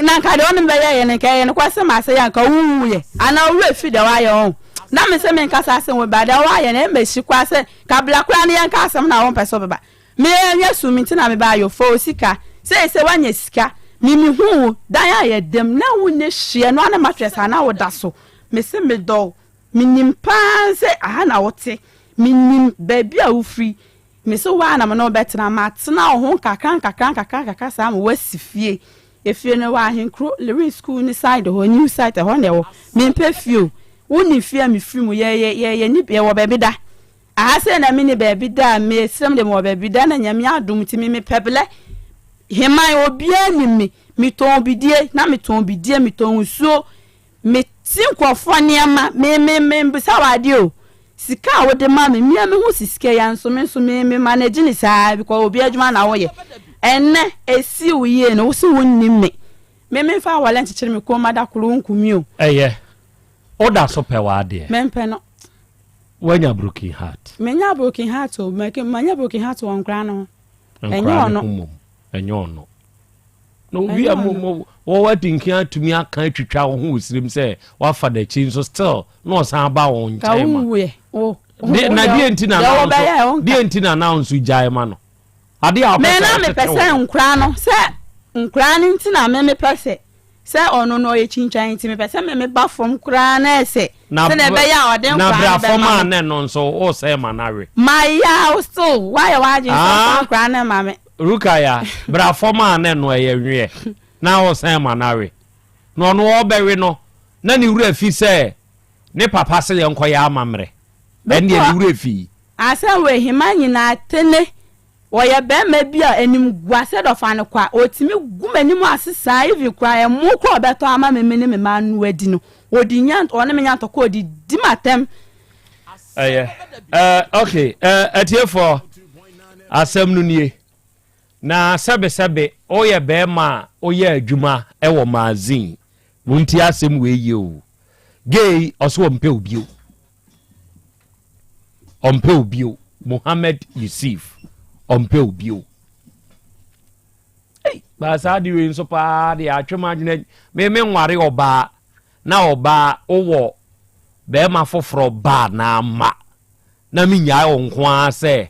Na nka deɛ ɔne me bɛyɛeɛ no, nka ɛyɛ nokware sɛ masɛe a, nka wonwuiɛ, anaa wo werɛ fi deɛ woayɛ ho? Na me sɛ menka saa asɛm wei, but deɛ woayɛ no, ɛmmɛsi koraa sɛ, kabla koraa no yɛnka asɛm no a wompɛ sɛ wobɛba. Me anya sum nti na me ba ayo fa osika seisei wanya sika me me hu wo dan a yɛ dam na wo nni hwee ɛno ara ne mattress a na wo da so me se me dɔ wo me nim paa sɛ aha na wo te me nim baabi a wo firi me se wo ara na me ne wo bɛ tena ma tena wo ho nkakra nkakra nkakra nkakra saa ma wasi fie efie no wɔ ahenkuro Lewin school ne side hɔ new site ɛhɔ na ɛwɔ me mpɛ fie o wo nim fie a me firi mu yɛ yɛ yɛ yɛ ni yɛ wɔ baabi da Aha sei na menni baabi da a mesrɛ mo deɛ mewɔ baabi da na Nyame adom nti me mepɛ blɛ heman obiara nim me metɔn bidie na metɔn bidie metɔn nsuo mete nkurɔfoɔ nneɛma me me me bisa wɔ adeɛ o sika a wode ma me mia me ho si sika ya nso me nso me me manage ne saa because obi adwuma na woyɛ ɛnɛ esi wo yie no wo se wo nnim me me me fa awale nkyekyere me kɔn mu ada koro nku mi o. Ɛyɛ woda so pɛ w'adeɛ. Mempɛ no. Woanya broken heart. Menya broken heart o, manya broken heart wɔ nkoraa no ho. Ɛnyɛ ɔno. Mmom, ɛnyɛ ɔno. Na obi a wɔwɔ adi nkan atumi aka atwitwa wo ho wɔ sirim sɛ wafa n'akyi nso still na ɔsan aba wo nkyɛn ma. Na deɛ nti na na nso deɛ nti na na nso gyae ma no. Adeɛ a ɔpɛ sɛ ɔtete wo. Me na mepɛ sɛ nkoraa no sɛ nkoraa no nti na me mepɛ sɛ Sɛ ɔno no ɔyɛ kyintwan nti mepɛ sɛ me meba fam koraa na ɛsɛ sɛdeɛ ɛbɛyɛ a ɔde Na nkwadaa bra no fam bɛma a me. na ɛno nso wosɛe ma no awe. Maya wo still woayɛ w'adwene sɛ Ah. ɔmfa nkwadaa no mma me. Rukaya, bra fam a na ɛno ɛyɛ nweɛ na wosɛe ma no awe. Na ɔno ɔrebɛwe no na ne werɛ fi sɛ ne papa se yɛnkɔyɛ amammerɛ. Ɛndeɛ ne werɛ fii. Asɛm wei hema nyinaa tene Ɔyɛ bɛɛma bi a animguase dɔ fa no kwa, ɔtumi gu m'anim ase saa even koraa ɛmo koraa ɔbɛtɔ ama me me ne me mma no adi no ɔdi nya ɔne me nya ntɔkwa ɔdi di m'atɛm. Ɛyɛ ɛɛ ok ɛɛ atiefoɔ asɛm no nie na sɛbesɛbe woyɛ bɛɛma a woyɛ adwuma ɛwɔ magazine wontie asɛm wei yie o gay ɔso ɔmpɛ wo bio. Ɔmpɛ wo bio. Mohammed Yusuf, ɔmpɛ wo bio. Ei, Ba saa de wei nso paa deɛ atwe m'adwene me me nware ɔbaa na ɔbaa wowɔ bɛrima foforɔ ba anaa ma na menyae wo nko ara sɛ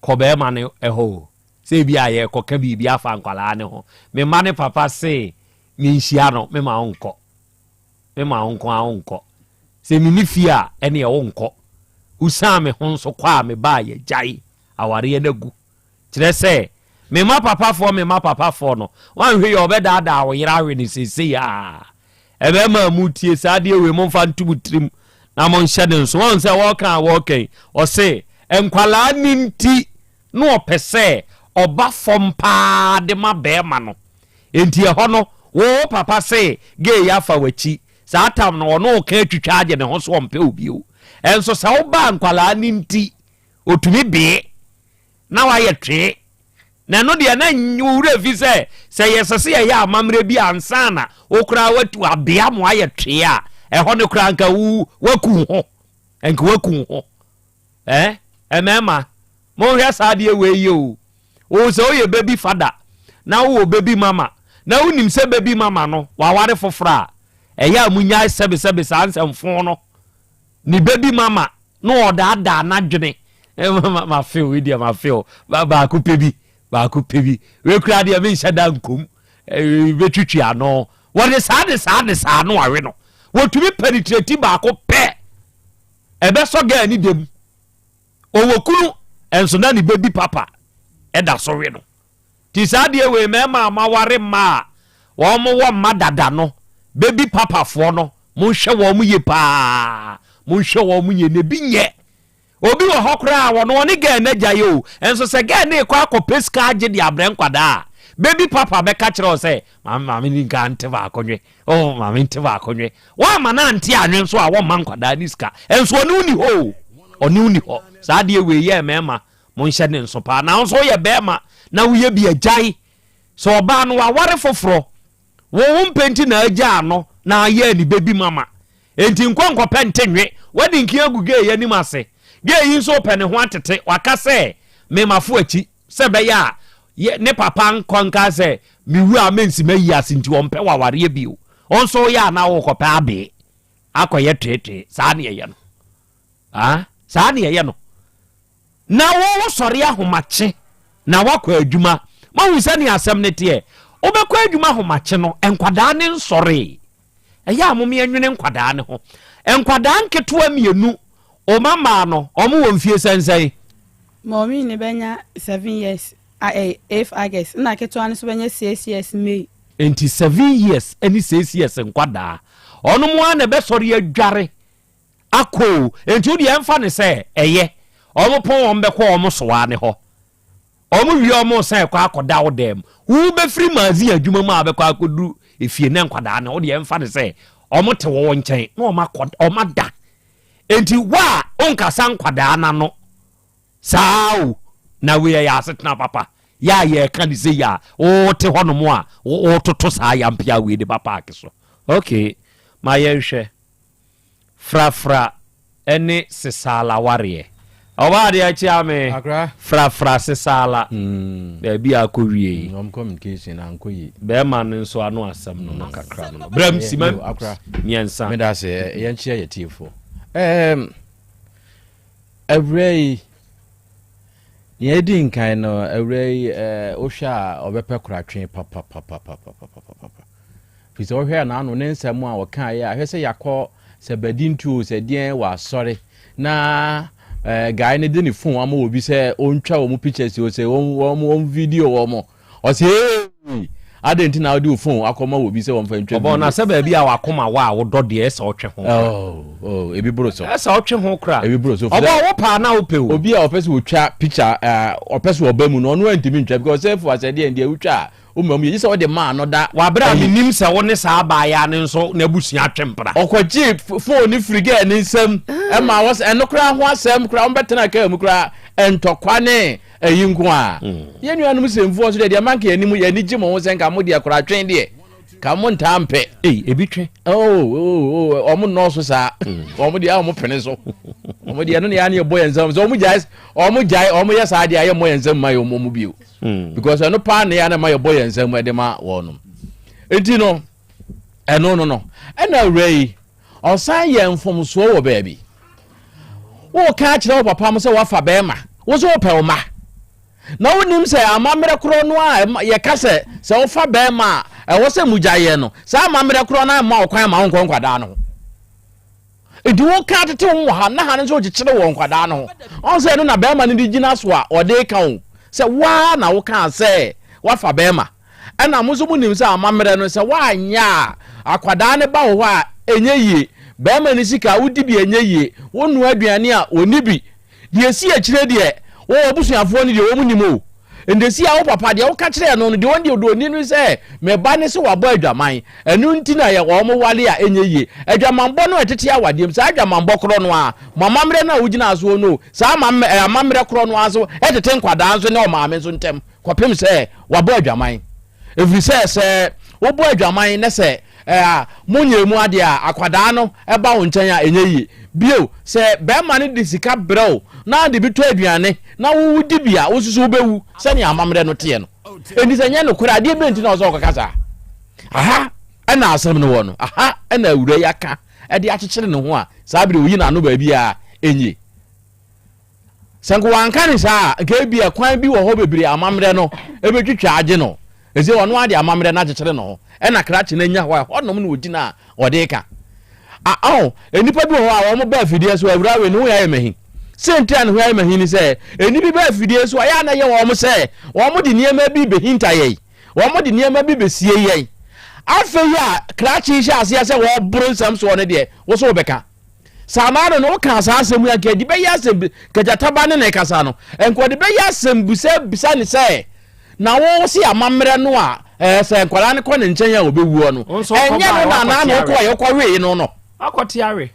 kɔ bɛrima no ɛhɔ o sɛ ebi a yɛrekɔka biribi afa nkwadaa no ho me mma ne papa se menhyia no mema wo nkɔ mema wo nko ara wo nkɔ sɛ menni fie a ɛneɛ wo nkɔ wosian me ho nso kɔ a mebaa yɛgyae awareɛ no agu Kyerɛ sɛ, me mma papafoɔ, me mma papafoɔ no, woanhwɛ yie a wɔbɛdaadaa wo yere awe no seesei ara. Mmarima a motie saa adeɛ wei, momfa nto mo tirim na monhyɛ no nso. Woahu sɛ wɔreka a wɔreka yi, ɔse nkwadaa no nti na ɔpɛ sɛ ɔba fam paa de ma barima no. Enti ɛhɔ no, wo wo papa se gay yi afa w'akyi. Saa tam no, ɔne wo ka atwitwa agye ne ho so ɔmpɛ wo bio. Ɛnso sɛ wobaa nkwadaa no nti, ɔtumi bee. na wayɛ twee. Na ɛno deɛ na wo werɛ fi sɛ, sɛ yɛsɛ sɛ yɛyɛ amammerɛ bi ansa na wo koraa watu abea ma wayɛ twee a, ɛhɔ no koraa nka wo waku ho. Nka waku ho. Eh? Mmarima, monhwɛ saa adeɛ wei yie o. Wo sɛ woyɛ baby father na wowɔ baby mama na wonim sɛ baby mama no waware foforɔ a, ɛyɛ a monyae sɛbesɛbe saa nsɛmfo no. Ne baby mama na ɔdaadaa n'adwene ma feel wei deɛ ma feel baako pɛ bi baako pɛ bi wei kura deɛ menhyɛ da nkom bɛtwitwi ano wɔde saa de saa de saa no awe no wɔtumi penetrate baako pɛ ɛbɛsɔ gaa ne dɛm ɔwɔ kunu ɛnso na ne baby papa ɛda so we no Nti saa deɛ wei mmarima a moaware mma a wɔn wɔ mma dada no baby papa foɔ no monhwɛ wɔn yie paa monhwɛ wɔn yie na ebi nyɛ obi wɔ hɔ koraa wɔn ɔne gɛɛ no agya yɛ o nso sɛ gɛɛ no rekɔ akɔpɛ sika agye de abrɛ nkwadaa a baby papa bɛka kyerɛ wo sɛ maame maame ni nka nte baako nwe oh maame nte baako nwe wɔama no ante anwe nso a wɔmma nkwadaa ne sika nso ɔne wo ni hɔ o ɔne wo ni hɔ saa deɛ wei yɛ mmarima Monhyɛ ne nso paa. Na wo nso woyɛ bɛrima na woyɛ bi a, gyae. Sɛ ɔbaa no waware foforɔ, wo wo mpɛ nti na agyaa no na ayɛ ne baby mama. Enti nkɔ nkɔpɛ nte nwe. Wadi nkin agu gay yi anim ase. Gay yi nso repɛ ne ho atete. Waka sɛ, Me mafo akyi sɛ ɛbɛyɛ a yɛ ne papa nkɔ nka sɛ mewu a mensi m'ayi ase nti ɔmpɛ w'awareɛ bio. Wo nso woyɛ a na worekɔpɛ abee akɔyɛ tweetwee. Saa ne ɛyɛ no. Ah, saa ne ɛyɛ no. Na wo wosɔre ahomakye na woakɔ adwuma. Moahu sɛnea asɛm no teɛ? Wobɛkɔ adwuma ahomakye no, nkwadaa no nsɔree. Ɛyɛ a mom yɛnwene nkwadaa no ho. Nkwadaa nketewa mmienu, wo mma mmaa no, wɔn wɔ mfie sɛnsɛn? Maureen no bɛnya seven years eighth August, ɛna ketewa no nso bɛnya six years May. Enti seven years ne six years nkwadaa, wɔn ara na ɛbɛsɔre adware akɔ o, enti wo deɛ ɛmfa no sɛ ɛyɛ, wɔn pɔn wɔn bɛkɔ wɔn soa ne hɔ, wɔn wie wɔn resan ɛkɔ akɔda wo dɛm, wo bɛfiri magazine adwuma mu a bɛkɔ akɔduru efie ne nkwadaa no, wo deɛ ɛmfa no sɛ wɔn te wɔn nkyɛn na wɔn akɔ wɔn ada, enti wo a wonkasa nkwadaa n'ano saa o, na wei ɛyɛ asetena papa, yɛ a yɛreka ne sɛ yi a wote hɔnom a wototo saa yampea wei de ba paaki so, okay, ma yɛnhwɛ. Frafra ne Sesaala awareɛ. Ɔbaa adeɛ akyia me. Frafra Sesaala. Baabi a akɔ wie yi. Wɔn communication ankɔ yie. Bɛɛma no nso ano asɛm no no kakra no no. Brɛm sima mmiɛnsa. Meda ase yɛn kyia yɛ tiefo. Ɛɛm awura yi nea edi nkan no awura yi ɛɛ wohwɛ a ɔbɛpɛ koratwe papapapapapapapa. Firi sɛ wohwɛ n'ano ne nsɛm a ɔkaeɛ a, hwɛ sɛ yɛakɔ sɛ badi ntuo sɛ deɛn wɔ asɔre na eh, guy no de ne phone ama obi sɛ ɔntwa wɔn pictures o sɛ wɔn wɔn wɔn video wɔn ɔsɛ ee adɛn nti na wode wo phone akɔma obi sɛ wɔmfa ntwa video. Ɔbɔ na sɛ baabi a wakoma wɔ a wodɔ deɛ ɛsɛ ɔtwe ho kora. Oh, oh, ebi boro so. Ɛsɛ ɔtwe ho kora. Ebi boro so. Ɔbɔ wo paa na wopɛ o. Obi a ɔpɛ sɛ ɔtwa picture ɔpɛ sɛ ɔba mu no ɔno antumi ntwa because sɛ fo asɛdeɛ deɛ wotwa a Wo mmam yɛ, gye sɛ wode maa no da. Wɔ bere a minnim sɛ wo ne saa abaayaa no nso n'abusua twe mpena. Ɔkɔgyee fon no firi gɛɛ ne nsam ma wɔ sɛ ɛno koraa ho asɛm koraa wɔbɛtena kaa mu koraa ntɔkwa ne ayi nko a. Yɛn nuanom Semfoɔ nso deɛ deɛ ma nka yɛn anim yɛn ani gye mo ho sɛ nka mo deɛ koraa twɛn deɛ. Ka mo ntaa mpɛ. Ei, ebi twe. Oh, oh, oh, wɔn nnɔɔso saa. Wɔn deɛ wɔn pene so. Wɔn deɛ ɛno na yɛn bɔ yɛn nsam. Sɛ wɔn gyae, wɔn gyae, wɔn yɛ saa deɛ yɛ mmɔ yɛn nsam ma yɛ wɔn mu bio. Hmm. Because ɛno paa na yɛn ma yɛ bɔ yɛn nsam ɛde ma wɔn nom. Eti no, ɛno no no, ɛna awura yi, ɔsan yɛ mfomsoɔ wɔ baabi. Wɔka akyerɛ wɔ papa mo sɛ wafa bɛrima, wɔsɛ wɔpɛ wo ma. Na wonim sɛ amammerɛ korɔ no a yɛka sɛ sɛ wofa bɛrima a ɛwɔ sɛ mogya yɛ no, saa amammerɛ korɔ no amma wo kwan ma wonkɔ nkwadaa no ho. Nti woka tete wo wɔ ha na ha no nso wokyekyere wɔ nkwadaa no ho. Ɔn sɛ ɛno na bɛrima no de gyina so a ɔde ka wo sɛ woa na wokaa sɛ woafa bɛrima. Ɛna mo nso monim sɛ amammerɛ no sɛ woanyɛ a akwadaa no ba wo hɔ a ɛnyɛ yie. Bɛrima no sika a wodi bi ɛnyɛ yie. Wonoa aduane a ɔnni bi. Deɛ ɛsi akyire deɛ, wo abusuafoɔ no deɛ wɔn nim o. Ndesi a wo papa deɛ woka kyerɛɛ no no deɛ ɔno deɛ ɔde ɔni no sɛ me ba ne sɛ wabɔ adwaman ɛno nti na yɛ wɔn wale a ɛnyɛ yie. Adwamanbɔ no a ɛtete awadeɛ mu saa adwamanbɔ korɔ no ara mo amammerɛ no a wogyinaa soɔ no o saa amammerɛ korɔ no ara nso ɛtete nkwadaa nso ne ɔmaame nso ntɛm kɔpem sɛ wabɔ adwaman. Ɛfiri sɛ sɛ wobɔ adwaman na sɛ ɛɛ monyɛɛ mu adeɛ a, akwadaa no ba wo nkyɛn a, ɛnyɛ yie. Bio, sɛ barima no de sika brɛ wo na ɔde bi tɔ aduane na wodi bi a, wo nso so wobɛwu sɛdeɛ amammerɛ no teɛ no. Enti sɛ ɛnyɛ nokorɛ a, adeɛ bɛn nti na ɔsɛ ɔkɔka saa? Aha na asɛm no wɔ no. Aha na awura yi aka de akyekyere ne ho a saa bere oyi n'ano baabi a ɛnyɛ. Sɛ nka wanka ne saa a, nka ebia kwan bi wɔ hɔ bebree amammerɛ no ebetwitwa agye no. Ese ɔno ara de amammerɛ no akyekyere ne ho, ɛna krakye no anya hɔ a ɛhɔnom na ogyina a ɔde ka. A ɔn, nnipa bi wɔ hɔ a wɔn ba afidie so awura wei ne ho yɛ ayɛ mahi. Sɛ nti a ne ho ayɛ mahi ne sɛ, nnipa bi ba afidie so a ɛyɛ a na ɛyɛ wɔn sɛ wɔn de nneɛma bi behinta yɛn, wɔn de nneɛma bi besie yɛn. Afei a krakye hyɛ aseɛ sɛ wɔboro nsɛm soɔ no deɛ, wo so wobɛka. Saa no no wokaa saa asɛm yi anka ɛde bɛyɛ asɛm bi kagyata ba ne ne kasa no nka ɔde bɛyɛ asɛm bisa bisa ne sɛ na wo se amammerɛ no a ɛɛ sɛ nkwadaa no kɔ ne nkyɛn a ɔbɛwuo no ɛnyɛ no na anaa na wokɔɛ wokɔwee no no akɔte awe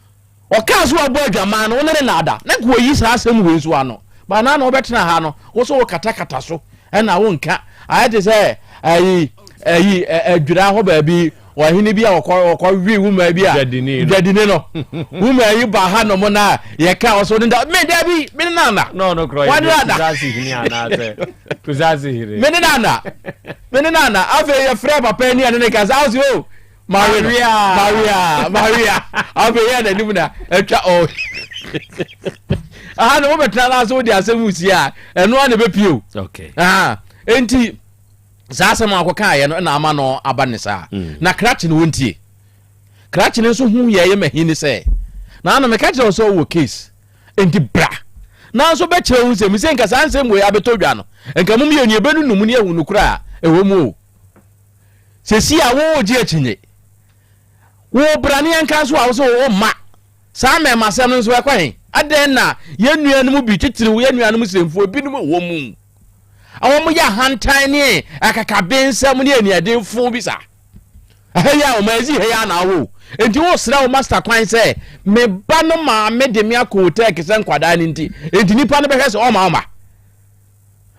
ɔkaa so abɔ adwaman no wo ne ne naada na nka wɔyi saa asɛm wei nso ano ba naa na wobɛtena ha no wo so wokatakata so ɛna wonka ayɛ te sɛ ayi ayi adwira hɔ baabi ɔhene bi a ɔkɔ ɔkɔ wi wuma bi a dwadini no wuma yi ba ha nom na yɛka ɔso ne da me da bi me ne nana no no korɔ wɔne nana kusase hene anaasɛ kusase hene me ne nana me ne nana afei yɛfrɛ papa ani ɛne ne kasa ɔsi o mawe no mawea mawea afei yɛ n'anim na atwa ɔ aha na wobɛtena no ase wode asɛm si a ɛno a na ɛbɛpie o enti saa asɛm a ɔkɔkaeɛ no na ama no aba ne saa mm. na krakye no wɔntie krakye no nso ho yɛyɛ mahi ne sɛ na ano meka kyerɛ wo sɛ wowɔ case nti bra nanso bɛkyerɛ wo nsɛm sɛ nka saa nsɛm wei abɛtɔ dwa no nka mom yɛnu yɛbɛnunum ne ahu no kora a ɛwɔ mu o sɛsi a wowogye akyinye wo bra ne yɛnka nso a wo sɛ wo mma saa mmɛmasɛm no nso ɛkɔ he adɛn na yɛn nuanom bi titiriw yɛn nuanom sremfoɔ binom wɔ mu a wɔyɛ ahantan ne akakabensɛm ne aniɛdenfo bi saa. Ɛha yi a wɔn ɛzi ha yi a na awo. Nti wosrɛ wo master kwan sɛ me ba no maame de me akɔ hotel sɛ nkwadaa no nti. Nti nipa no bɛhwɛ sɛ ɔma ɔma.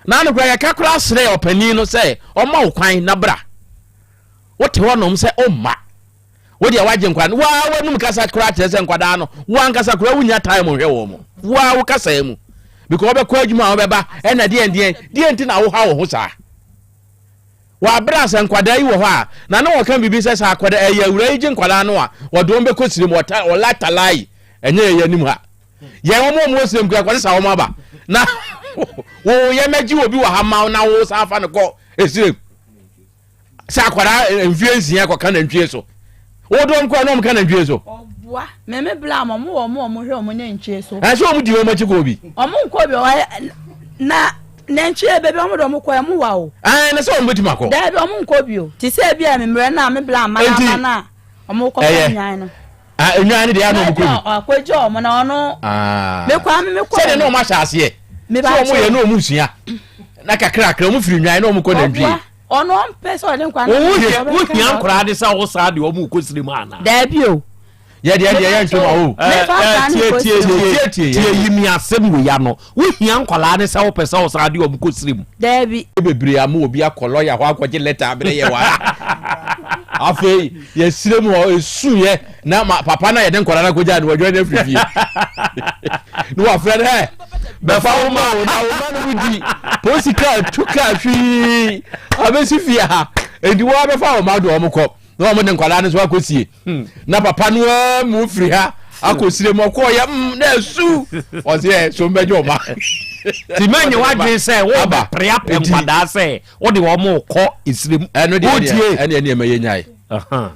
Na ano koraa yɛka koraa srɛ ɔpanin no sɛ ɔma wo kwan na bra. Wote hɔnom sɛ ɔmma. Wo deɛ wagye nkwadaa no waa w'anum kasa koraa kyerɛ sɛ nkwadaa no wo ankasa koraa wonya time nhwɛ wɔn mo waa wo kasa mu because wɔbɛkɔ adwuma a wɔbɛba ɛna deɛn deɛn deɛn nti na woha wo ho saa wɔabrɛ sɛ nkwadaa yi wɔ hɔ a na ne wɔka biribi sɛ sɛ akwadaa ɛyɛ awura yi gye nkwadaa no a wɔde wɔn bɛkɔ sirim wɔta wɔla talai ɛnyɛ yɛn anim ha yɛn wɔn a wɔn sirim kura kɔsesa sa wɔn aba na wo yɛn mɛgye obi wɔ ha ma na wo san fa no kɔ esirim sɛ akwadaa eh, mfie nsia kɔka nantwie so wodɔm kɔ na ɔmka nantwie so ɔboa mɛmɛ bla ma ɔmo wɔ ɔmo ɔmo hwɛ ɔmo nantwie so ɛsɛ ɔmo di wɔn akyi kɔ bi ɔmo nkɔ bi ɔyɛ na nantwie baabi ɔmo de ɔmo kɔ ɛmo wa o ɛn na sɛ ɔmo bɛtumi akɔ daabi ɔmo nkɔ bi o te sɛ ebi a mmerɛ na me bla ama na ama na ɔmo kɔ fɛ nwan no nwan no deɛ ana ɔmo kɔ bi akɔgye ɔmo na ɔno mekɔ ame mekɔ sɛdeɛ na ɔmo ahyɛ aseɛ sɛ ɔmo yɛ na ɔmo sua na kakrakra ɔmo firi nwan na ɔmo kɔ nantwie Ɔno ɔmpɛ sɛ ɔde nkwadaa no Wo hia wo hia nkwadaa de sɛ wo saa deɛ ɔmo kɔ siri mu ana. Daabi o. Yɛ deɛ deɛ yɛ ntwom awo. Tie tie tie tie tie yi mi asɛm wei ano. Wo hia nkwadaa ne sɛ wo pɛ sɛ wo saa deɛ ɔmo kɔ siri mu. Daabi. Bebree ama obi akɔ lɔya hɔ akɔgye lɛta abrɛ yɛ wɔ ha. Afei yɛsrɛ mu hɔ ɛsuyɛ na ma papa no a yɛde nkwadaa no akɔgya no wadwane afiri fie na wafrɛ no ɛ bɛfa wo ma wo na wo ma no mu di polisi kaa tu kaa hwii abɛsi fie ha enti wɔabɛfa wo ma de wɔn kɔ na wɔn de nkwadaa no nso akɔsie hmm. na papa no ara mu firi ha akɔsire mu ɔkɔɔyɛ mm na ɛsu ɔsɛ ɛ so mbɛgye ɔma nti mɛnyɛ w'adwene sɛ wobɛpere apɛ nkwadaa sɛ wode wɔn kɔ esire mu ɛno deɛ ɛne ɛne ɛmɛ yɛ nyae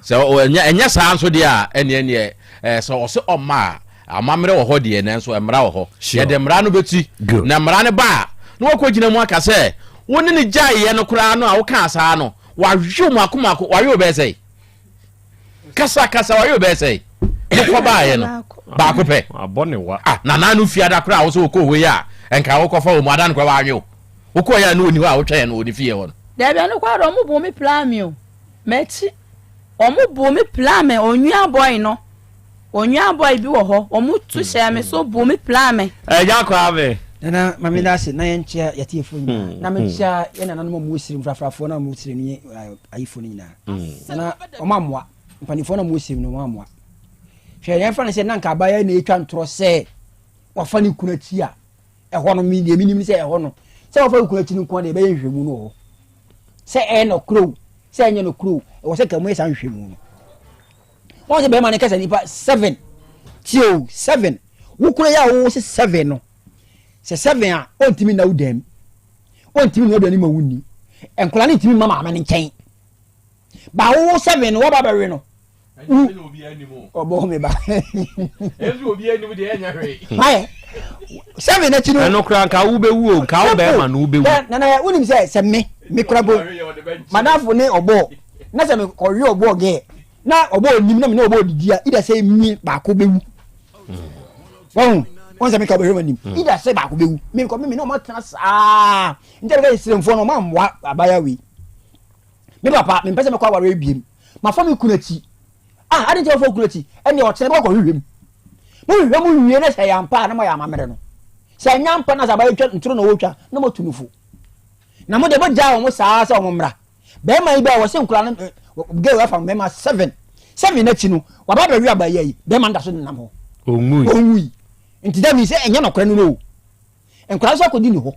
sɛ ɛnyɛ ɛnyɛ saa nso deɛ a ɛne ɛne ɛɛ sɛ ɔsɛ ɔma a amammerɛ wɔ hɔ deɛ nanso mmara wɔ hɔ yɛde mmara no bɛti na mmara no ba a na wɔkɔ gyina mu aka sɛ wo ne ne gyaeɛ no koraa no a wokaa saa no Wahwe mako mako wahwe wo bɛyɛ sɛe kasa kasa wahwe wo bɛyɛ sɛe mokɔ baayɛ no baako pɛ abɔ ne wa ah nana no fiada koraa wo sɛ wokɔ hɔ yi a nka wokɔfa wɔ mu ada no koraa wahwe wo wokɔ yɛ a na ɔni hɔ a wotwɛn no wɔ ne fie hɔ no. Dabi ɛno koraa deɛ ɔmo boo me plaa me o m'akyi ɔmo boo me plaa me onua boy no. Onua boy bi wɔ hɔ, wɔn tu hyɛɛ me so buu me piraa me. Agya Kwame. Nana ma me da ase na yɛnkyea yɛtiefoɔ nyinaa mm, na menkyea mm. yɛ nananom a wɔwɔ sirim frafrafoɔ no a wɔwɔ sirim ne eh, ayifoɔ no nyinaa mm. nana wɔn ammoa mpanimfoɔ no a wɔwɔ sirim no wɔn ammoa hwɛ yɛmfa no sɛ na nka abayewa na ɛtwa ntorɔ sɛ wafa ne kunu akyi a ɛhɔ no deɛ menim sɛ ɛhɔ no sɛ wafa ne kunu akyi no nko a deɛ ɛbɛyɛ nhwehwɛmu no wɔ hɔ sɛ ɛyɛ nɔkorɛ o sɛ ɛnyɛ nɔkorɛ o ɛwɔ sɛ ka mu yɛ saa nhwehwɛmu no Wɔn sɛ bɛrima no kasa nipa seven tie o seven wokura yɛ a wɔwɔ sɛ seven no sɛ seven a ɔntumi nna wo dan mu ɔntumi nua aduane ma wo nni nkwadaa no ntumi mma maame no nkyɛn ba wowo seven no wɔba bɛwe no ɔbɔ mi ba ayɛ seven akyi no ɛno kora nka wobɛwu o nka wo bɛrima no wobɛwu nana wonim sɛ sɛ me me kora bo madamfo ne ɔbɔ na sɛ mekɔwe ɔbɔ gɛɛ na ɔbɔ onim na me ne ɔbɔ odidi a ida sɛ mi baako bɛwu wɔn wɔn sɛ meka ɔbɛhwɛ wɔn anim hmm. ida sɛ baako bɛwu me nkɔ me ne ɔmo atena saa nti ɛbɛka yɛ siremfoɔ no ɔmo amoa abaya wei me papa mempɛ sɛ mɛkɔ awareɛ biem mafa me kunu akyi ah adi nti wɔfa kunu akyi ɛnna ɔkyerɛ bɛkɔ hwehwɛ mu mo hwehwɛ mu wie na sɛ yɛ ampa a na mo ayɛ amammerɛ no sɛ ɛnyɛ ampa na sɛ abayɛ twa ntoro na wɔtwa na mo atu no fo na mo de mo gyaa wɔn saa sɛ wɔn mmra Bɛrima yi bɛɛ wɔse nkora no girl afa mmarima seven seven n'akyi no waba abɛwe abayɛ yi bɛrima no da so nenam hɔ ɔnwui ɔnwui nti that means sɛ ɛnyɛ nɔkorɛ no no o nkora nso akɔdi ne hɔ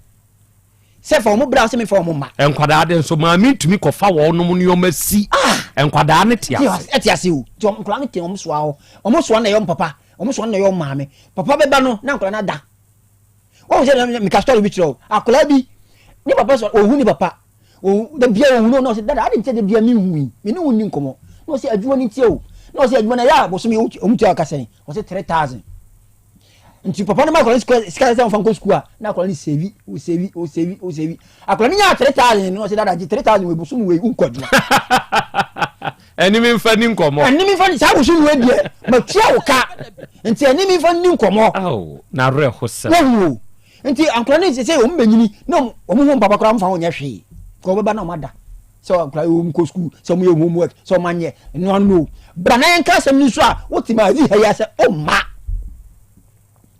sɛ fa wɔn bra sɛ mefa wɔn mma nkwadaa de nso maame ntumi kɔfa wɔn nom nneɛma si ah! nkwadaa no te ase ɛte ase o nti nkwadaa no te wɔn soa hɔ wɔn soa na ɛyɛ wɔn papa wɔn soa na ɛyɛ wɔn maame papa bɛba no na nkwadaa no ada wɔn sɛ meka story bi kyerɛ o akwadaa bi ne papa sɔ ohun ne papa Ohu, da biara ohu no na ɔsɛ dada adi nkyɛ da biara mi hu yi, me ne wo nni nkɔmɔ. Na ɔsɛ adwuma no ntia o. Na ɔsɛ adwuma no ɛyɛ a bosome ɔmu tua ɔka sɛn? Ɔsɛ 3000. Nti papa no ma akwadaa no sika sika sɛ ɔmfa nkɔ sukuu a na akwadaa no sevi, osevi, osevi, osevi. Akwadaa no nyaa 3000 no ɔsɛ dada gye 3000 wei bosom wei wonkɔ adwuma. Ɛne me mfa ni nkɔmɔ. Ɛne me mfa ni saa bosom wei deɛ matua wo ka. Nti ɛne me mfa ni nkɔmɔ. Aw, na awerɛhosɛm. Wahu o. Nti ankora ne sɛ wɔn bɛnyini na wɔn ho mpapa koraa wɔn fa wɔn nyɛ hwee kɔ wɔbɛba na wɔn ada sɛ ankora wɔn kɔ sukuu sɛ wɔn yɛ homework sɛ wɔn anyɛ nnoa no bra na yɛn ka asɛm no nso a wote ma adi ha yi asɛ ɔmma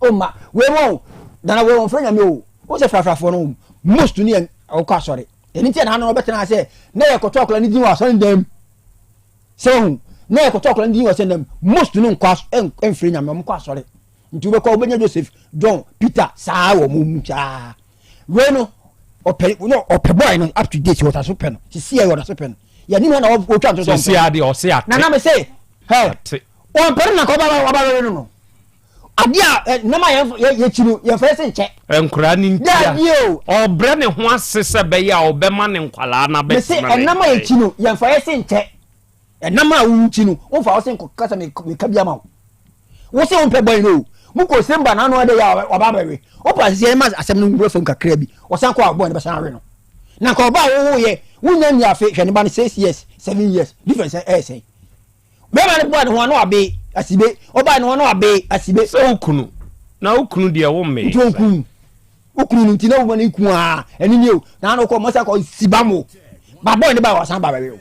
ɔmma wei wɔn dana wei wɔn fɛ nyame o wɔn sɛ frafrafoɔ no most ne yɛn ɔkɔ asɔre ɛni ti yɛn ha no wɔbɛtena sɛ na yɛ kɔtɔ akora ne din wɔ asɔre dan mu sɛ wɔn na yɛ kɔtɔ akora ne din wɔ asɔre dan mu most no nkɔ ɛnfiri nyame wɔn kɔ asɔre. Nti wobɛkɔ wobɛnya Joseph, John, Peter saa wɔ mo mu saa. Wei no ɔpɛ no ɔpɛ boy no up to date ɔda so pɛ no. Sisi yɛ ɔda so pɛ no. Yɛ nim na wɔtwa nto so. Sisi ade ɔse ate. Nana me se hɛ ɔmpɛ no na kɔ ɔba ɔba bɛwe no no. Ade a nam a yɛn yɛkyi no yɛn fɛ se nkyɛ. Nkwadaa no ntia. Ɔbrɛ ne ho ase sɛ bɛyɛ a ɔbɛma ne nkwadaa no abɛtena ne nkyɛn. Mese ɛnam a yɛkyi no yɛn fɛ se nkyɛ. Ɛnam a wowu nti no, womfa wo se nkɔka sɛ meka bi ama wo. Wo se wompɛ bɔe no o. Mokɔ Semba na ano adɛ yɛ a waba abɛwe. Wopɛ asese yɛma asɛm no nwura fam kakra bi. Ɔsan kɔ a bɔe no bɛsan awe no. Na nka ɔba a wowoeɛ, wonnya nni afe, hwɛ ne ba no six years, seven years, difference ɛyɛ sɛn? Bɛrima no bɔɔ ne ho ano abe, asibe. Ɔbaa ne ho ano abe, asibe. Sɛ wo kunu, na wo kunu deɛ wo mmee. Nti ɔnku. Wo kunu no nti na woma no ku aa ɛno nie o na ano kɔ mɔsa kɔ si ba mo ba bɔɔ ne ba wasan ba bɛwe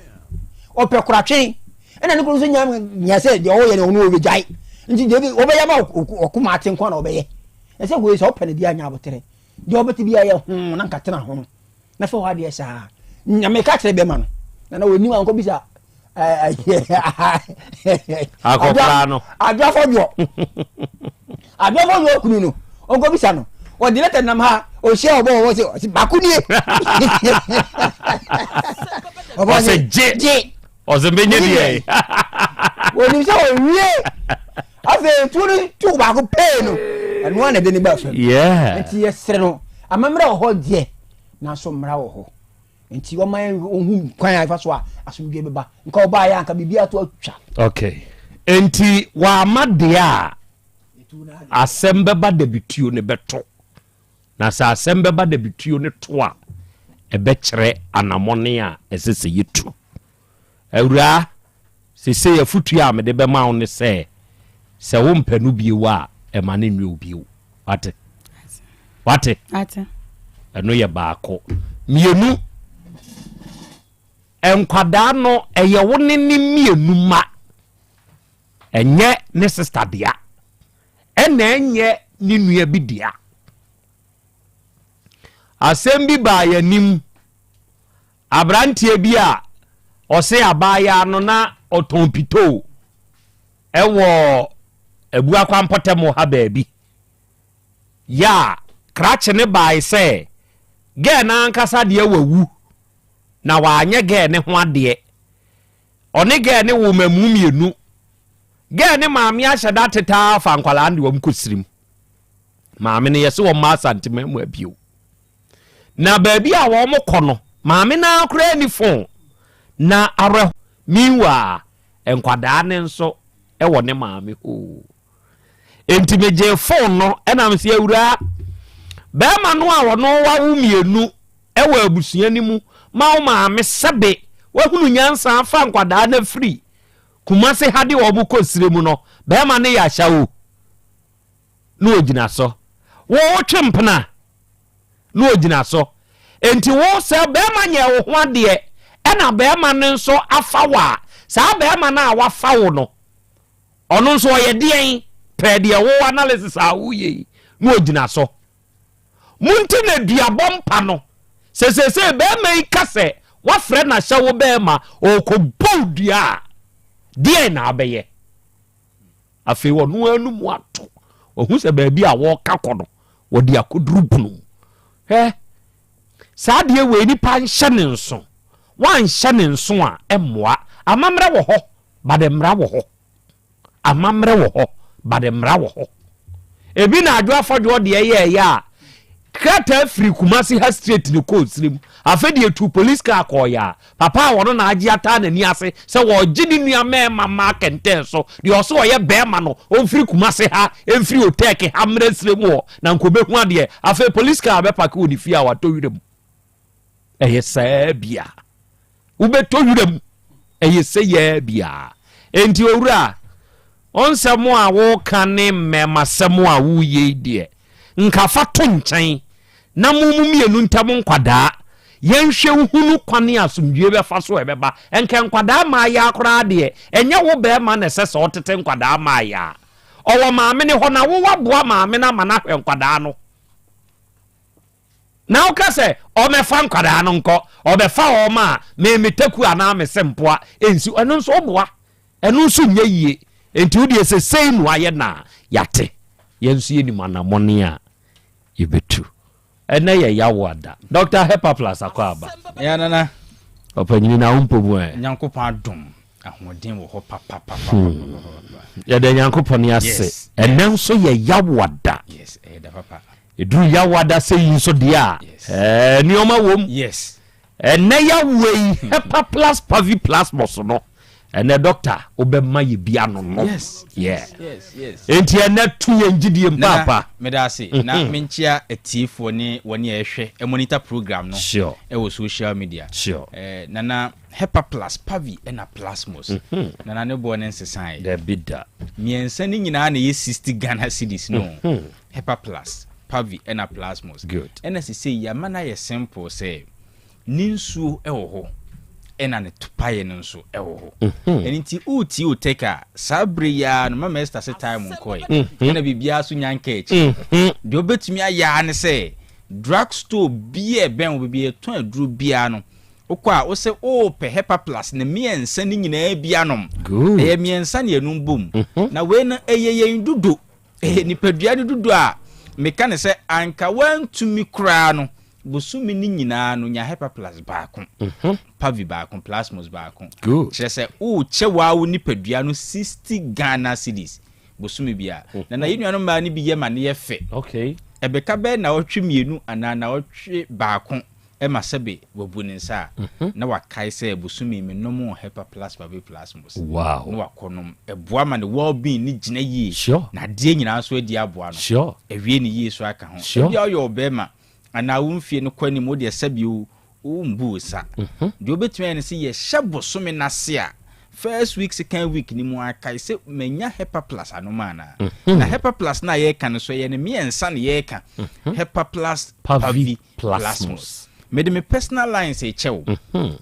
o ɔpɛ koratwe ɛna ne kunu nso nya nya sɛ deɛ ɔyɛ no ɔno ɔbɛgyae nti deɛ ɔbɛyɛ ma ɔko ma ate nko na ɔbɛyɛ ɛsɛ wei sɛ ɔpɛ no deɛ anya abotere deɛ ɔbɛte bi ayɛ ho na nka tena ho na fa hɔ adeɛ saa nyame ka kyerɛ bɛma no na na wɔnim ankɔ bisa. Akɔkoraa no. Adwafɔdwoɔ adwafɔdwoɔ kunu no ɔnkɔbisa no ɔde lɛtɛ nam ha ɔhyia ɔbɔ ɔwɔ sɛ ɔsɛ baako nie. Ɔsɛ gye gye ɔsɛ mbɛnyɛ deɛ. Wɔnim sɛ ɔwie afei tuo no tu baako pɛɛ no ɛno a na ɛde ne ba fam. Nti yɛsrɛ no amammerɛ wɔ hɔ deɛ nanso mmara wɔ hɔ. Nti wɔma yɛn ohun kwan a yɛfa so a asomdwoe bɛba. Nka ɔbaa yɛ anka biribi ato atwa. Okay. Nti wama deɛ a asɛm bɛba dabituo no bɛto. Na sɛ asɛm bɛba dabituo no to a, ɛbɛkyerɛ anamɔne a ɛsɛ sɛ yɛtu. Awuraa, sesei afotuo a mede bɛma wo ne sɛ, sɛ wompɛ no bio a, ɛma no nwe wo bio. Wate? Wate? Ate. Ɛno yɛ baako. Mmienu, nkwadaa no, ɛyɛ wo ne ne mmienu ma. Ɛnyɛ ne sista dea. Ɛna ɛnyɛ ne nua bi dea. Asɛm bi baa yɛn anim. Aberanteɛ bi a ɔse abaayaa no na ɔtɔn pitoo wɔ Abuakwa mpɔtam ha baabi. Yɛ a krakye no bae sɛ gɛɛ no ankasa deɛ wawu na wanyɛ gɛɛ no ho adeɛ. Ɔne gɛɛ no woo mmamu mmienu. Gɛɛ no maame ahyɛ da tetaa afa nkwadaa no de wɔn kɔ sirim. Maame no yɛse wɔmma Asanteman mu abio. Na baabi a wɔkɔ no, maame no ara koraa nni fon. Na awerɛho. Meanwhile, nkwadaa no nso wɔ ne maame hɔ. Enti megyee fon no ɛna mese awuraa, bɛrima no a ɔno wawo mmienu wɔ abusua no mu ma wo maame sɛbe wahunu nyansa afa nkwadaa no afiri Kumase ha de wɔn kɔ sire mu no, bɛrima no yɛ ahyɛwo. na ogyina so. Wo wotwe mpena na ogyina so. Enti wo sɛ bɛrima nyɛ wo ho adeɛ ɛna bɛrima no nso afa wo a, saa bɛrima no a wafa wo no, ɔno nso ɔyɛ deɛn pɛɛ deɛ wo analysis a woyɛ yi na ogyina so. Mo nti na duabɔ mpa no. Sɛ seesei bɛrima yi ka sɛ wafrɛ no ahyɛ wo bɛrima ɔrekɔbɔ wo dua a, deɛn na abɛyɛ? Afei ɔno ara no mu ato. Ɔhu sɛ baabi a wɔreka kɔ no, wɔde akɔduru bunu mu. Hwɛ, saa adeɛ wei nipa nhyɛ ne nso. Woanhyɛ ne nso a, ɛmmoa. Amammerɛ wɔ hɔ, but mmara wɔ hɔ. Amammerɛ wɔ hɔ, but mmara wɔ hɔ. Ebi na adwo afɔdwoɔ deɛ yɛɛyɛ a, krataa firi Kumasi ha straight ne kɔɔ Sirem. Afei deɛ etu police car kɔɔyɛ a, Papa a ɔno na agye ataa n'ani ase sɛ wɔregye ne nua mmarima mma akɛntɛn so, deɛ ɔse ɔyɛ barima no, ɔmfiri Kumase ha, mfiri Otɛɛke ha mmra serɛ mu hɔ, na nka ɔbɛhu adeɛ. Afei police car bɛpake wɔ ne fie a watɔ wira mu. Ɛyɛ saa bia. Wobɛtɔ wira mu. Ɛyɛ sɛ yɛa bia. Enti owura, Wo nsɛm a woreka ne mmɛɛmasɛm a woreyɛ yi deɛ, nka fa to nkyɛn na mo mo mmienu ntam nkwadaa, yɛnhwɛ nhunu kwane a asomdwie bɛfa so a ɛbɛba. Nka nkwadaa mmaayaa koraa deɛ, ɛnyɛ wo barima na ɛsɛ sɛ ɔtete nkwadaa mmaayaa. Ɔwɔ maame no hɔ na wo woaboa maame no ama no ahwɛ nkwadaa no. Na woka sɛ ɔmɛfa nkwadaa no nkɔ, ɔbɛfa wɔn a, me me taku anaa me sempoa nsi, ɛno nso woboa. Ɛno nso nyɛ yie. Enti wo deɛ sɛ sei na wayɛ no a, yɛate. Yɛn nso yɛnim anammɔne a yɛbɛtu. Ɛnnɛ yɛ Yawoada. Dɔkta Hepaplus Akwaaba. Ya Nana. Ɔpanyini na wo mpɔ mu ɛ? Nyankopɔn adom, ahoɔden wɔ hɔ papapapapapapa. Yɛda Nyankopɔn ase. Yes. Ɛnnɛ nso yɛ Yawoada. Yes, ɛyɛ da papa. Ɛduru Yawoada sɛ yi nso deɛ a, ɛɛ nneɛma wom. Yes. Ɛnɛ yawoa yi hepa plus pavi plus mɔs no ɛnɛ dɔkta wobɛma yɛ bi anonom. Yes, yeah. yes, yes. Enti ɛnɛ to yɛn gyidie mpaapa. Meda ase na mhm. menkyia atiefoɔ ne wɔne a ɛhwɛ monitor program no sure. ɛwɔ social media. Sure. Eh, nana hepa plus pavi ɛna plasmos. Mm -hmm. Nana ne boɔ ne nsesaeɛ. Dabi da. Mmiɛnsa ne nyinaa na ɛyɛ 60 Ghana cedis no. Mm -hmm. Hepa plus, Pavi ɛna Plasmos. Good. Ɛna sesei yɛama no ayɛ simple sɛ ne nsuo wɔ hɔ ɛna ne paeɛ no nso wɔ hɔ. Ɛno nti woretie Otec a, saa berɛ yi ara no mama Esther se time nkɔe. Ɛna biribiara nso nya nkaa akyi. Deɛ wobɛtumi ayɛ ara ne sɛ drug store biara a ɛbɛn wo baabi a yɛtɔn aduro biara no, Wokɔ a, wose worepɛ Hepa Plus ne mmiɛnsa no nyinaa bi anom. Good. Ɛyɛ mmiɛnsa na yɛnom bom. Na wei no, ɛyɛ yɛn dudo. Ɛyɛ nipadua no dudo a meka no sɛ anka woantumi koraa no, bosome no nyinaa no, nya Hepa Plus baako, Pavi baako, Plasmos baako. Good. Kyerɛ sɛ worekyɛ wo ara wo nipadua no 60 Ghana cedis bosome biara. Na na yɛn nuanom mmaa no bi yɛ ma no yɛ fɛ. Okay. Ɛbɛka bɛyɛ nnawɔtwe mmienu anaa nnawɔtwe baako ma sɛbe wabu ne nsa a, na wakae sɛ bosome menom Hepa Plus Pavi Plasmos. Wow. Na wakɔnom. Ɛboa ma ne well being no gyina yie. Sure. Na adeɛ nyinaa nso adi aboa no. Sure. Awie ne yie so aka ho. Sure. Ebia woyɛ ɔbarima anaa wo mfie no kɔ anim, wo deɛ sɛbe o, wombu wo nsa. Deɛ wobɛtumi ayɛ ne sɛ yɛhyɛ bosome no ase a, first week, second week no mu ara, kae sɛ manya Hepa Plus anom anaa. Na Hepa Plus no a yɛreka no nso, ɛyɛ ne mmiɛnsa na yɛreka. Hepa Plus, Pavi Pavi, Plasmos. Mede me personal lines rekyɛ wo.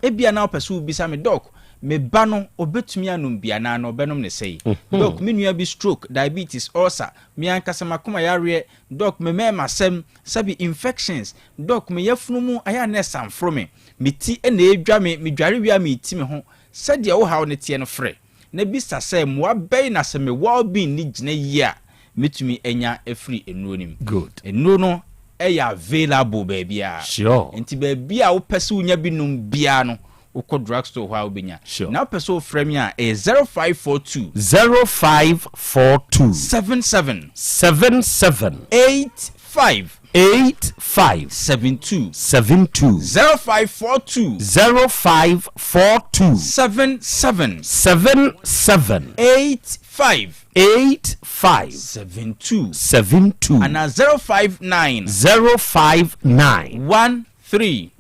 Ebia na wopɛ sɛ wobisa me, Doc, me ba no, ɔbɛtumi anom bi anaa na ɔbɛnom no sɛi? Doc, me nua bi stroke, diabetes, ulcer, me ankasa m'akoma yareɛ, Doc, me mɛɛmasɛm, sɛbi infections, Doc, me yafunu mu ayɛ a na ɛsanforo me, me ti na ɛredwa me, medware wie a meti me ho. Sɛdeɛ wo haw no teɛ no frɛ na bisa sɛ mmoa bɛn na sɛ me well-being no gyina yie a mɛtumi anya afiri nnuro no mu. Good. Nnuro no yɛ available baabiara. Sure. Nti baabi a wopɛ sɛ wonya bi nom biara no, wokɔ drug store hɔ a wobɛnya. Sure. Na wopɛ sɛ wofrɛ me a, ɛyɛ 0542. 0542. 77. 77. 85. 85. 72. 72. 0542. 0542. 77. 77. 85. 85. 72. 72. Anaa 059. 059. 13.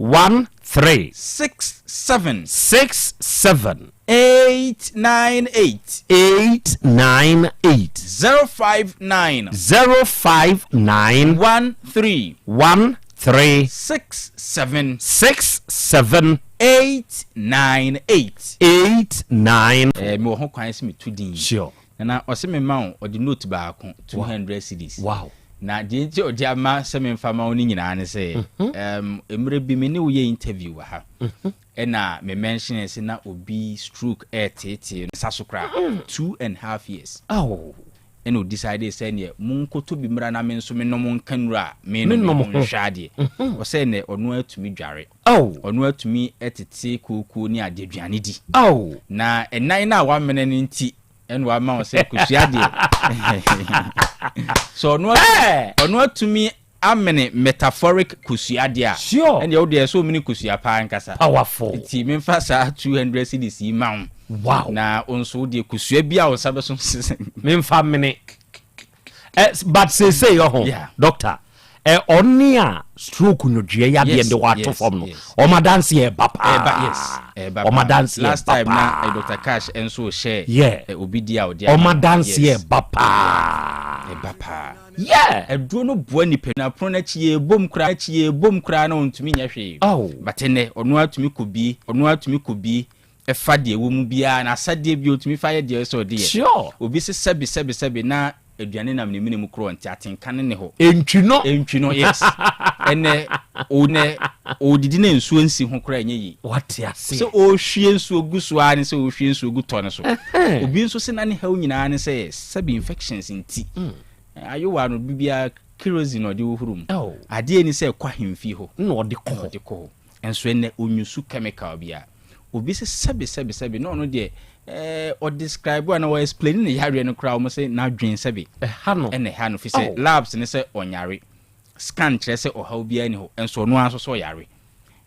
13. 67. 67. 898. 898. 059. 059. 13. 13. 67. 67. 898. 89. Eh, mewɔ ho kwan sɛ meto din. Sure. Nana, ɔse mema wo, ɔde note baako, 200 cedis. Wow. Na deɛ nti a ɔde ama sɛ memfa ma wo no nyinaa ne sɛ, um, mmerɛ bi me ne wo yɛ interview wɔ ha, ɛna me mentionee sɛ na obi stroke ɛreteetee no sa so koraa, 2½ years. Aw. Ɛna o decide sɛ neɛ monkɔtɔ bi mmra na me nso menom nka nnuro a menom Menom ho ho. nhwɛ adeɛ. Ɔsɛ nɛ ɔno atumi dware. Aw. Ɔno atumi tete kookoo ne adeɛ aduane di. Aw. Na ɛnan no a wamene no nti ɛna wama wo sɛ kosua deɛ. So ɔno ɔno atumi amene metaphoric kosua deɛ a. Sure. Ɛndeɛ wo deɛ ɛsɛ omene kosua paa ankasa. Powerful. Nti memfa saa 200 cedis yi ma wo. Wow. Na wo nso wo deɛ kosua bi a wo nsa bɛso. Memfa mene. Eh, but seesei ɔho, Yeah. doctor, eh, ɔne a stroke nwodwoeɛ yadeɛ Yes, de wɔato yes, fam no, yes. wɔn adanseɛ ɛba paa. Ɛba, yes, ɛba Wɔn paa. adanseɛ Last ɛba time na paa. Dr. Cash nso hyɛ Yeah. obi di a ɔde Wɔn ama no. adanseɛ Yes. ɛba paa. Ɛba paa. Yeah. Aduro no boa nipa na pono no akyi yɛbom koraa, akyi yɛbom koraa na ɔntumi nyɛ hwee. Oh. But ɛnɛ ɔno atumi kɔ bie, ɔno atumi kɔ bie ɛfa deɛ ɛwɔ mu biara na asadeɛ bi ɔtumi fa yɛ deɛ ɛsɛ ɔde yɛ. Sure. Obi se sɛbi sɛbi sɛbi na aduane nam ne mene mu korɔ nti atenka ne ne hɔ. Entwi no. Entwi no, yes. Ɛnɛ ɔnɛ ɔdidi na nsuo nsi ho koraa ɛnyɛ yie. Wate aseɛ. Sɛ ɔhwie nsuo gu so ara ne sɛ ɔhwie nsuo gu tɔ no so. Ɛhɛn. Obi nso se na ne haw nyinaa ne sɛ sɛbi infections nti. Ayowa no biribiara kerosene na ɔde hohoro mu. Oh. Adeɛ ni sɛ ɛkɔ ahemfie hɔ. Na ɔde kɔ Ɛna hɔ. ɔde kɔ hɔ. Nso ɛnɛ ɔnyusu chemical biara. Obi se sɛbi sɛbi sɛbi na ɔno deɛ ɛɛ ɔdescribe a na ɔexplain ne yareɛ no koraa wɔn sɛ n'adwen sɛbi. Ɛha no. Ɛna ɛha no fi sɛ Oh. labs ne sɛ ɔnyare. Scan kyerɛ sɛ ɔhaw biara ni hɔ nso ɔno ara nso sɛ ɔyare.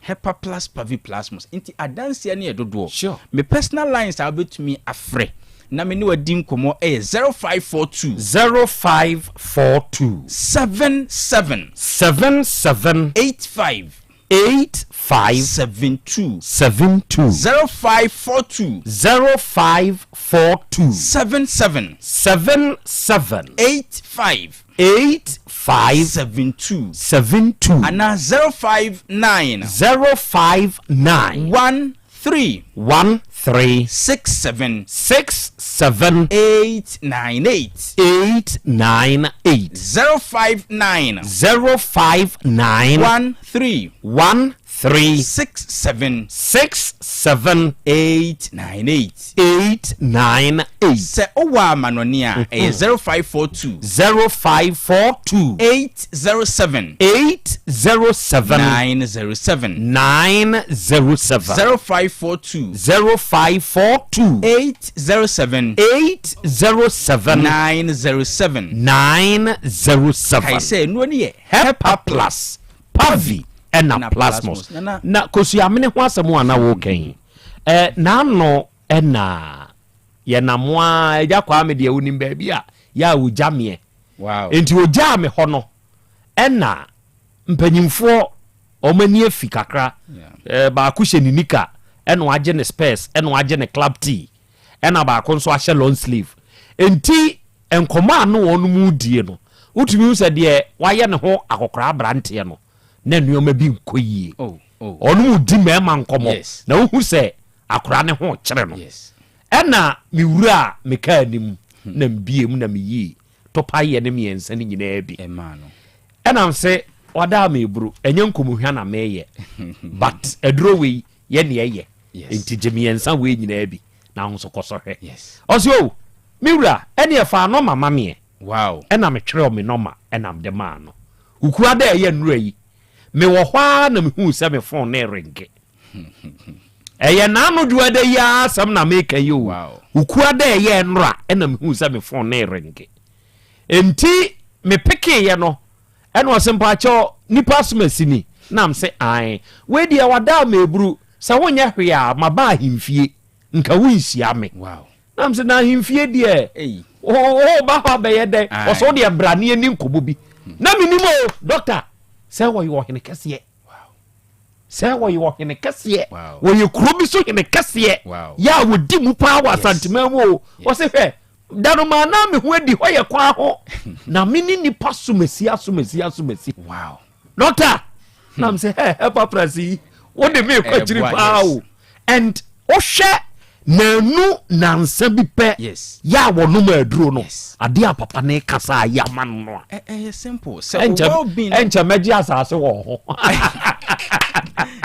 Hepa plus pavi plasmos nti adanseɛ no yɛ dodoɔ. Sure. Me personal lines a wobɛtumi afrɛ na me ne wadi nkɔmmɔ ɛyɛ 0542. 0542. 77. 77. 85. 85. 72. 72. 0542. 0542. 77. 77. 85. 85. 72. 72. Anaa 059. 059. 13. 13. 67. 67. 898. 898. 059. 059. 13. 13. 3 67 6 7 8 9 8 8 9 8. Sɛ wowɔ amanɔne a, ɛyɛ 0542 0542 807 807 907 907 0542 0542 807 807 907 907. Kae sɛ nnuro no yɛ Hepa Plus, Pavi ɛna Plasmos. Na kosuamene ho asɛm a na woka yi, eh, n'ano ɛna yɛnam a agya Kwame deɛ wonim baabi a yɛ a ogya meɛ. Wow. Nti ogyaa me hɔ no ɛna mpanyimfoɔ wɔn ani afi kakra. Eh, baako hyɛ ne nika ɛna wagye ne spurs ɛna wagye ne club tee ɛna baako nso ahyɛ long sleeve. Nti nkɔmmɔ a na wɔn mu die no, wotumi hu sɛ deɛ wayɛ ne ho akɔkora aberanteɛ no na nneɛma bi nkɔ yie. Oh, oh. Ɔno mu di mmarima nkɔmmɔ Yes. na wohu sɛ akora ne ho kyerɛ no. Yes. Ɛna me wura a me kaa anim na mbie mu na meyii topaeɛ ne mmiɛnsa no nyinaa bi. Ɛmaa no. Ɛna mse wada me eburu ɛnyɛ nkɔmmɔhwa na meyɛ but aduro wei yɛ ne ɛyɛ nti gye mmiɛnsa wei nyinaa bi na wo nso kɔ so hwɛ. Ɔse o me wura ɛneɛ fa nɔma ma meɛ. Wow. Ɛna metwerɛw me nɔma ɛna mede maa no. Wokura dɛ ɛyɛ nnura yi mewɔ hɔ ara na mehuu sɛ me phone no renge. Ɛyɛ n'ano dwoada yi ara asɛm na meka yi o. Wokura dɛ ɛyɛ nnora ɛna mehuu sɛ me phone no renge. Enti mepekeeɛ no ɛna ɔse mpaakyɛw nipa asomasi ni? Na mese ae. Wei deɛ wada ama eburu sɛ wonyɛ hwee a maba ahemfie nka wonhyia me. Na mese na ahemfie deɛ woba hɔ abɛyɛ dɛn? Ɔse wo deɛ bra ne yɛni nkɔmmɔ bi. Na menim o doctor sɛ wɔyɛ ɔhene kɛseɛ. Sɛ wɔyɛ ɔhene kɛseɛ. Wɔyɛ kuro bi so hene kɛseɛ. Yɛ a wɔdi mu paa wɔ Asanteman mu o. Ɔse hwɛ da no maa na me ho adi hɔ yɛ kwan ho na me ne nipa somasi asomasi asomasi. Wow. Doctor, na m sɛ hɛ hɛ paprase yi wode me kɔ akyiri paa o. And wohwɛ nanu nansa bi pɛ yɛ a wɔnom aduro no adeɛ a papa ne kasa a yɛ ama no no a. Ɛyɛ simple. Sɛ well being. Ɛnkyɛ mɛgye asase wɔ ho.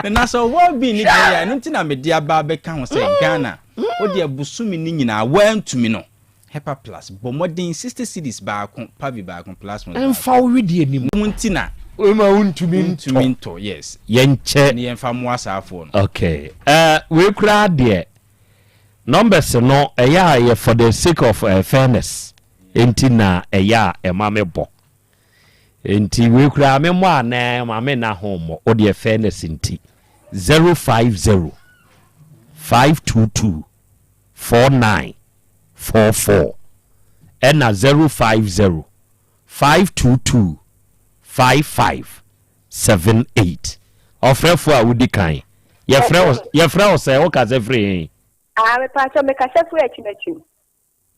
Na sɛ well being ni deɛ yɛ ɛno nti na mede aba abɛka ho sɛ Ghana wo deɛ bosome no nyinaa woantumi no Hepa plus bɔ mmɔden 60 cedis baako pavi baako plasmos baako. Ɛmfa wo wedeɛ nim. Mu nti na. Wei ma wontumi ntɔ. Wontumi ntɔ yes. Yɛnkyɛ. Ne yɛmfa mmoa saa afoɔ no. Okay eh, wei koraa deɛ numbers no ɛyɛ a ɛyɛ for the sake of eh, fairness nti na ɛyɛ a ɛma me bɔ nti wei koraa me mmɔ anaa ma me nna ho mmɔ wo deɛ fairness nti 050 522 4944 ɛna 050 522 5578 ɔfrɛfoɔ a wodi kan yɛfrɛ wo yɛfrɛ wo sɛ wokasa firi he? Ah, mepaakyɛw mekasa firi Akyinakyim.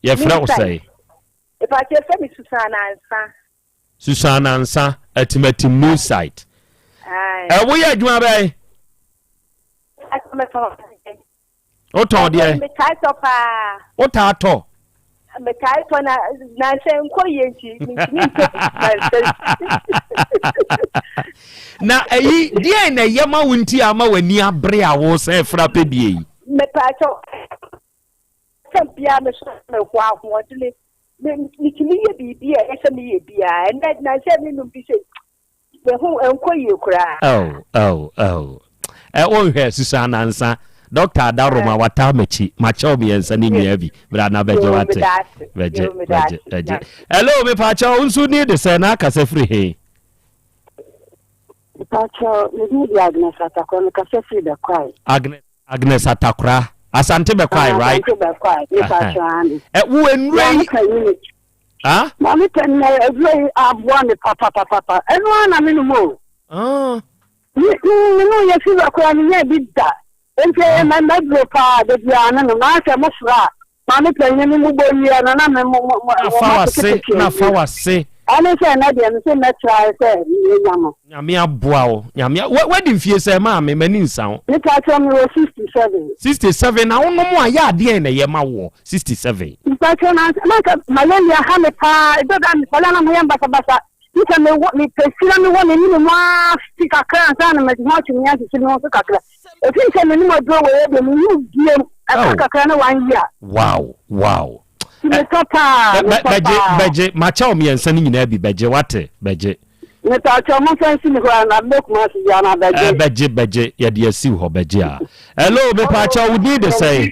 Yɛfrɛ wo sɛe? Mepaakyɛw yɛfrɛ me Susan Ansa. Susan Ansa, Atimatim new site. Ɛ woyɛ adwuma bɛn? Wotɔn deɛ? Metaa tɔ paa. Wotaa tɔ? Metaa tɔ na na sɛ nkɔ yie nti mentumi ntɔ nansa. Na ɛyi deɛn na ɛyɛ ma wo nti ama w'ani abere a wo sɛ fra pɛ bie yi? Mepaakyɛw sɛ biara me so me ho ahoɔdene metumi yɛ biribi a ɛyɛ sɛ meyɛ biara ɛnɛ nansa menom bi sɛ Me ho nkɔ yie koraa. Oh, oh, oh. Ɛ wonhwɛ Susan Ansa, Doctor Adaroma wataa m'akyi. Makyɛw mmiɛnsa ne nyinaa bi. Bra na bɛgye wate. Bɛgye, bɛgye, bɛgye. Hello, mepaakyɛw nso ni de sɛ na akasa firi he? Mepaakyɛw, me din de Agnes Atakora, mekasa firi Bɛkwae. Agnes, Agnes Atakora, Asante Bɛkwae, right? Asante Bɛkwae, mepaakyɛw ane. Ɛ wo nnura yi. Ah? Maame pɛ nnɛ aduro yi aboa me papapapapa. Ɛno ara na menom o. Ah. Me me no yɛ fever koraa menya bi da. Nti ɛyɛ ma maduro paa da biara menom. Na sɛ mofra a maame pɛ nyɛ me mobɔ wie no na me mo mo Na fa wase na fa wase. Ɛne sɛ ɛnɛ deɛ me se mɛtrae sɛ menya no. Nyame aboa wo. Nyame a wadi mfie sɛ maame m'ani nsa wo. Mepa kyɛw me wɔ 67. 67 na wo nom a yɛ adeɛn na ɛyɛ ma woɔ 67. Mepa kyɛw na na nka malaria ha me paa ɛdɔ da me sɔre a na mo yɛ basabasa. Sɛ mewɔ mepɛ si na mewɔ n'anim mu ara fi kakra ansa na mede ho atumi ahyehye me ho so kakra. Ɛfiri sɛ menom aduro wei deɛ menhu biom. Ɛka kakra ne one year. Wow wow. Nti metɔ paa metɔ Bɛgye paa. bɛgye makyɛ wo mmiɛnsa no nyinaa bi bɛgye wate bɛgye. Mepaakyɛw momfa nsi me hɔ a na mebɛ Kumasi bi a na bɛgye. Ɛ bɛgye bɛgye yɛde asiw hɔ bɛgye a. Hello mepaakyɛw wo din de sɛn?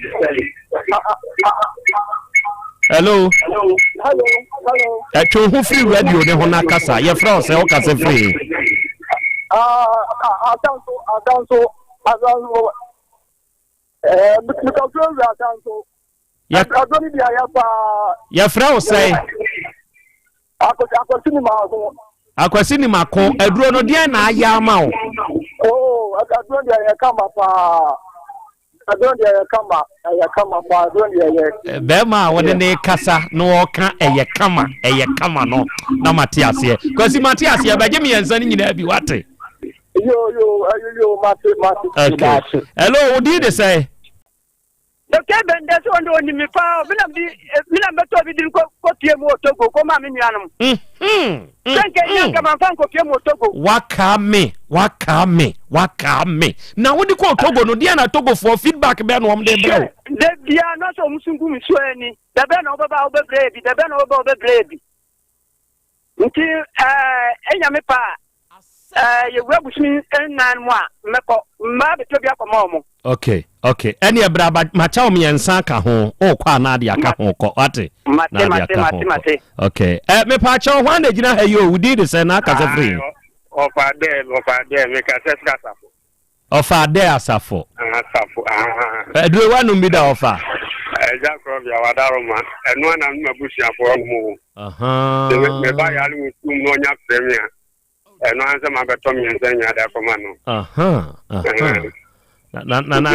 Hello. Ɛtwe ho firi radio ne ho na kasa yɛfrɛ wo sɛ wokasa firi he? Asanso asanso asanso ɛɛ mekasa firi asanso. Yɛfrɛ wo sɛn? Akwasi ni mako. Akwasi ni mako. Aduro no deɛn na ayɛ ama wo? Oh, aduro deɛ yɛ kama paa. Aduro deɛ yɛ kama, ɛyɛ kama paa. Aduro deɛ yɛ. Bɛrima a wɔde ne kasa na wɔka ɛyɛ kama, ɛyɛ kama no na mate aseɛ. Kwasi mate aseɛ, bɛgye mmiɛnsa no nyinaa bi wate. Yo yo, yo mate mate. Okay. Hello, wo din de sɛn? Dɔkta Bende sɛ ɔno ɔnim me paa me na mede me na mebɛtɔ bi de no kɔpie mu wɔ Togo kɔmaa me nuanom. Sɛ nka ɛnya nka mamfa nkɔpie mu wɔ Togo. Wakaa me, wakaa me, wakaa me. Na wode kɔɔ Togo no, deɛ na Togofoɔ feedback bɛɛ na wɔn de brɛ wo? Da biara na sɛ wɔn so gu me so ani. Da bɛn na wobɛba a wobɛbrɛ yɛ bi, da bɛn na wobɛba a wobɛbrɛ yɛ bi. Nti ɛɛ Nyame pɛ a ɛɛ yɛwura bosome nnan mu a mɛkɔ mmaa bɛtɔ bi akɔma wɔn. Okay okay ɛne ɛbrɛ aba makyɛ wo mmiɛnsa aka ho wokɔ a na ade aka ho kɔ wate na ade aka ho kɔ okay ɛ mepaakyɛw hwan na gyina ha yi o wo din de sɛ na akasa firi ɔfa dɛ ɔfa dɛ mekasa firi asafo Ɔfa dɛ asafo. Asafo ahaa. Aduro wanom bi da ɔfa. Ɛgya korɔbea wadaroma ɛno ana me mabusuafoɔ nom o. Ahaa. Sɛ me ba yare wɔ sukuu mu na ɔnya frɛ me a ɛno ara sɛ mabɛtɔ mmiɛnsa nyinaa de akɔma no. Ahaa ahaa. Na na na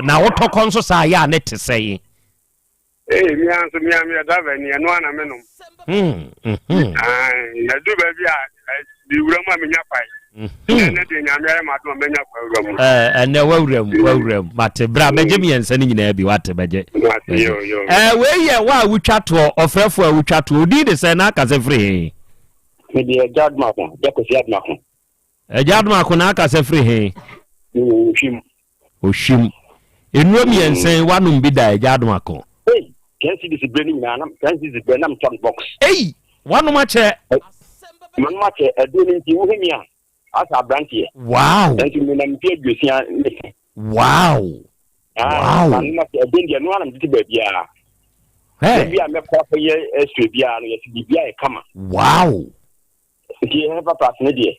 na wotɔ kɔ nso saa yɛ a ne te sɛn? Ee, me ara nso, me ara meyɛ driver ni, ɛno ara na menom. Ae, ɛdu baabi a, me wura mu a menya kwae. Ɛnɛ deɛ Nyame ayɛ m'adom a manya kwae wura mu. Ɛnɛ wawura mu, wawura mu. Mate, bra bɛgye mmiɛnsa no nyinaa bi, wate bɛgye. Mate, yo, yo. Ɛɛ, wei yɛ wo a wotwa toɔ, ɔfrɛfoɔ a wotwa toɔ, odin de sɛ na akasɛ firi he? Me deɛ Agya Adomako, Agya Kwasi Adomako. Agya Adomako na akasɛ firi he? Mewɔ Ohwim. Ohwim. Nnuro mmiɛnsa yi woanom bi da Agya Adomako? Ei! 10 cedis berɛ no nyinaa na 10 cedis berɛ na metɔ no box. Ei! Woanom akyɛ? Manom akyɛ, aduro no nti wohu me a asɛ abranteɛ. Wow! Nanso menam mfe aduosia ne fa. Wow! Ah, wow! Manom akyɛ, aduro no deɛ ɛno ara na mede te baabiara. Hey! Baabi a mɛkɔ akɔyɛ x-ray biara no yɛse biribiara yɛ kama. Wow! Nti hefa plus no deɛ.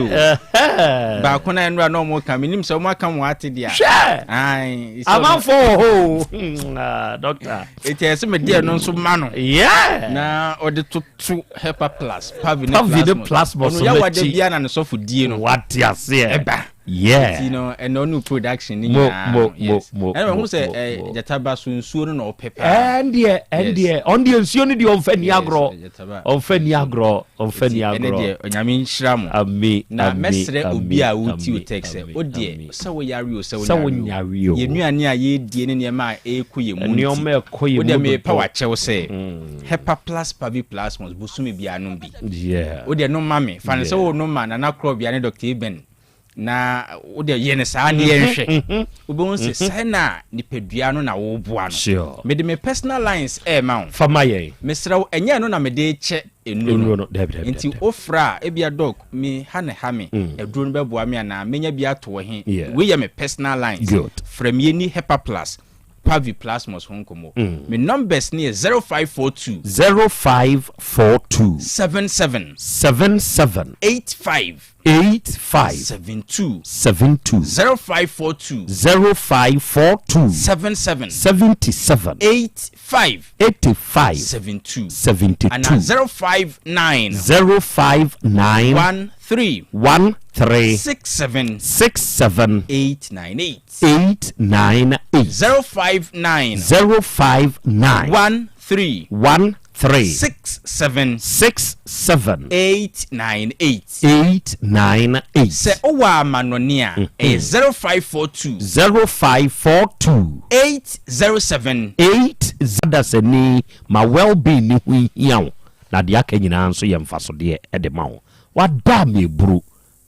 Baako na nnura na wɔn ka menim sɛ wɔn aka wɔn ate deɛ. Hwɛ! Amanfoɔ wɔ hɔ o. Hmm, ah, doctor. Eti ɛsɛ me deɛ no nso ma no. Yeah. Na ɔde toto hepa plus pavi ne Pavi ne plasmos Ɔno yawa da bia na ne sɔfo die no. Wate aseɛ. Ɛba. Yeah. Nti no ɛna ɔno production ne Mo nyinaa. mo mo Yes. mo. Ɛna mo ɔho sɛ mo ɛ mo. gyata ba so nsuo no na ɔpɛ paa. Ɛndeɛ ɛndeɛ ɔno deɛ nsuo no deɛ ɔnfa ni agorɔ ɔnfa ni agorɔ ɔnfa ni Ɛnɛ agorɔ. deɛ Onyame nhyira mo. Ami Na ami mɛsrɛ ami obi a wotie ami o text sɛ ami wo deɛ ami. sɛ wo yare o sɛ wo Sɛ wo nyare o nyare o. yɛn nnuane a yɛredie ne nneɛma a ɛrekɔ yɛn mu nti Nneɛma ɛkɔ yɛn wo deɛ mu merepa dodo. w'akyɛw sɛ Hepa plus Pavi Plasmos bosome biara nom bi. Yeah. Wo deɛ nom ma me fa no sɛ Yeah. wo nom ma Nana Korɔbea ne Doctor Eben Na wo deɛ yɛ no saa ne yɛnhwɛ. Mhm. Wobɛhu sɛ Mhm. sɛn na nipadua no na woboa no. Sure. Mede me personal lines ɛrema wo. Fa ma yɛn. Mesrɛ wo, ɛnyɛ ɛno na mede rekyɛ nnuro no. Nnuro no, dabi, dabi, Nti dabi. wofrɛ a, ebia doc, me ha na ɛha me, aduro no bɛboa me anaa? Mɛnya bi ato wɔ he? Yeah. Wei yɛ me personal lines. Good. Frɛ me yɛnni Hepaplus, Paviplasmos ho nkɔmmɔ. Me numbers no yɛ 0542. 0542. 77. 77. 85. 85. 72. 72. 0542. 0542. 77. 77. 85. 85. 72. 72. Anaa 059. 059. 13. 13. 67. 67. 898. 898. 059. 059. 13. 13. 67. 67. 898. 898. Sɛ wowɔ amanɔne a, ɛyɛ 0542. 0542. 807. 8 Dasani ma well-being ne ho hia wo. Na deɛ aka nyinaa nso yɛ mfasodeɛ de ma wo. Wada a mereburu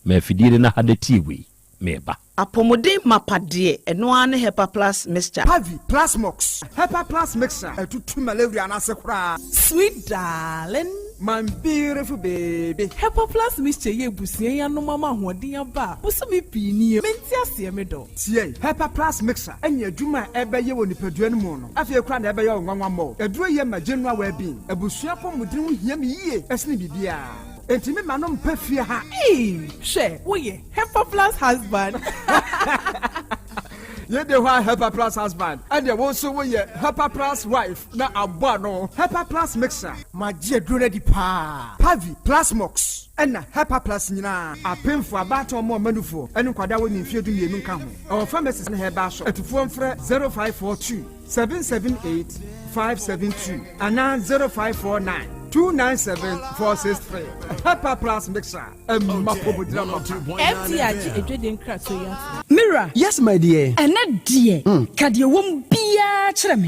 ma afidie no na ha na tie wei, mereba. Apɔmuden mapa deɛ, ɛno ara ne Hepa Plus Mixture. Pavi, Plasmox, Hepa Plus Mixture, ɛtutu malaria no ase koraa. Sweet darling. My beautiful baby. Hepa Plus Mixture yi abusua yi anom ama ahoɔden aba a bosome pii nie. Mente aseɛ me dɔ. Tie, Hepa Plus Mixture ne adwuma a ɛbɛyɛ wɔ nipadua no mu no, afei koraa na ɛbɛyɛ wo nwanwa mmɔ. Aduro yi ma general well-being. Abusua apɔmuden ho hia me yie sene biribiara. Enti me ma no mpɛ fie ha. Eii hwɛ woyɛ Hepa Plus husband. Yei de hɔ a Hepa Plus husband, ɛneɛ wo nso woyɛ Hepa Plus wife na abɔ ano. Hepa Plus Mixture. Magye aduro no adi paa. Pavi, Plasmox, ɛna Hepa Plus nyinaa. Apemfoɔ, abaatan ɔmo ɔma nufoɔ, ɛne nkwadaa a wɔnni mfeɛ 12 nka ho. Ɛwɔ pharmacies ne herbal shop. Atufoɔ mfrɛ 0542 778 572 anaa 0549 297 463. Hepa Plus Mixture, ɛma kɔmɔdira mapa. FDA agye adwadie nkratoɔ yi atom. Me wura. Yes my dear. Ɛnɛ deɛ, ka deɛ ɛwɔ mu biara kyerɛ me.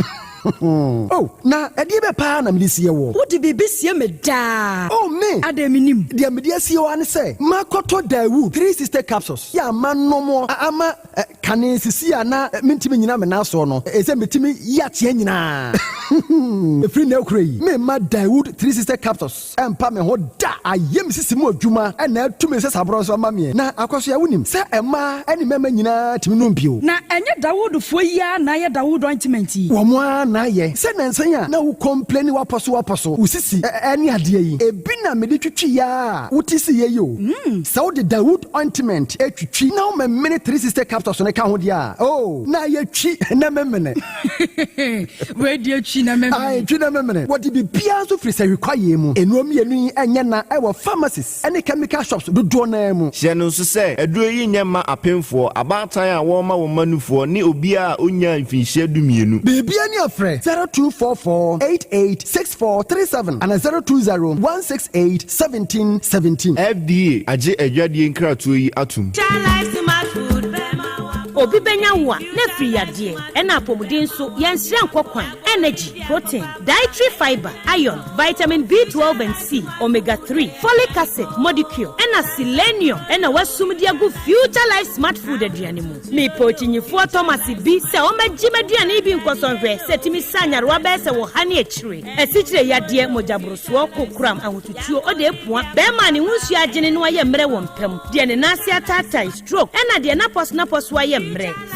Oh, na ɛdeɛ bɛ paa na mede sie woɔ? Wode biribi sie me daa. Oh, me! Adɛn mennim? Deɛ mede asie wo ara ne sɛ, makɔtɔ Daewoo 360 capsules yɛ a manom ama kane sisi a na mentumi nnyina me nan soɔ no, ɛsɛ metumi yi ateɛ nyinaa. Ɛfiri nnɛ rekora yi, meremma Daewoo 360 capsules ɛmpa me ho da. Ayɛ me sisi mu adwuma na atu me nsasaborɔ nso ama meɛ. Na Akwasoa, wonim sɛ mmaa ne mmarima nyinaa tumi nom bio? Na ɛnyɛ Dawoodfoɔ yi ara na ayɛ Dawood ointment yi? Wɔn ara na ayɛ. Sɛ nnansa yi a na wo complaini wapɔ so wapɔ so, wo sisi ne adeɛ yi, ebi na mede twitwi a wote siiɛ yi o. Sɛ wode Dawood ointment twitwi na womemene 360 capsules no ka ho deɛ a, oh, na ayɛ twi na memene. Wei deɛ twi na memene. Ae, twi na memene. Wɔde biribiara nso firi sahwi kwaeɛ mu. Nnuro mmienu yi nyɛ na ɛwɔ pharmacies ne chemical shops dodoɔ no ara mu. Hyɛ no nso sɛ, aduro yi nyɛ mma apemfoɔ, abaatan a wɔrema wɔn mma nufoɔ, ne obiara a ɔnnyaa mfinhyia dumienu. Biribiara ni a frɛ 0244 88 6437 anaa 020 168 1717. FDA agye adwadie nkratoɔ yi atom. Obi bɛnya wo a, na afiri yadeɛ, ɛna apɔmuden nso, yɛnsrɛ nkɔ kwan, energy, protein, dietary fibre, iron, vitamin B12 and C, omega 3, folic acid, modicure, ɛna selenium ɛna wasum de agu Future Life Smart Food aduane mu. Mepɛ okyinyifoɔ Thomas bi sɛ ɔmmɛgye m'aduane yi bi nkɔsɔ nhwɛ sɛ ɛtumi sa nyarewa bɛyɛ sɛ wɔ ha ne akyire, asikyire yadeɛ, mogyaborosoɔ, kokoram, ahotutuo, ɔde apua, bɛrima a ne ho nsuo agyene na wayɛ mmerɛ wɔ mpa mu, deɛ ne nan ase ataatae, stroke, ɛna deɛ n'apɔso ayɛ mmerɛ.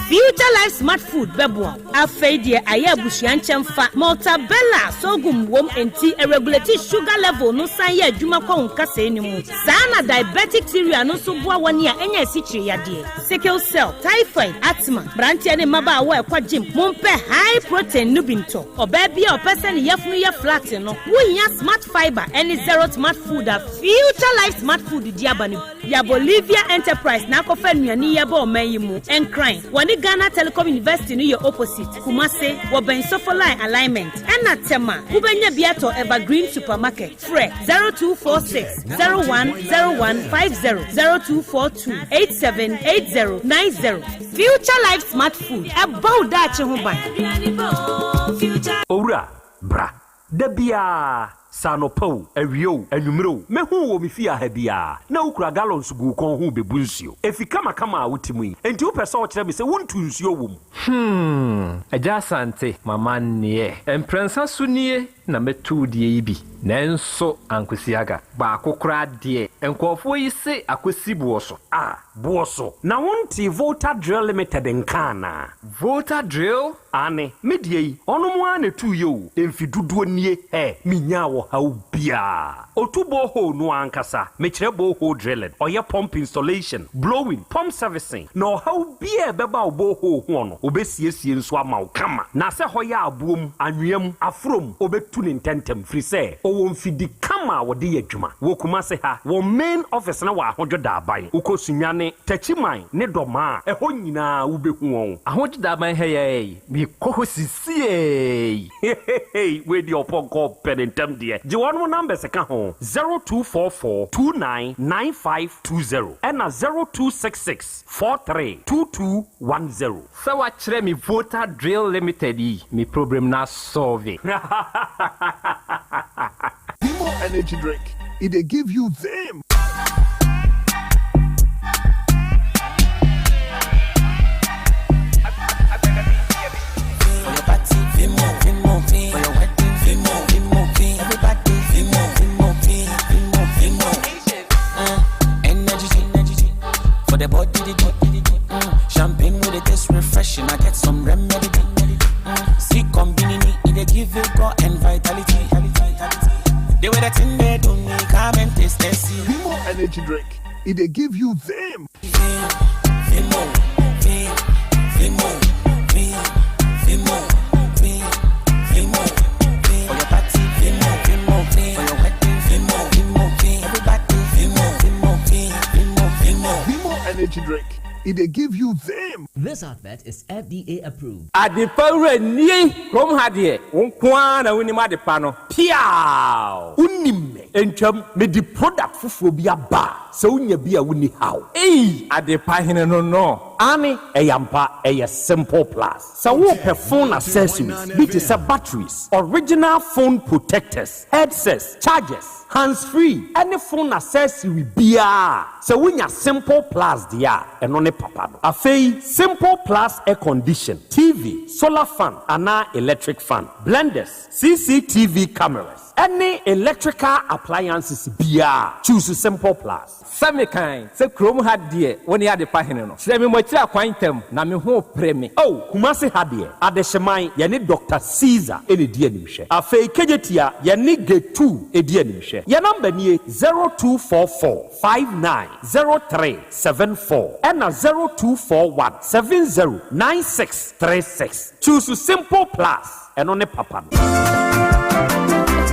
Future Life Smart Food bɛboa wo. Afei deɛ ayɛ abusua nkyɛmfa, Maltabella sorghum wom enti ɛregulate sugar level no san yɛ adwuma kɔ wo nkasɛɛ no mu. Saa na diabetic cereal no nso boa wɔn a anya asikyire yadeɛ, sickle cell, typhoid, asthma, mmeranteɛ ne mmabaawa a ɛkɔ gym, mompɛ high protein no bi ntɔ. Ɔbaa bi a ɔpɛ sɛ ne yafunu yɛ flat no, wohia Smart Fibre ne Zero Smart Food a Future Life Smart Food de aba no bi. Ya Bolivia Enterprise na akɔfa nnuane yi aba ɔman yi mu. Nkran, wɔne Ghana Telecom University no yɛ opposite. Kumase, wɔbɛn Sofoline Alignment. Ɛna Tema, wobɛnya bi atɔ Evergreen Supermarket. Frɛ 0246 010150, 0242 878090. Future Life Smart Food, ɛbɔ wo daakye ho ban. Owura, bra. Da biara, sɛ anɔpa o, awia o, anwummere o, mɛhu wo wɔ me fie ha biara, na wokura gallons gu wo kɔn ho rebebu nsuo. Efi kamakama a wote mu yi, enti wopɛ sɛ wokyerɛ me sɛ wontu nsuo wɔ mu? Hmm, Agya Asante, m'amanneɛ. Mprɛnsa so nie na mɛtu wo deɛ yi bi, nanso ankosi aga. Baako koraa deɛ, nkurɔfoɔ yi se akɔsi boɔ so. Ah, boɔ so? Na wontee Volta Drill Limited nka anaa? Volta Drill? Aane, me deɛ yi, ɔnom ara na ɛtuiɛ o, mfe dodoɔ nie, hɛ, menyaa ɔhaw biara. Ɔtu borehole no ara ankasa, mekyerɛ borehole drilling, ɔyɛ pump installation, blowing, pump servicing, na ɔhaw biara a ɛbɛba wo borehole hoɔ no, ɔbɛsiesie nso ama wo kama. Na sɛ hɔ yɛ aboɔ mu, anwea mu, aforɔ mu, ɔbɛtu no ntɛntɛm, firi sɛ ɔwɔ mfidi kama a wɔde yɛ adwuma. Wɔ Kumase ha, wɔn main office no wɔ Ahodwo Daaban. Wokɔ Sunyani, Techiman ne Dɔmaa a, ɛhɔ nyinaa wobɛhu wɔn. Ahodwo Daaban ha yi ara yi, mekɔ hɔ sisiei. Hehehe, wei deɛ ɔpɔnkɔ ɔpɛ ne ntɛm deɛ. teɛ. Gye wɔnom numbers ka ho, 0244 29 9520 ɛna 0266 43 2210. Sɛ wakyerɛ me Voter Drill Limited yi me problem no asɔlve. Vimo energy drink, e dey give you vim. For the body, champagne with it taste refreshing. I get some remedy. See, combinini, it dey give you God and vitality. The way that in there do me, come and taste and see. Vimo energy drink, e dey give you vim. Vimo, vim, Vimo, vim, Vimo, vim, Vimo, vim. For your party, Vimo, Vimo, vim. For your wedding, Vimo, Vimo, vim. Everybody, Vimo, Vimo, vim, Vimo, Vimo. Vimo energy drink, e dey give you vim. This advert is FDA approved. Adepa wura nie! Kurom ha deɛ, wo nko ara na wonim adepa no. Piaaww! Wonim me. Ntwam, mede product foforɔ bi aba a, sɛ wonya bi a wonni haw. Ei! Adepa hene no no. Aane, ɛyɛ ampa, ɛyɛ Simple Plus. Sɛ worepɛ phone accessories bi te sɛ batteries, original phone protectors, headsets, chargers, hands free ɛne phone accessory biara a, sɛ wonya Simple Plus deɛ a, ɛno ne papa no. Afei, Simple Plus air condition, TV, solar fan anaa electric fan, blenders, CCTV cameras, ɛne electrical appliances biara a, choose Simple Plus. Sɛ mekan sɛ kurom ha deɛ wo ne adepa hene no. Kyerɛ me mo akyiri akwan ntɛm na me ho repere me. Oh, Kumasi ha deɛ, Adehyeman, yɛne Doctor Caesar na ɛdi animhwɛ. Afei Kejetia, yɛne Gate 2 di animhwɛ. Yɛn number nie, 0244 59 03 74 ɛna 0241 70 96 36. Choose Simple Plus, ɛno ne papa no.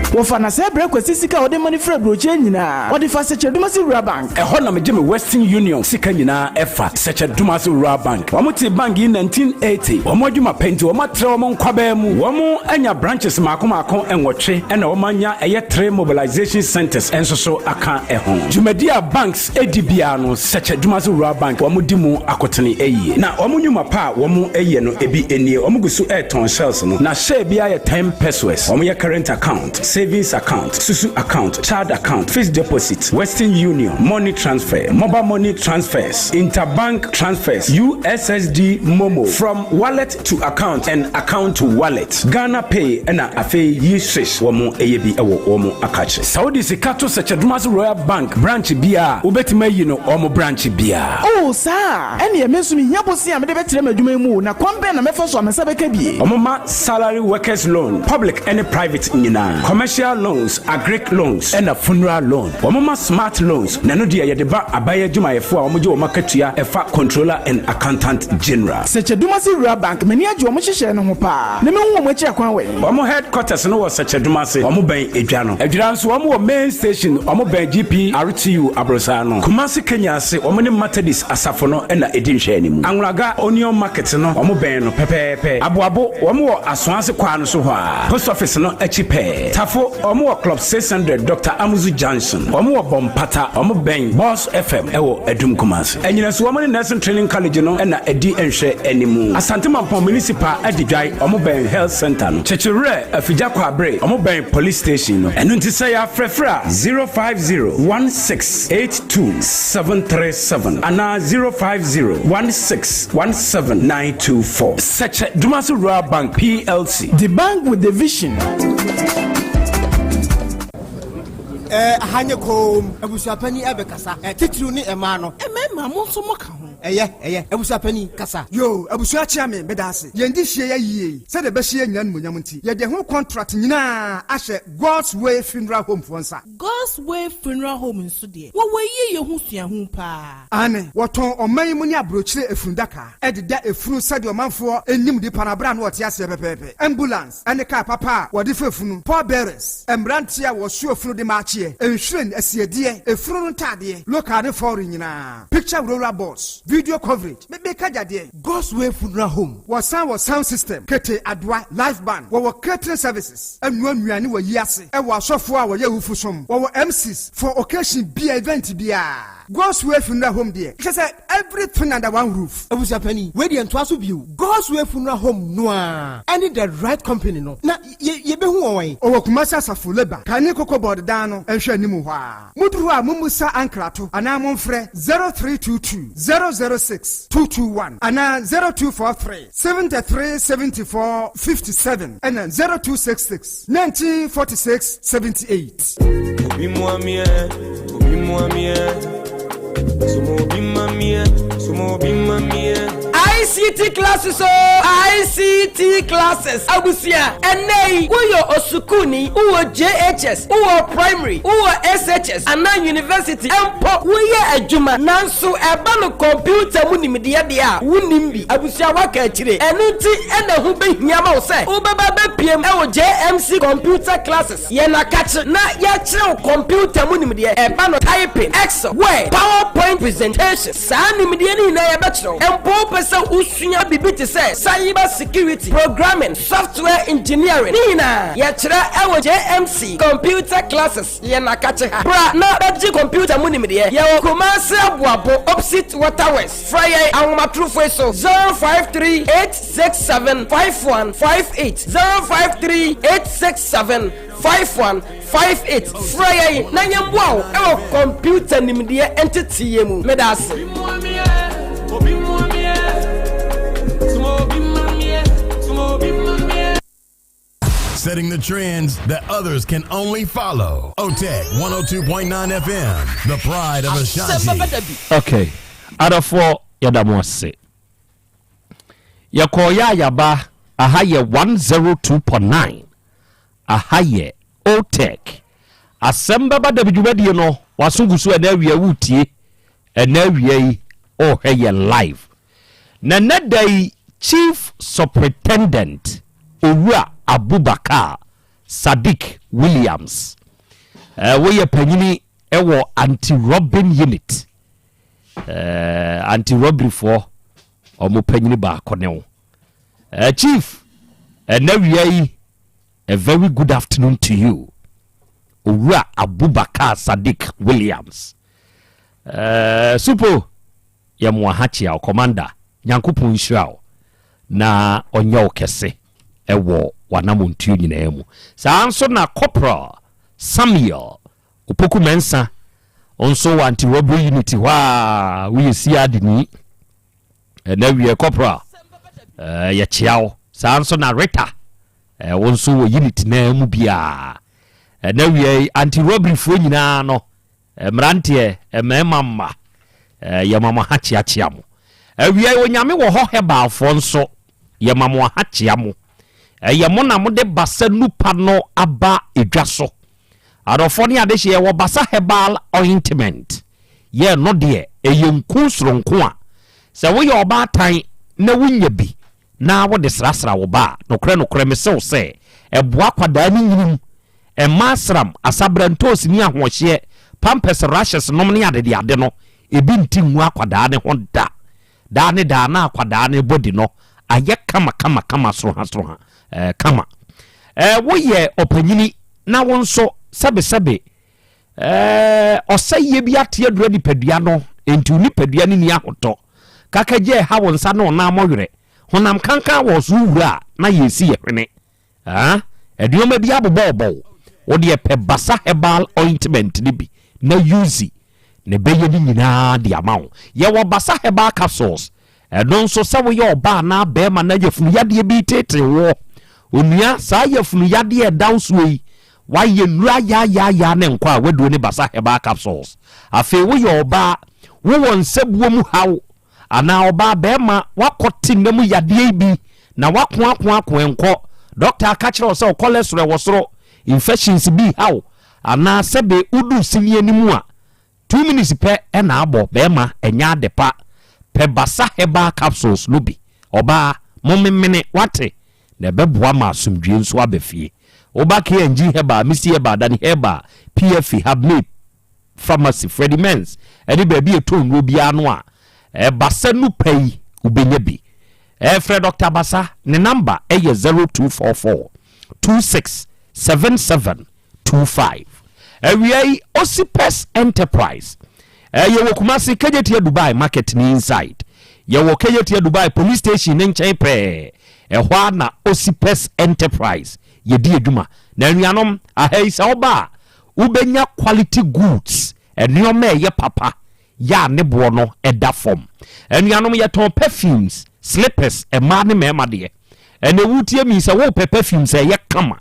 Wɔfa na sɛ brɛ Kwasi sika a ɔde ma no firi aburokyire nyinaa, ɔde fa Sɛkyɛdumase Rural Bank. Ɛhɔ na megye me Western Union sika nyinaa ɛfa Sɛkyɛdumase Rural Bank. Wɔn tee bank yi 1980. Wɔn adwuma pɛ nti wɔn atrɛ wɔn nkwabaa mu. Wɔn anya branches mmaako mmaako nwɔtwe ɛna wɔn anya ɛyɛ three mobilization centers nso so aka ɛho. Dwumadi a banks edi biara no Sɛkyɛdumase Rural Bank wɔn di mu akotene ɛyie. Na wɔn nnwuma pa a wɔn ɛyɛ no ebi nie. Wɔn gu so ɛretɔn shares no. Na share biara yɛ 10 pesewas. Wɔn yɛ current account, savings account, susu account, child account, fixed deposit, Western Union, money transfer, mobile money transfers, interbank transfers, USSD MoMo, from wallet to account and account to wallet, Ghana Pay ɛna afei yi swish wɔn ɛyɛ bi ɛwɔ wɔn akakye. Sɛ wode sika to Sɛkyɛdumase Royal Bank branch biara a, wobɛtumi ayi no wɔn branch biara. Oh, saa a, ɛnneɛ me nso mehia bosea a mede bɛtrɛ m'adwuma yi mu o, na kwan bɛn na mɛfa so a me nsa bɛka bi? Wɔma salary workers loan, public ɛne private nyinaa, commercial loans, agric loans ɛna funeral loan. Wɔma smart loans, na ɛno deɛ yɛde ba aban adwumayɛfoɔ a wɔgye wɔn akatua ɛfa Controller and Accountant General. Sɛkyɛdumase Rural Bank, m'ani agye wɔn nhyehyɛɛ no ho paa, na mehu wɔn akyiri akwan wɛn? Wɔn headquarters no wɔ Sɛkyɛdumase, wɔn bɛn Edwa no. Adwira nso wɔn wɔ main station, wɔn bɛn GPRTU aborosaa no. Kumasi Kenya ase, wɔn ne Methodist asafo no na ɛdi nhwɛanimu. Anwulaga Onion Market no, wɔn bɛn no pɛpɛɛpɛ. Aboabo, wɔn wɔ Asoase kwaa no so hɔ ara, post office no akyi pɛɛ. Tafo, wɔn wɔ Club 600 Doctor Amuzu Junction. Wɔn wɔ Bompata, wɔn bɛn Boss FM wɔ Adum Kumasi. Anyinaso, wɔn ne Nursing Training College no na ɛdi nhwɛanimu. Asante Mampong Municipal Adidwae, wɔn bɛn Health Centre no. Kyekyewerɛ, Afigya Kwabre, wɔn bɛn Police Station no. Ɛno nti sɛ yɛafrɛfrɛ a, 050 16 82 737 anaa 050 16 17 924. Sɛkyɛ Dumase Rural Bank PLC. The bank with the vision. Ɛɛ aha nye koom. Abusuapanin ɛbɛkasa. Ɛ titiriw ne ɛmaa no. Mmarima mo nso mo ka ho. Ɛyɛ ɛyɛ abusuapanin kasa. Yoo abusua kyea me meda ase. Yɛn de hyia yɛ yie yi sɛdeɛ ɛbɛhyɛ yɛn nyinaa animuonyam nti yɛde ɛho contract nyinaa ahyɛ God's Way Funeral Home foɔ nsa. God's Way Funeral Home nso deɛ, wɔwɔ yiye ho suahu paa. Aane, wɔtɔn ɔman yi mu ne aburokyire efunu-daka de da efunu sɛdeɛ ɔmanfoɔ nim nipa no aberɛ a na ɔte aseɛ pɛpɛɛpɛ. Ambulance ne kaa papa a wɔde fa efunu, pallbearers, mmeranteɛ a wɔsoa efunu de ma akyeɛ, nhwiren, asiedeɛ, efunu no ntaadeɛ, local ne foreign nyinaa, picture roller boards. Video coverage, me meka gya deɛn? God's Way Funeral Home, wɔsan wɔ sound system, kete, adoa, live band, wɔwɔ catering services, ɛnoa nnuane wɔ yi ase, ɛwɔ asɔfoɔ a wɔyɛ awufo som, wɔwɔ MCs for occasion bia, event biara. God's Way Funeral Home deɛ, kyerɛ sɛ everything under one roof. Abusuapanin, wei deɛ ntoa so bio. God's Way Funeral Home no ara ɛne The Right Company no, na yɛ yɛbɛhu wɔn wɛn? Ɔwɔ Kumasi Asafo Labour, kane Cocoa Board dan no nhwɛ anim hɔ ara. Moduru hɔ a mommusa ankrato anaa momfrɛ 0322 006 221 anaa 0243 73 74 57 ɛna 0266 19 46 78. Obi mua me ɛ, obi mua me ɛ, sumo obi ma me ɛ, sumo obi ma me ɛ. ICT classes o ICT classes abusua ɛnɛ yi woyɛ osukuuni wowɔ JHS wowɔ primary wowɔ SHS anaa university mpo woyɛ adwuma nanso ɛba no kɔmputa mu nimdeɛ deɛ a wonnim bi abusua woaka akyire ɛno nti ɛna ɛho bɛhia ma wo sɛ wobɛba bɛpiem ɛwɔ JMC computer classes yɛn akakye na yɛakyerɛ wo kɔmputa mu nimdeɛ ɛba no typing Excel Word PowerPoint presentation Saa nimdeɛ no nyinaa yɛbɛkyerɛ wo. Mpo wopɛ sɛ wosua biribi te sɛ cyber security, programming, software engineering, ne nyinaa yɛkyerɛ wɔ JMC Computer Classes yɛn akakye ha. Bra na bɛgye computer mu nimdeɛ. Yɛwɔ Kumasi Aboabo opposite Water Works. Frɛ yɛn ahomatorofo yi so, 053 867 5158, 053 867 5158 Frɛ yɛn na yɛmmoa wo wɔ kɔmputa nimdeɛ nteteeɛ mu. Meda ase. Setting the trends that others can only follow. OTEC 102.9 FM, the pride of Ashanti. Okay, adɔfoɔ yɛda mo ase. Yɛkɔɔ yɛ a yɛaba, aha yɛ 102.9. Aha yɛ Otec. Asɛm bɛba dabi dwumadie no waso gu so ɛnɛ awia woretie ɛnɛ awia yi ɔrehwɛ yɛ live. Na ɛnɛ da yi Chief Superintendent Owura Abubakar Sadiq Williams eh, woyɛ panyini ɛwɔ Anti-Robbing Unit eh, anti-robbery foɔ ɔmo panyini baako ne wo. Eh, Chief, ɛnɛ wia yi, a very good afternoon to you. Owura Abubakar Sadiq Williams. Eh, Supo, yɛ mo aha kyia wo, Commander. Nyankopɔn nhyira wo na ɔnyɛ wo kɛse ɛwɔ w'anamontuo nyinaa mu. Saa nso na Corporal Samuel Opoku Mensah nso wɔ anti-robbery unit hɔ a woyɛ CID ni. Ɛna wiɛ corporal eh, yɛkyea wo. Saa nso na Rita eh, wo nso wɔ unit naa mu biara. Ɛna wiɛ anti robbery foɔ nyinaa no eh, mmeranteɛ mmarima mma eh, yɛma mo ha kyeakyea mo. Awia Onyame wɔ hɔ herbal foɔ nso yɛma mo aha kyea mo. Ɛyɛ mo na mode basa nupa no aba edwa so. Adɔfoɔ ne adehyeɛ wɔ basa herbal ointment. Yɛ no deɛ ɛyɛ nku soronko a sɛ woyɛ ɔbaatan na wonya bi na wode srasra wo ba a, nokorɛ nokorɛ mese wo sɛ ɛboa akwadaa no nyini mu, ɛmma asram, asabra, ntoosi ne ahoɔhyeɛ, pampers, rashes nom ne adedeade no ebi nte ngu akwadaa no ho da. Daa ne daa na akwadaa no body no ayɛ kama kama kama soroha soroha eh, kama. Eh, woyɛ ɔpanyini na wo nso sɛbesɛbe Ɛɛ, ɔsɛeɛ bi ate adura nipadua no, enti wo nipadua no nni ahotɔ. Kakagya ɛha wo nsa ne wo nan mɔwerɛ. Honam kankan wɔ so wura a, na yɛresi yɛ hwene. Ah, nneɛma bi abobɔɔbɔ wo. Wo deɛ pɛ Basa Herbal Ointment no bi na use na ɛbɛyɛ ne nyinaa de ama wo. Yɛwɔ Basa Herbal Capsules. Ɛno nso, sɛ woyɛ ɔbaa anaa barima na yafunu yadeɛ bi reteetee woɔ, onua, saa yafunu yadeɛ a ɛda wo soɔ yi, woayɛ nnuro ayaayaaya ne nkɔ a, w'aduro ne Basa Herbal Capsules. Afei woyɛ ɔbaa, wowɔ nsabuo mu haw, anaa ɔbaa, barima, woakɔte nna mu yadeɛ yi bi na woakoakoako ɛnkɔ, dɔkta aka kyerɛ wo sɛ wo cholesterol wɔ soro, infections bi reha wo, anaa sɛbe wodu sini anim a, 2 minutes pɛ na abɔ bɛɛma ɛnyɛ ade pa pɛ basa herbal capsules no bi ɔbaa mo memene wate na ɛbɛboa ma asomdwie nso aba fie woba KNG herbal Misty herbal Dani herbal PFA Habmade pharmacy Freddie Mens ɛne baabi ɛtɔ nnuro biara no a. Basa nupa yi wobɛnya bi. Frɛ Dɔkta Basa, ne namba yɛ 0244 26 77 25. Awia yi, Osipes Enterprise. Yɛwɔ Kumasi, Kejetia Dubai market ne inside. Yɛwɔ Kejetia Dubai police station ne nkyɛn pɛɛ. Ɛhɔ ara na Osipes Enterprise yɛdi adwuma. Na anuanom, aha yi sɛ woba a, wobɛnya quality goods, nneɛma a ɛyɛ papa yɛ a ne boɔ no da fam. Anuanom, yɛtɔn perfumes, slippers, mmaa ne mmarima deɛ. Ɛnɛ wotie mi sɛ wopɛ perfumes a ɛyɛ kama,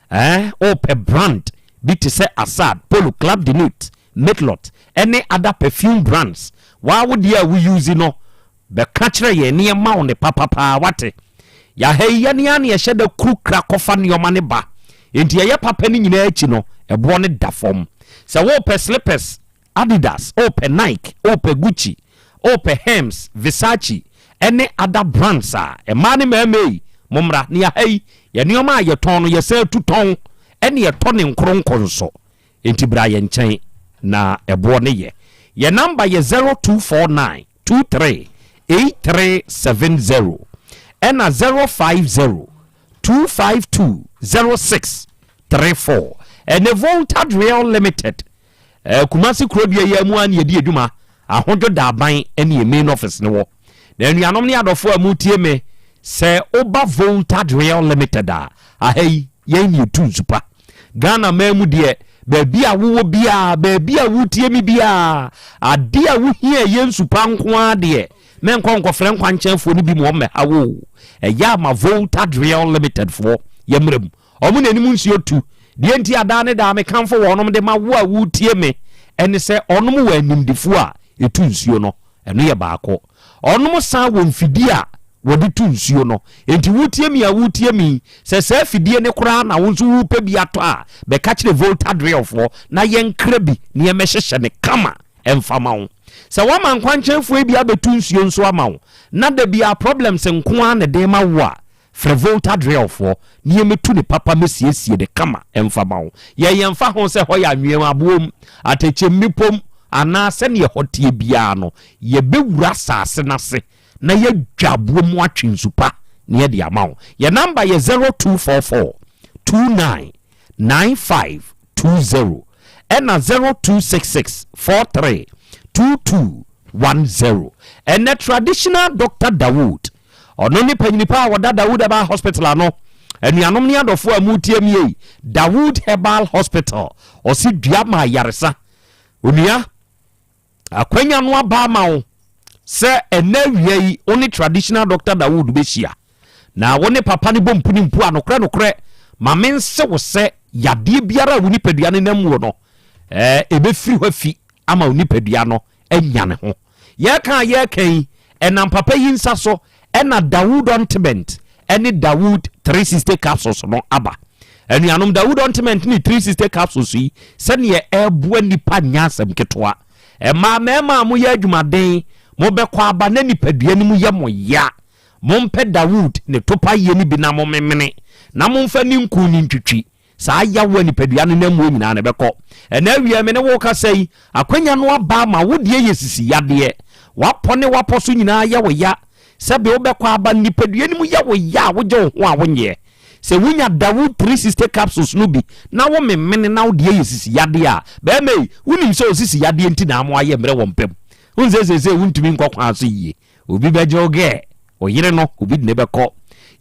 eh, wopɛ brand bi te sɛ Assad, Polo, Club de Nuit, Mitlot, ɛne other perfume brands. Waa wo deɛ a wo use no, Bɛka kyerɛ yɛn na yɛma wo ne papa paa, woate? Yɛaha yi, yɛn ara na yɛhyɛ da kuru kra kɔfa nneɛma no ba. Enti yɛyɛ papa no nyinaa akyi no, ɛboɔ no da fam. Sɛ worepɛ slippers, Adidas, worepɛ Nike, worepɛ Gucci, worepɛ Hermes, Versace, ne other brands a, mmaa ne mmarima ei, mommra na yɛaha yi, yɛn nneɛma a yɛtɔn no, yɛsan tu tɔn, ɛne yɛtɔ ne nkoronko nso. Enti bra yɛn nkyɛn na ɛboɔ no yɛ. Yɛn number yɛ 0249 23 8370 ɛna 050 252 0634. Ɛne Volta Rail Limited, eh, Kumasi kurodua yi mu a na yɛdi adwuma, Ahodwo Daaban ne yɛn main office no wɔ. Na anuanom ne adɔfoɔ a motie me, sɛ woba Volta Rail Limited a, aha yi yɛn ne yɛtu nsupa. Ghana man mu deɛ, baabi a wowɔ biara, baabi a wotie me biara, adeɛ a wohia ɛyɛ nsu pa nko ara deɛ, mɛnkɔ nkɔfrɛ nkwankyɛnfoɔ no bi ma wɔmmɛha wo o. Ɛyɛ a ma Volta Driel Limited foɔ yɛmmra mu. Wɔn na anim nsuo tu. Deɛ nti a daa ne daa mekamfo wɔnom de ma wo a woretie me ne sɛ wɔnom wɔ animdefoɔ a ɛtu nsuo no. Ɛno yɛ baako. Ɔnom san wɔ mfidie a wɔde tu nsuo no. Enti wotie me a wotie me yi, sɛ saa afidie no koraa na wo nso worepɛ bi atɔ a, bɛka kyerɛ Volta Drill-foɔ na yɛnkra bi na yɛmmɛhyehyɛ no kama mfa ma wo. Sɛ woama nkwankyɛnfoɔ yi bi abɛtu nsuo nso ama wo na da biara problems nko ara na ɛde rema wo a, Frɛ Volta Drill foɔ na yɛmmɛtu ne papa mmɛsiesie no kama mfa ma wo. Yɛn yɛmfa ho sɛ ɛhɔ yɛ anweam, aboom, atɛkyɛ, mmepom anaa sɛdeɛ ɛhɔ teɛ biara no, yɛbɛwura asase no ase na yɛadwa aboɔ mu atwe nsu pa na yɛde ama wo. Yɛn namba yɛ 0244 29 95 20 ɛna 0266 43 22 10. Ɛnɛ Traditional Doctor Dawood Ɔno ne panyini pa a ɔda Dawood Herbal Hospital ano. Anuanom ne adɔfoɔ a moretie me ei, Dawood Herbal Hospital, ɔse dua ma ayaresa. Onua, akwanya no aba ama wo sɛ ɛnɛ awia yi wo ne traditional doctor Dawood bɛhyia na wo ne papa no bɔ mpu ne mpu a nokorɛ nokorɛ ma mense wo sɛ yadeɛ biara a wo nipadua no nam muo no ɛbɛfiri hɔ afi ama wo nipadua no anya ne ho. Yɛreka a yɛreka yi, ɛnam papa yi nsa so na Dawood Ointment ne Dawood 360 Capsules no aba. Anuanom, Dawood Ointment ne 360 Capsules yi, sɛdeɛ ɛreboa nnipa nyɛ asɛm ketewa. Mmaa, mmarima a moyɛ adwumaden, mobɛkɔ aba na nipadua no mu yɛ mo ya. Mompɛ Dawood ne topaeɛ no bi na momemene, na momfa ne nku no ntwitwi. Saa yaw a nipadua no nam mu nyinaa no, ɛbɛkɔ. Ɛnnɛ awia me ne wo rekasa yi, akwanya no aba ama wo deɛ yɛ sisi yadeɛ. W'apɔ ne w'apɔ so nyinaa yɛ wo ya. Sɛbe wobɛkɔ aba no, nipadua no mu yɛ wo ya a wogye wo ho a wonyɛ. Sɛ wonya Dawood 360 capsules no bi na wo memene na wo deɛ yɛ sisi yadeɛ a, bɛɛma yi, wonim sɛ osisi yadeɛ nti na ama woayɛ mmerɛ wɔ mpa mu. Wohu sɛ seesei wontumi nkɔ kwan so yie. Obi bɛgye wo gɛ, wo yere no, obi de ne bɛkɔ.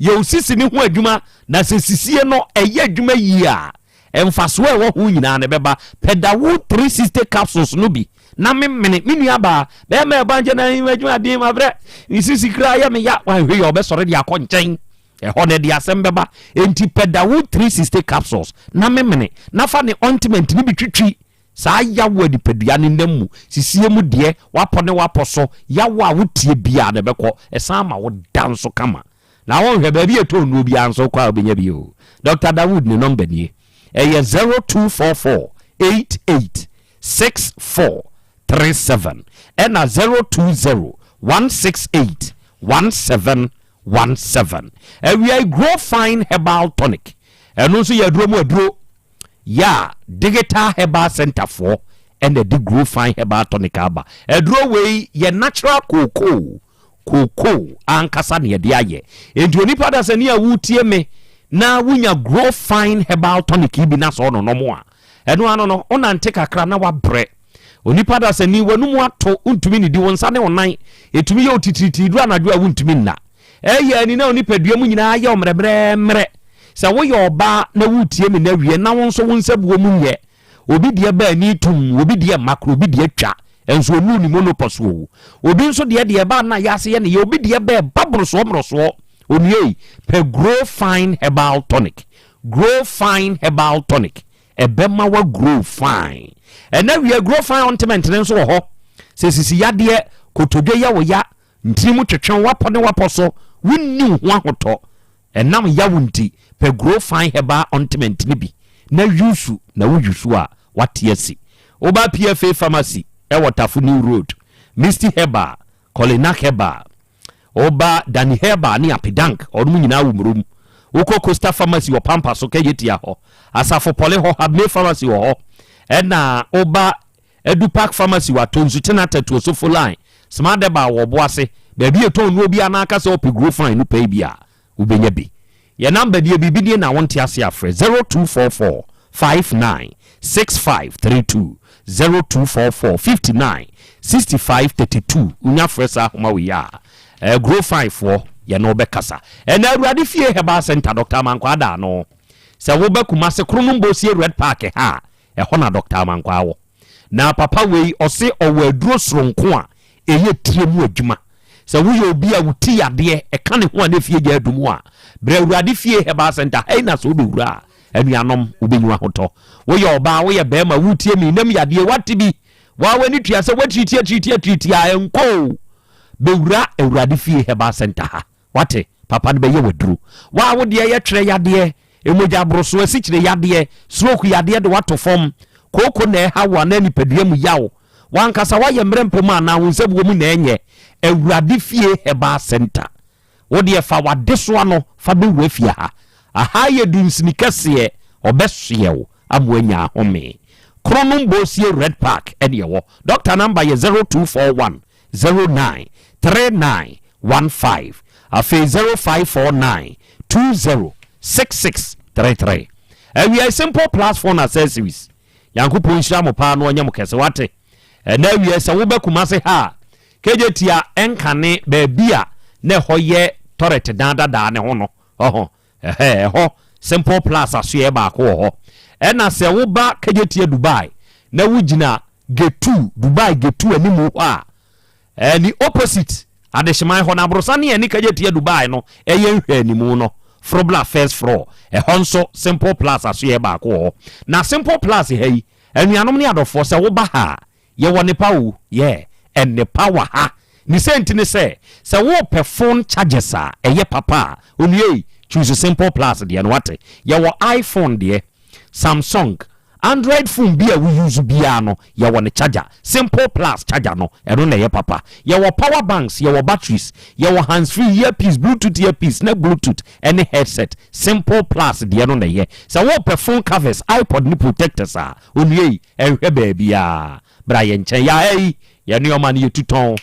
Yɛ wo sisi no ho adwuma, na sɛ sisie no ɛyɛ adwuma yie a, mfasoɔ a ɛwɔ ho nyinaa no ɛbɛba. Pɛ Dawood 360 capsules no bi na memene. Me nuabaa, bɛrima ɛba nkyɛn na adwuma den mabrɛ, me sisi koraa yɛ me ya, wanhwɛ yie a ɔbɛsɔre de akɔ nkyɛn. Ɛhɔ no ɛde asɛm bɛba. Enti pɛ Dawood 360 capsules na memene, na fa ne ointment no bi twitwi Saa yaw a nipadua no nam mu, sisie mu deɛ, w'apɔ ne w'apɔ so, yaw a wotie biara no ɛbɛkɔ, ɛsan ma wo da nso kama. Na wonhwɛ, baabi a ɛtɔ nnuro biara nso wokɔ a wobɛnya bi o. Dɔkta Dawood ne nɔmba nie, ɛyɛ 0244 88 64 37 ɛna 020 168 1717. Awia yi Grow Fine Herbal Tonic, ɛno nso yɛ aduro mu aduro. Yɛ a Digital Herbal Centre foɔ ɛna ɛde Grow Fine Herbal Tonic aba. Aduro wei yɛ natural kookoo, kookoo ankasa na yɛde ayɛ. Enti onipa dasani a woretie me na wonya Grow Fine Herbal Tonic yi bi na sɛ ɔnonom a, ɛno ano no, wonante kakra na wabrɛ. Onipa dasani, w'anum ato, wontumi nnidi, wo nsa ne wo nan, ɛtumi yɛ wo titiritii duru anadwo a wontumi nna. Ɛyɛ ani na wo nipadua mu nyinaa yɛ wo mmerɛmmerɛmmerɛ. Sɛ woyɛ ɔbaa na woretie me na awie na wo nso wo nsabuo mu nyɛ, obi deɛ ba ani tum, obi deɛ mma koro, obi deɛ twa, nso ɔnuu ne monopɔs o. Obi nso deɛ deɛ ɛba na yɛ ase yɛ ne yɛ, obi deɛ ba ɛba borosoɔ mmorosoɔ. Onua yi, pɛ Grow Fine Herbal Tonic. Grow Fine Herbal Tonic. Ɛbɛma wa grow fine. Ɛna wie Grow Fine Ointment no nso wɔ hɔ. Sɛ sisi yadeɛ, kotodwe yɛ wo ya, Ntini mu twetwe wo apɔ ne w'apɔ so, wonni wo ho ahotɔ. Ɛnam yaw nti, pɛ Grow Fine Herbal Ointment no bi na yusu na wo yusu a, woate asi. Woba PFA Pharmacy wɔ Tafo New Road, Misty Herbal, Kolinak Herbal, woba Danny Herbal ne Apidank, wɔnom nyinaa wɔ Murum. Wokɔ Coastal Pharmacy wɔ Pampa so, Kejetia hɔ, Asafo Pɔle hɔ, Habme Pharmacy wɔ hɔ, ɛna woba Edu Park Pharmacy wɔ Atonsu Tenata Tuosofo Line, Smadeba wɔ Ɔboase, baabi a yɛtɔn nnuro biara na aka sɛ wopɛ Grow Fine no pɛi bi a, wobɛnya bi. Yɛn number nie, biribi nie na wonte ase a frɛ 0244 59 6532, 0244 59 65 32, wonya frɛ saa ahoma wei a, eh, Grow Fine foɔ yɛne wo bɛkasa. Ɛnɛ Awurade Fie Herbal Center, Dr. Amankwaa Daano, sɛ woba Kumase Kronom Bosie Red Park ha a, Ɛhɔ na Dɔkta Amankwaa wɔ. Na papa wei ɔse ɔwɔ aduro soronko a ɛyɛ tire mu adwuma. Sɛ woyɛ obi a wo ti yadeɛ ɛka ne ho a na efie gya adu mu a, brɛ Awurade Fie Herbal Center ha yi na sɛ wobɛwura a, anuanom, wobɛnyu ahotɔ. Woyɛ ɔbaa, woyɛ barima, woretie me, nam yadeɛ, woate bi, waa w'ani tua sɛ woatiritie atiritie atiritie a, ɛnkɔ o. Bɛwura Awurade Fie Herbal Center ha. Wate? Papa no bɛyɛ w'aduro. Wo a wo deɛ yɛ twerɛ yadeɛ, mogya aboroso, asikyire yadeɛ, stroke yadeɛ de woato fam, kooko na ɛha wo anaa nipadua mu yaw, w'ankasa woayɛ mmerɛ mpo mu anaa wo nsabuo mu na ɛnyɛ, Awurade Fie Herbal Centre. Wo deɛ fa w'adesoa no fa bɛwura fie ha. Aha yɛ dunsini kɛseɛ, ɔbɛsoɛ wo ama woanya ahome. Kronom Bosie Red Park ɛne ɛwɔ. Doctor number yɛ 0241 09 39 15 afei 0549 20 66 33 Awiai Simple Plus Phone Accessories Nyankopɔn nhyira mo paa na ɔnyɛ mo kɛse wate ɛnɛ awiai sɛ wobɛ Kumase ha a Kejetia ɛnkane baabi a na ɛhɔ yɛ tɔrɛt dan dadaa ne ho no ɔho ɛhɛ ɛhɔ Simple Plus asoɛɛ baako wɔ hɔ ɛna sɛ woba Kejetia Dubai na wogyina Getu, Dubai Getu animu hɔ a, ɛɛ ne opposite Adehyeman hɔ no, aborosan ne ɛne Kagyetia Dubai no ɛyɛ nhwɛanimu no, Frobla first floor, ɛhɔ nso Simple Plus asoɛɛ baako wɔ hɔ. Na Simple Plus ha yi, anuanom ne adɔfoɔ, sɛ woba ha a, yɛwɔ nnepa o, yeah, nnepa wɔ ha. Ne sɛ nti ne sɛ, sɛ worepɛ phone chargers a ɛyɛ papa a, onua ei, choose Simple Plus deɛ no, wate? Yɛwɔ iPhone deɛ, Samsung, Android phone bi a wo use biara no yɛwɔ ne charger, simple plus charger no ɛno na ɛyɛ papa. Yɛwɔ power banks, yɛwɔ batteries, yɛwɔ hands free, earpiece, bluetooth earpiece ne bluetooth ɛne headset, simple plus deɛ no na ɛyɛ. Sɛ wopɛ phone covers, iPod ne protectors a, onua yi ɛnhwɛ baabiara, bra yɛn nkyɛn. Yɛaha yi, yɛn nnoɔma no yɛtu tɔn.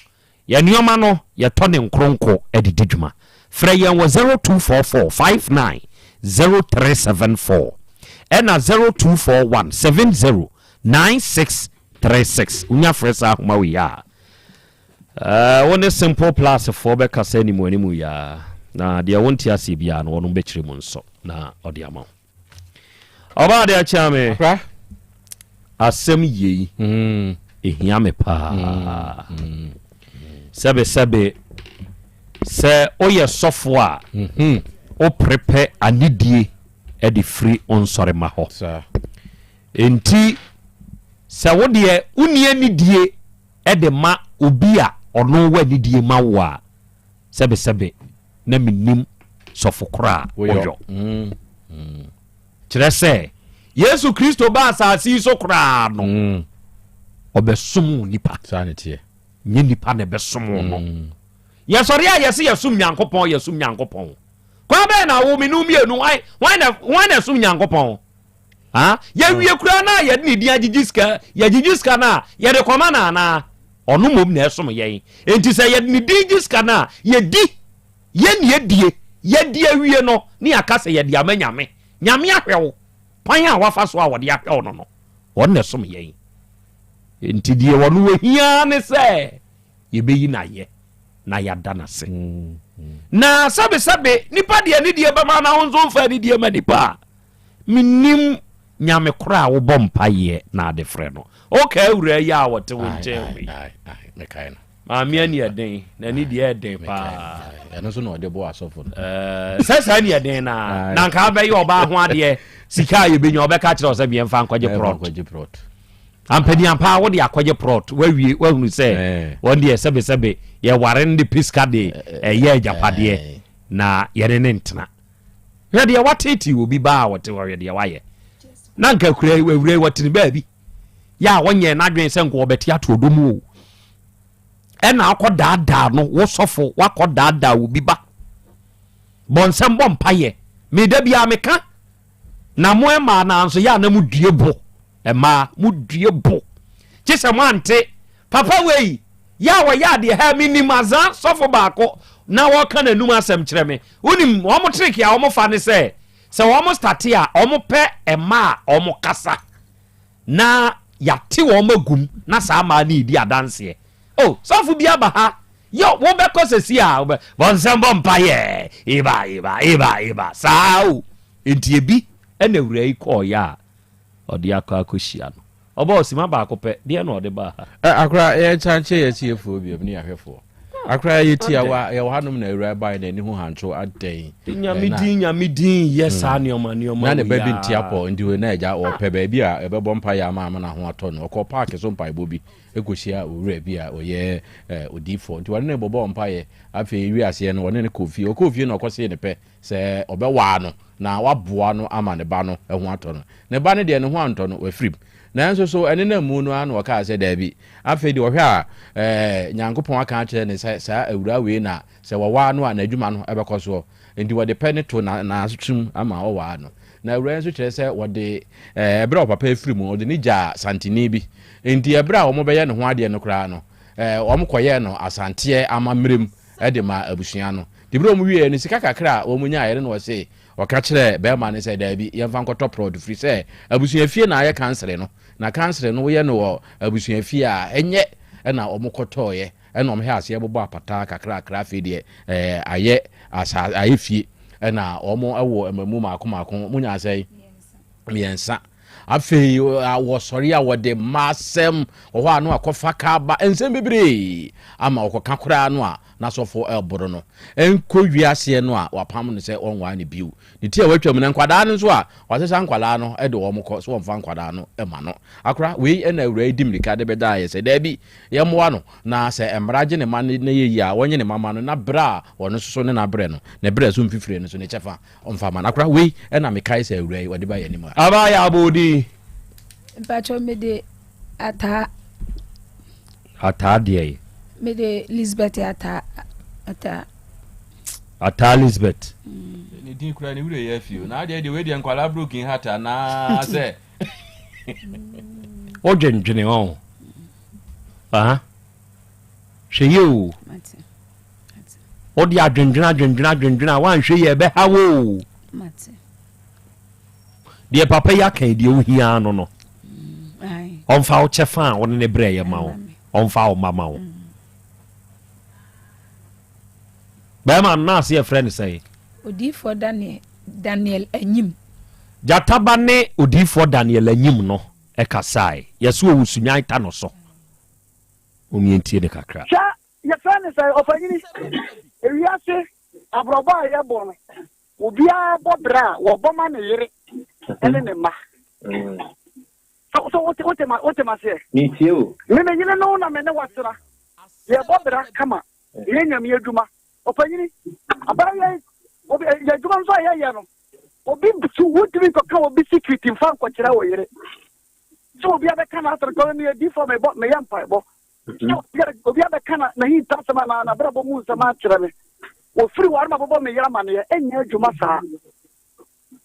Yɛn nneɛma no, yɛtɔ ne nkoronko de di dwuma. Frɛ yɛn wɔ 0244 59 0374 ɛna 0241 70 9636. Wonya frɛ saa ahoma wei a, wo ne Simple Plus foɔ bɛkasa animu animu yi ara, na deɛ wonte aseɛ biara no wɔnom bɛkyerɛ mu nso na ɔde ama wo. Ɔbaa de akyea me. Akora. Asɛm yei ɛhia me paa. Sɛbe sɛbe sɛ woyɛ sɔfo a woprepɛ anidie de firi wo nsɔremma hɔ. Enti sɛ wo deɛ wonni anidie de ma obi a ɔno wɔ anidie ma wo a, sɛbe sɛbe na mennim sɔfo korɔ a woyɔ. Kyerɛ sɛ, Yesu Kristo baa asase yi so koraa no, mm. ɔbɛsom nipa. Nyɛ nipa na ɛbɛsom no. Mm. Yɛsɔre a yɛse yɛsom Nyankopɔn, yɛsom Nyankopɔn. Kwan bɛn na wo mene mmienu, hwan na ɛsom Nyankopɔn? Ah, yɛwie koraa na yɛde ne din agyegye sika, yɛgyegye sika no a, yɛde kɔma no anaa? Ɔno mmom na ɛsom yɛn. Enti sɛ yɛde ne din gye sika no a, yɛdi, yɛn na yɛdie, yɛadi awie no, ne yɛaka sɛ yɛde ama Nyame. Nyame ahwɛ wo. Kwan a wafa so a wɔde ahwɛ wo no no, ɔno na ɛsom yɛn. Enti deɛ ɔno ɔhia ara ne sɛ yɛbɛyi no ayɛ na yɛada no ase. Na sɛbesɛbe, nipa de anidie bɛma na wo nso mfa anidie ma nipa a, Mennim nyame korɔ a wobɔ mpaeɛ na ade frɛ no. Wokaa awuraa yi a ɔte wo nkyɛn hɔ yi. Mekae no. Maame ani ɛden, n'ani deɛ ɛden paa. Ɛno nso na ɔde bɔ asɔfo no. Sɛ saa ni ɛden na na nka abɛyɛ ɔbaa ho adeɛ sika a yɛbɛnya ɔbɛka kyerɛ sɛ meɛmfa nkɔgye prɔt. Ampani ampa wode akɔgye prɔt wawie wahunu sɛ wɔn deɛ sɛbesɛbe yɛware no de pɛ sika de ɛyɛ agyapadeɛ na yɛne ne ntena. Hwɛ deɛ wateetee obi baa a ɔte hɔ, hwɛ deɛ wayɛ. Na nka kura awura yi wɔte ne baabi. Yɛ a wɔnyɛ n'adwene sɛ nka wɔbɛte ato ɔdɔ mu o. Ɛna akɔ daadaa no, wo sɔfo, wakɔ daadaa obi ba. Bɔ nsɛm bɔ mpayɛ. Meda biara meka. Na mo mmaa naa nso yɛ a na mo due bo. Mmaa, mo due bo. Kye sɛ mo ante. Papa wei, yɛ a wɔyɛ adeɛ ha, menim azan sɔfo baako na wɔka n'anum asɛm kyerɛ me. Wonim, wɔn trick a wɔn fa ne sɛ, sɛ wɔn starte a, wɔn pɛ mmaa a wɔn kasa na yɛate wɔn agum na saa mmaa no redi adanseɛ. Oh, sɔfo bi aba ha, yɛ wobɛkɔ sɛsi a, wobɛ, bɔ nsɛm bɔ mpaeɛ, eba, eba, eba, eba, saa o. Enti ebi na awuraa yi kɔɔeɛ a ɔde akɔ akɔhyia no. Ɔbɔɔ simma baako pɛ, deɛn na ɔde baa ha? Ɛ, akora, yɛnsan nkyɛ yɛn atiefoɔ biom ne yɛn ahwɛfoɔ. Akora, yɛ tiawa, yɛwɔ hanom na awuraa baeɛ na ani ho hantwo adɛn? Nyame din, Nyame din yɛ saa nneɛma nneɛma Na ne wei ba bi nte aa. apɔ, nti wei na agya, ɔpɛ baabi a yɛbɛbɔ mpaeɛ ama ama n'aho atɔ no. Ɔkɔɔ paake so mpaebɔ bi kɔhyiaa owura bi a ɔyɛ ɛ, odiyifoɔ. Nti wɔne no bɔbɔɔ mpaeɛ. Afei ewiee aseɛ no, wɔne no kɔɔ fie. Ɔkɔɔ fie na ɔkɔsee no pɛ sɛ ɔbɛwaa no na waboa no ama ne ba no ho atɔ no. Ne ba no deɛ, ne ho antɔ no, wafirim. Nanso so ɛnenam mu no ara na ɔkaa sɛ, Dabi, afei deɛ ɔhwɛ a, ɛɛ, Nyankopɔn aka akyerɛ no sɛ saa awuraa wei na sɛ wɔwaa no a n'adwuma no bɛkɔ soɔ. Enti wɔde pɛ no to n'asom ma ɔwaa no. Na awuraa yi nso kyerɛ sɛ wɔde, ɛɛ, ɛberɛ a ɔpapa afiri mu no, wɔde no gyaa Santini bi. Enti ɛberɛ a wɔbɛyɛ ne ho adeɛ no koraa no, ɛɛ, wɔkɔyɛɛ no Asanteɛ amammerɛ mu de maa abusua no. Nti berɛ a wɔwieeɛ no, sika kakra a wɔnyaeɛ no na wɔse ɔka kyerɛɛ barima no sɛ, Daabi, yɛmfa nkɔtɔ prɔt, firi sɛ abusuafie na ayɛ kansere no, na kansere no woyɛ no wɔ abusuafie a, ɛnyɛ. Ɛna wɔkɔtɔeɛ, ɛna wɔhyɛɛ aseɛ bobɔ apataa kakrakra, afei deɛ ɛɛ ayɛ asa ayɛ fie, ɛna wɔwɔ mmamu mmaako mmaako, monyaa sɛn? Mmiɛnsa. Afei wɔsɔre a wɔde mma asɛm wɔ hɔ a na wakɔfa ka aba nsɛm bebree ama ɔkɔka koraa no a n'asɔfo reboro no. Ɛnkɔ wiaseɛ no a wapam no sɛ ɔnwaa no bio. Ne ti a watwam no nkwadaa no nso a wasesa nkwadaa no de wɔn kɔ sɛ wɔmfa nkwadaa no ma no. Akora wei na awuraa yi di mmirika de bɛdaa yɛ sɛ daabi yɛmmoa no na sɛ mmara gye ne ma no na yɛ yie a wɔnye ne ma ma no na berɛ a ɔno nso so ne n'abrɛ no ne berɛ so mfifire no so ne kyɛfa Ɔmfa mma no. Akora, wei na mekae sɛ awura yi ɔde ba yɛn anim a. Aba yɛ abɔɔdin. Mpakyɛw mede ataa. Ataa deɛ yi. Mede Lisbeth ataa ataa. Ataa Lisbeth. Mm. Ne din kura ne wura yɛ afi o. Na adeɛ deɛ wei deɛ nkwadaa broken heart anaa sɛ. Wodwendwene wɔn. Aha. Hwɛ yie o. Wode adwendwene adwendwene adwendwene a woanhwɛ yie ɛbɛha wo o. Deɛ papa yi aka yi deɛ wohia no no. Mm, Ɔmfa wo kyɛfa a wo ne ne brɛ yɛ ma wo. Ɔmfa wo mma ma wo. Bɛrima no naase yɛfrɛ no sɛn? Odiyifoɔ Daniel, Daniel Anyim. Gyataba ne odiyifoɔ Daniel Anyim no ɛkasae. Yɛse ɔwusu nyan ta no so. Mom yɛntie no kakra. Hwɛ, yɛfrɛ no sɛn, ɔpanyini? Ewiase abrɔbɔ a yɛbɔ no, obiara bɔ bra a wɔbɔ ma ne yere ne ne mma. So, so wote, wote ma, wote maseɛ? Metie o. Me me yere no na me ne wasra. Yɛbɔ bra kama. Yɛyɛ nyame adwuma. Ɔpanyini, abaayewa yi, obi, yɛ adwuma nso a yɛyɛ no, obi, so wotumi nkɔka obi secret mfa nkɔkyerɛ wo yere. Sɛ obi abɛka n'asɛm kɔ meyɛ difoɔ mebɔ meyɛ mpaebɔ. Sɛ obi abɛka n'ahintasɛm anaa n'abrabɔ mu nsɛm akyerɛ me. Wɔfiri hɔ ara ma bɛbɔ me yere amaneɛ. Ɛnyɛ adwuma saa.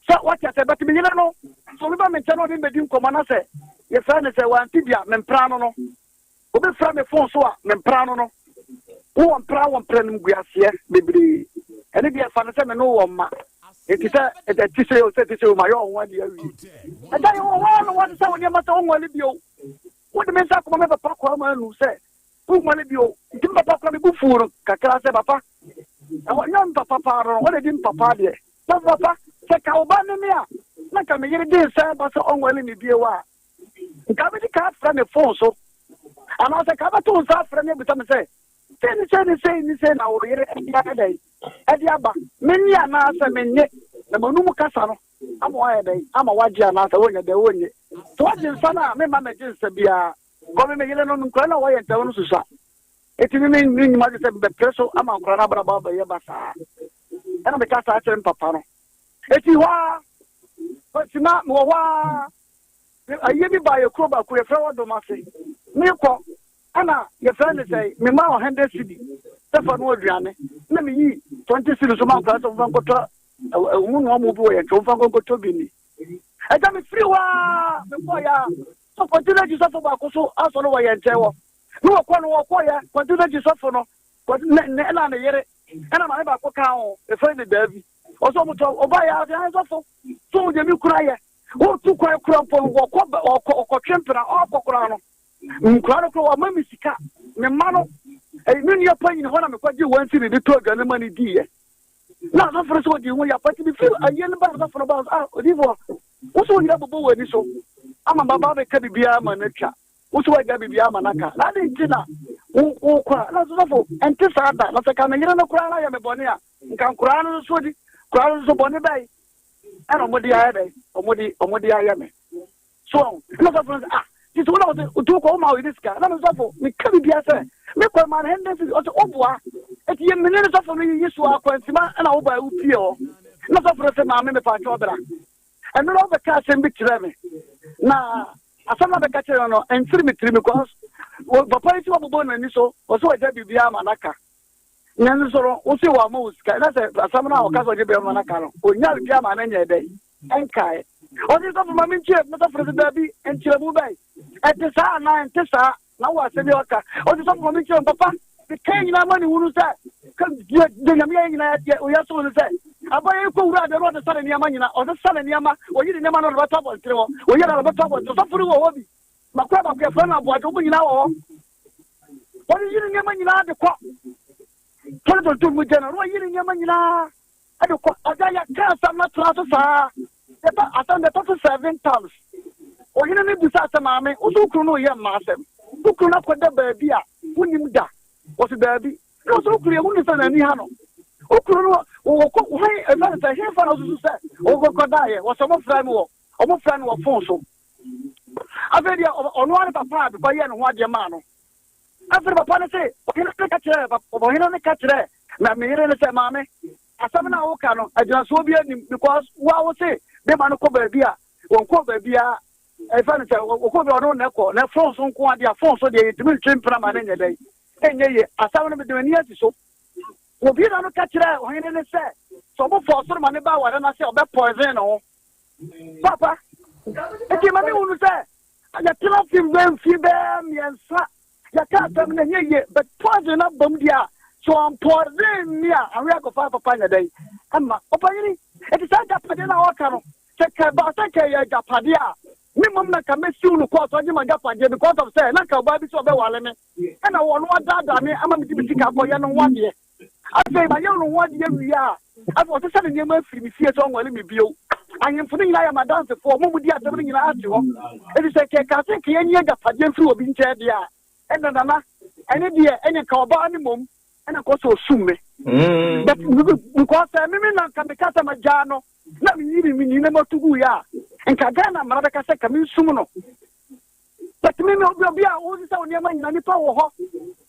Sɛ wate aseɛ, but me yere no, sɛ obi ba me nkyɛn na ɔne me bɛdi nkɔmmɔ na sɛ yɛfrɛ no sɛ wante bi a, mempra no no. Obi frɛ me fon so a, mempra no no. Wowɔ mpra wɔ mpra animguaseɛ bebree. Ɛno deɛ fa no sɛ me ne wo wɔ mma. Enti sɛ ɛte sei o, sɛ ɛte sei o, mayɛ wo ho adeɛ awie. Agya yɛwɔ hɔ ara na woasesa wo nneɛma sɛ wonwale bio. Wode me nsa akɔma me papa Kwame Anu sɛ wonwale bio. Nti me papa koraa me bo fuu no kakra sɛ papa, ɛhɔ nyɛ me papa paa no, ɔna di me papa adeɛ. Na papa, sɛ ka wo ba ne me a, na nka me yere de nsa ba sɛ ɔnwale me bio a, nka wobɛdi ka afrɛ me fon so anaasɛ ka wobɛto nsa afrɛ me abisa me sɛ sei ne sei ne sei ne sei na wo yere ɛde ayɛ dɛn ɛde aba menye anaasɛ menye na m'anum kasa no ama wayɛ dɛn ama wagye anaasɛ wonyɛ dɛn wonye sɛ wagye nsa no a memma mɛgye nsa biara kɔ me me yere no nkora no a wɔyɛ ntɛm no susua ɛti me me nnwuma gye sɛ mebɛpere so ama nkora no abrabɔ abɛyɛ basaa ɛna meka saa kyerɛ me papa no ɛti hɔ a kwasima mewɔ hɔ a Ayie bi baa yɛ kuro baako yɛfrɛ hɔ Domase. Meekɔ ɛna yɛfrɛ no sɛn memaa wɔ hundred cedi sɛ fa noa aduane na meyii 20 cedi nso maa nkwadaa sɛ wɔmfa nkɔtɔ ɛho noa mu bi wɔ yɛn nkyɛn wɔmfa nkɔtɔ bi nni. Ɛgya mefiri hɔ a mekɔɔ yɛ a sɛ kɔnti no sɔfo baako so asɔre wɔ yɛn nkyɛn hɔ ne wɔkɔ no wɔkɔ yɛ kɔnti no sɔfo no ne ɛna ne yere ɛna maame baako ka ho yɛfrɛ no daabi ɔsɛ ɔmo tɔ ɔba yɛ ase ayɛ sɔfo so deɛ me kura yɛ Wotu kwan kura mpo no, wɔkɔ wɔkɔ wɔkɔtwe mpena, ɔkɔ koraa no, nkura no koraa wɔama me sika. Me mma no, ɛyi me nua panyin hɔ na mekɔgye wɔn si de tɔ aduane ma no diiɛ. Na asɔfo no sɛ ɔdi ho yɛ apati bi firi ayie no ba asɔfo no ba ah odiifoɔ wo sɛ onyina bobɔ w'ani so ama baba bɛka biribiara ma no atwa wo sɛ wagya biribiara ma no aka na ade nti na wokɔ a na sɔfo ɛnte saa da na sɛ ka me yere no koraa na yɛ me bɔne a nka nkoraa no nso di koraa no nso bɔne bɛyi ɛna wɔn de ayɛ dɛ wɔn de wɔn de ayɛ me so ɔn ɛna sɔfo no sɛ ah ti sɛ wɔn na wɔsɛ otu kɔ wɔn ma wɔyɛ sika ɛna sɔfo mi ka bi bia sɛ mi kɔ ma ne hɛn dɛ ɔsɛ ɔboa eti yɛ mene ne sɔfo no yiyi so akwansima ɛna ɔba ewu pie hɔ ɛna sɔfo no sɛ maame mi pa atwa ɔbra ɛno na ɔbɛka asɛm bi kyerɛ me na asɛm na bɛka kyerɛ no no ɛnfiri mi tiri mi kɔ papa yi si wɔbobɔ n'ani so ɔsɛ ɔgya biribi ama n'aka. Nanso so no, wose wɔamma wo sika? Na sɛ asɛm no a ɔka sɛ ɔgye bɛn ma no ka no, ɔnya biribi ama no nyɛ dɛn? Ɛnkae. Ɔse sɔfo ma menkyerɛ mu. Sɔfo no se daabi, nkyerɛmu bɛn? Ɛte saa anaa ɛnte saa? Na wowɔ asɛm bi a ɔka. Ɔse sɔfo ma menkyerɛ mu. Papa, meka nyinaa ma ne hunu sɛ, deɛ Nyame ayɛ nyinaa deɛ ɔyɛ som no sɛ, abayɛ yi kɔ wura adeɛ no ɔsesa ne nneɛma nyinaa, ɔsesa ne nneɛma, ɔyi ne nneɛma no ɔde bɛto abɔntere hɔ, ɔyi no ɔde bɛto abɔntere. Sɔfo no wɔ hɔ bi. Baako baako yɛfrɛ no aboagye, wɔn nyinaa wɔ hɔ. Wɔde yi ne nneɛma nyinaa de kɔ. 2022 mu gya no, wɔyi ne nneɛma nyinaa de kɔ. Agya yɛka asɛm no tra so saa. Yɛtɔ asɛm deɛ ɛtɔ so seven times. Ɔhene no bisa sɛ maame, wo so wo kunu no reyɛ mma asɛm. Wo kunu no akɔda baabi a wonim da. Wɔsi daabi. Na ɔsɛ wo kunu yɛ wonim sɛ n'ani ha no. Wo kunu no wɔkɔ hwan ɛfɛ no sɛ hefa na ɔsusu sɛ ɔkɔkɔdaeɛ. Wɔsɛ wɔfrɛ no wɔ wɔfrɛ no wɔ fon so. Afei deɛ ɔno ara ne papa a bɛkɔyɛɛ ne ho adeɛ maa no. Afei papa no se, ɔhene no ka kyerɛɛ ɔhene no ka kyerɛɛ na me yere no sɛ, maame, asɛm no a woka no, agyinasoɔ bi anim because wo a wo se bɛma no kɔ baabi a wɔnkɔɔ baabiara. Ɛfa no sɛ wɔkɔ bi ɔno na ɛkɔ na fon so nko adeɛ a fon so deɛ yɛntumi ntwe mpena ma no nyɛ dɛn ɛnyɛ yie. Asɛm no mede m'ani asi so. Obi na no ka kyerɛɛ ɔhene no sɛ sɛ ɔmo fɔɔso no ma ne ba aware no ase a ɔbɛ poison ne ho. Papa, enti ma mehunu sɛ yɛtena ase bɛ mfie bɛɛ mmiɛnsa yɛka asɛm no ɛnyɛ yie but poison no abam deɛ a so ɔmpɔsen me a awe akɔfa papa nyɛ dɛn ɛma ɔpanyini ɛti saa agyapadeɛ no a ɔka no sɛ kɛba sɛ kɛyɛ agyapadeɛ a me mmom na nka mɛsiw no kɔɔso agye ma agyapadeɛ because of sɛ na nka ɔbaa bi sɛ ɔbɛwale me ɛna ɔno adaadaa me ama mede me sika akɔyɛ no ho adeɛ Afei mayɛ no ho adeɛ wie a, afei ɔsesa ne nneɛma afiri me fie sɛ ɔnwale me bio. Ahemfo no nyinaa yɛ m'adansefoɔ, wɔn a wɔdi asɛm no nyinaa te hɔ. Enti sɛ nka ɛkaa sɛ nka yɛnyi agyapadeɛ mfiri obi nkyɛn deɛ a, ɛnna Nana, ɛne deɛ ɛne nka ɔbaa no mmom ɛna nka ɔsɛ ɔsum me. But because sɛ me me na nka meka sɛ magyaa no na meyi me me nneɛma to guiɛ a, nka Ghana mmara bɛka sɛ nka mensum no. But me me obi obi a wosesa wo nneɛma nyinaa nipa wɔ hɔ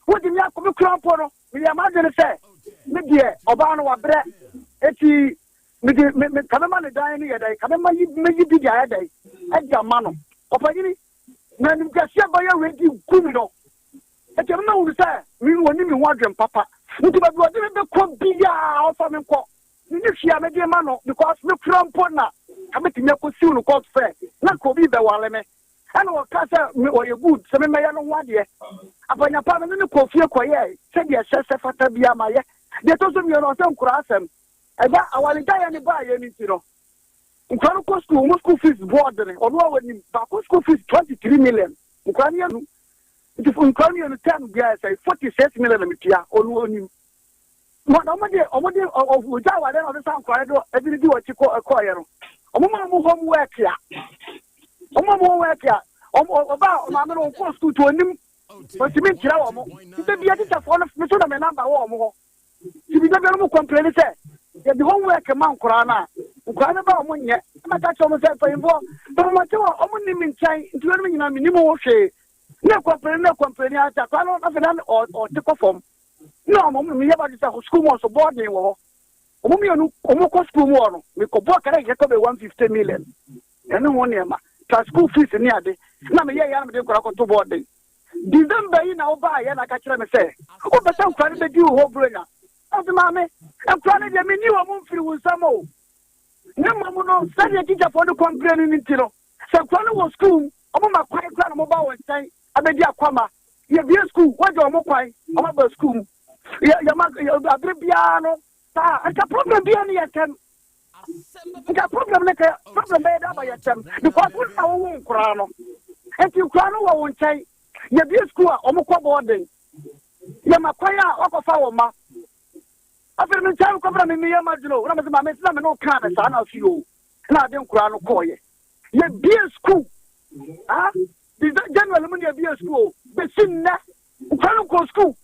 wode me akɔ me kura mpo no meyɛ m'adwene sɛ me deɛ ɔbaa no wabrɛ eti mede me me ka mɛma ne dan no yɛ dɛn ka mɛma yi mɛyi bi de ayɛ dɛn ɛde ama no ɔpanyini na animguaseɛ bɛyɛ wei di gu me no eti ɛmɛ wunu sɛ me wɔni me ho adwene papa nti baabi ɔde me bɛkɔ biara ɔfa me nkɔ me ne fie a mede ma no because me kura mpo na. nka mɛtumi akɔsiw no kɔɔto sɛ na nka obi rebɛware me. Ɛna ɔkaa sɛ me ɔyɛ good sɛ memmɛyɛ no ho adeɛ. Apanyapa me ne no kɔɔ fie kɔyɛɛ sɛdeɛ ɛsɛ sɛ fata biara mayɛ. Deɛ ɛtɔ so mmienu ɔsɛ nkoraa asɛm. Ɛda awaregyaeɛ no baeɛ no nti no, nkwadaa no kɔ sukuu, wɔn school fees boɔ dene, ɔno a ɔnim, baako school fees 23 million, nkwadaa no yɛ nu, nti nkwadaa no yɛ nu term biara sɛ 46 million na metua, ɔno ɔnim. Na wɔn de wɔn de ɔgya awadeɛ na ɔde sa nkwadaa no de ɛde di wɔn akyi kɔ kɔɔyɛ no, wɔn ma wɔn home work a, wɔn ma wɔn home work a, wɔn ɔbaa maame no ɔnkɔɔ sukuu nti ɔnim, ɔntumi nkyerɛ wɔn, nti bia tikyafoɔ no, me so na me number wɔ wɔn hɔ. Nti da biara ɔmo kɔmpleni sɛ yɛde home work ma nkoraa no a, nkoraa no ba a ɔmo nyɛ. Na mɛka kyerɛ ɔmo sɛ mpanyinfoɔ, mpɔmɔte wɔ ɔmo nni me nkyɛn nti weinom nyinaa mennim ho hwee. Na ɛkɔmpleni na ɛkɔmpleni ara nti akwadaa no afei na ɔte kɔ fam. Na ɔmo meyɛ badwe sɛ sukuu mu nso boarding wɔ hɔ. Ɔmo mmienu ɔmo kɔ sukuu mu hɔ no, mekɔbɔɔ kɛdɛ kɛkɛ bɛ 150 million ɛne ho nneɛma, tra school fees ne ade. Na meyɛ yɛ na mede nkoraa kɔto boarding. December yi na wobaeɛ na ka kyerɛ me sɛ wopɛ sɛ nkora no bɛdi wo hɔ Buronya. Ɔse maame, nkora no deɛ menni wɔn mfiri wo nsam o. Na mmom no, sɛdeɛ tikyafoɔ no kɔmpleni no nti no, sɛ nkora no wɔ sukuu mu, wɔn ma kwan koraa na wɔba wɔn nkyɛn abɛdi akwama. Yɛbue sukuu, wɔgye wɔn kwan, wɔn aba sukuu mu. Yɛ, yɛma, yɛ, abere biara no, saa, nka problem biara ne yɛn ntam. Nka problem no kɛ problem bɛyɛ dɛ aba yɛ ntɛm because wo na wowo nkoraa no nti nkoraa no wɔ wo nkyɛn yɛbie school a wɔn kɔ boarding yɛma kwan a wakɔfa wɔn ma afei me nkyɛn kɔfra me meyɛ ma dwene o na me sɛ maame sɛ na me ne wo kaa no saa na ɔso yɛ o na ade nkoraa no kɔɔyɛ yɛbie school ah January mu ne yɛbie school o bɛsi nnɛ Nkwadaa no nkɔ sukuu.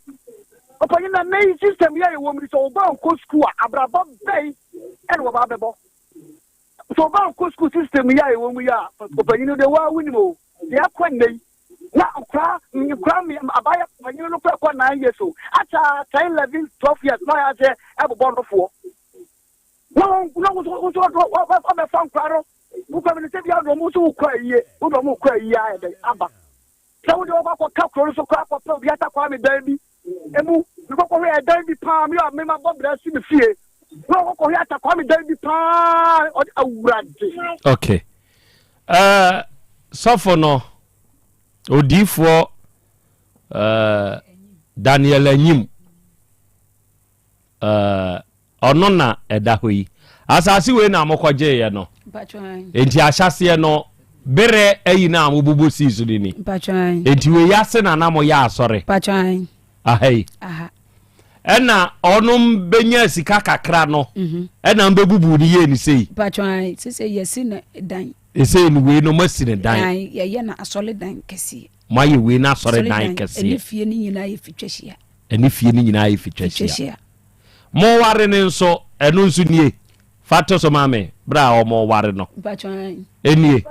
Ɔpanyin na nnɛ yi system yi a yɛwɔ mu yi sɛ ɔba nkɔ sukuu a abrabɔ bɛn ɛna wɔba abɛbɔ. Sɛ ɔba nkɔ sukuu system yi a yɛwɔ mu yi a ɔpanyin deɛ waa wonim o deɛ akɔ nnɛ yi na nkwadaa nkwadaa mi abayɛ panyin no kɔ ɛkɔ nine years o akyɛ 10 11 12 years na ɔyɛ aseɛ ɛbobɔ nofoɔ. Na wɔn na wɔn nso wɔbɛfa nkwadaa no wokɔ mi no sɛ bi a wɔn nso wokɔ ayie wode wɔn kɔ ayie ayɛ dɛ aba. Sɛ wode wɔkɔ akɔka kuro no so koraa kɔpɛ obi ata kwame dan bi emu mekɔkɔhwɛ ɛdan bi paa me a mema bɔ brɛ si me fie na wɔkɔkɔhwɛ ata kwame dan bi paa ɔde awurade. Okay. Uh, sɔfo no odiifoɔ uh, Daniel Anyim uh, Ɔno na ɛda hɔ yi. Asase wei na mokɔgyeeɛ no. Enti ahyɛaseɛ no, berɛ ayi no a mobobɔ sii so no ni. Enti wei ase na na moyɛ asɔre. Aha yi. Ɛna ɔnom bɛnya sika kakra no, mhm. ɛna mbɛbubu no yie no sei. Ɛsei no wei no moasi no dan. Yɛyɛ no asɔre dan kɛseɛ. Moayɛ wei no asɔre dan kɛseɛ. Ɛne fie no nyinaa yɛ fitwa hyia. Ɛne fie no nyinaa yɛ fitwa hyia. Moware no nso, ɛno nso nie. Fa to so ma me, berɛ a wɔware no. Ɛnie.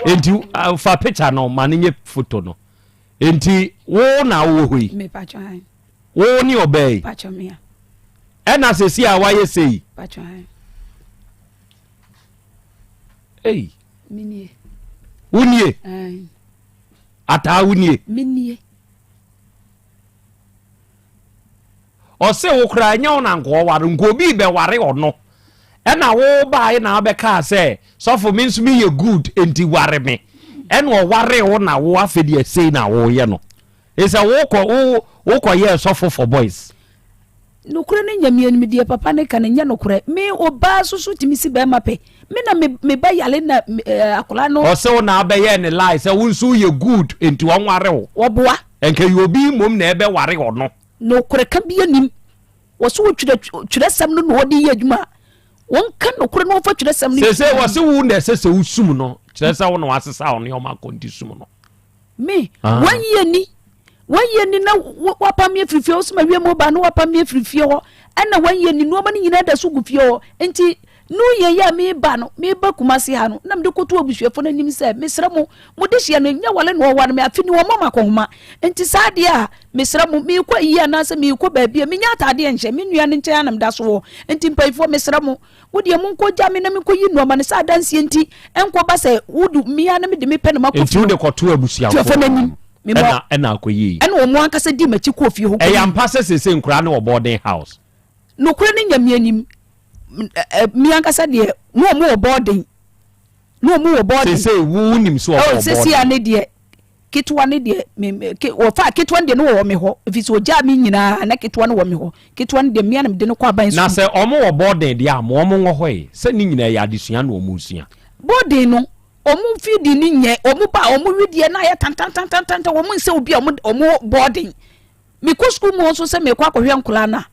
Enti fa picture no ma no nyɛ foto no. Enti wo na wowɔ hɔ yi. Wo ne ɔbaa yi. Ɛna sɛsi a wayɛ sei. Ei. Wo nie. Ataa wo nie. Ɔse wo koraa ɛnyɛ wo na nka ɔware nka obi bɛware ɔno ɛna wo baeɛ na wabɛkaa sɛ sɔfo me nso meyɛ good enti ware me ɛna ɔware wo na wo afei deɛ sei na woyɛ no ɛsɛ wokɔ wo wokɔyɛɛ sɔfo for boys. Nokorɛ no nyɛ me deɛ papa no ka no nyɛ nokorɛ me obaa soso tumi si bɛrima pɛ me na me me ba yale na eh, akwadaa no. Ɔse wo na abɛyɛɛ ne lie sɛ wo nso woyɛ good enti ɔnware wo. Ɔboa. Nka yɛ obi mmom na ɛbɛware ɔno. Nokorɛ ka bi anim. Wɔse wo twerɛ twerɛsɛm no na wɔde yɛ adwuma a, wɔnka nokorɛ na wɔmfa twerɛsɛm no. Seesei wɔse wo na ɛsɛ sɛ wosum no, kyerɛ sɛ wo na wasesa wo nneɛma kɔ nti sum no. Me, ah. wɔnyi ani, wɔnyi ani na wapam me afiri fie hɔ, sɛ ma wiem ba na wapam me afiri fie hɔ, ɛna wɔnyi ani nneɛma no nyinaa da so gu fie hɔ, nti no yɛ yɛ a meba no, meba Kumasi ha no, na mede kɔto abusuafoɔ no anim sɛ, mesrɛ mo, mo de hyeɛ no, nyɛ wale na ɔware me, afe ni wɔmmɔ me akɔnhoma, nti saa deɛ a, mesrɛ mo, merekɔ ayie anaasɛ merekɔ baabi a, menya ataadeɛ nhyɛ, me nua no nkyɛn a na meda so wɔ, nti mpayifoɔ, mesrɛ mo, mo deɛ monkɔgya me na menkɔyi nnoɔma no, sɛ adanseɛ nti, ɛnkɔba sɛ wode me ara na mede me pɛ na makɔ Nti fie wode hɔ, kɔto abusuafoɔ abusuafoɔ no anim, memmɔ, ɛna ɛna akɔyie yi. ɛna wɔn ankasa dii m'akyi kɔɔ fie hɔ Ɛyɛ kɔyii. ampa sɛ seesei nkoraa no wɔ boarding house? Nokorɛ ne Nyame anim, me ankasa deɛ, na wɔn wɔ boarding. Na ɔmo wɔ boarding. Seesei wo wonim sɛ ɔmo wɔ boarding. Seesei a ne deɛ ketewa ne deɛ me me ke wɔfa ketewa no deɛ no wɔ me hɔ efi sɛ ogyaa me nyinaa na ketewa no wɔ me hɔ ketewa no deɛ mmea na mede no kɔ aban Na sukuu. sɛ ɔmo wɔ boarding deɛ a ma ɔmo nwɔ hɔ ee sɛ ne nyinaa yɛ adesua na ɔmo resua. Boarding no ɔmo feeding no nyɛ ɔmo ba a ɔmo wedeɛ no ayɛ tantantantantan ɔmo nsɛ obi a ɔmo ɔmo boarding. Mekɔ sukuu mu hɔ nso sɛ mekɔ akɔhwɛ nkwadaa no a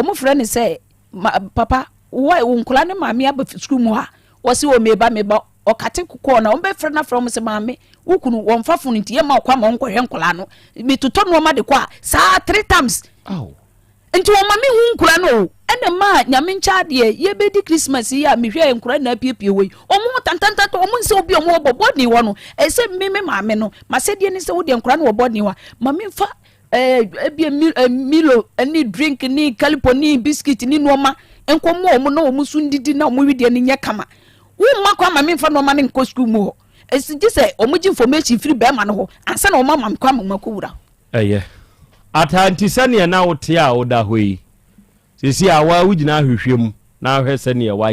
ɔmo frɛ no sɛ ma papa wo wo nkwadaa no maame aba sukuu mu hɔ a wɔsi o meba meba ɔkate kɔɔ na wɔbɛfrɛ no afrɛ wɔn sɛ maame wo kunu wɔnfa fon nti yɛma ɔkɔ ama wɔnkɔhwɛ nkwadaa no metotɔ nneɛma de kɔ a saa three times nti wɔn ma me hu nkwadaa no o ɛna maa nyame nkyɛ adeɛ yɛbɛdi christmas yi a mehwɛ nkwadaa na apiepie wɔ yi wɔn ho tantantanta wɔn nsɛ obi a wɔn wɔ bɔɔden hɔ no ɛsɛ me me maame no masɛdeɛ ne sɛ wodeɛ nkwadaa no wɔ bɔɔden hɔ a ma memfa ɛɛ ebia mi ɛɛ milo ne drink ne kalipo ne biscuit ne nneɛma nkɔmɔ wɔn na wɔn nso ndidi na wɔn wedeɛ no nyɛ kama womma kwan ma memfa nneɛma no nkɔ sukuu mu hɔ ɛsi gye sɛ wɔn gye information firi bɛrima no hɔ ansa na wɔn ama me kwan ma wɔn akɔwura. Ɛyɛ. Ataa nti sɛdeɛ na wote a woda hɔ yi, seesei a woa wogyina ahwehwɛ mu na ahwɛ sɛdeɛ woayɛ.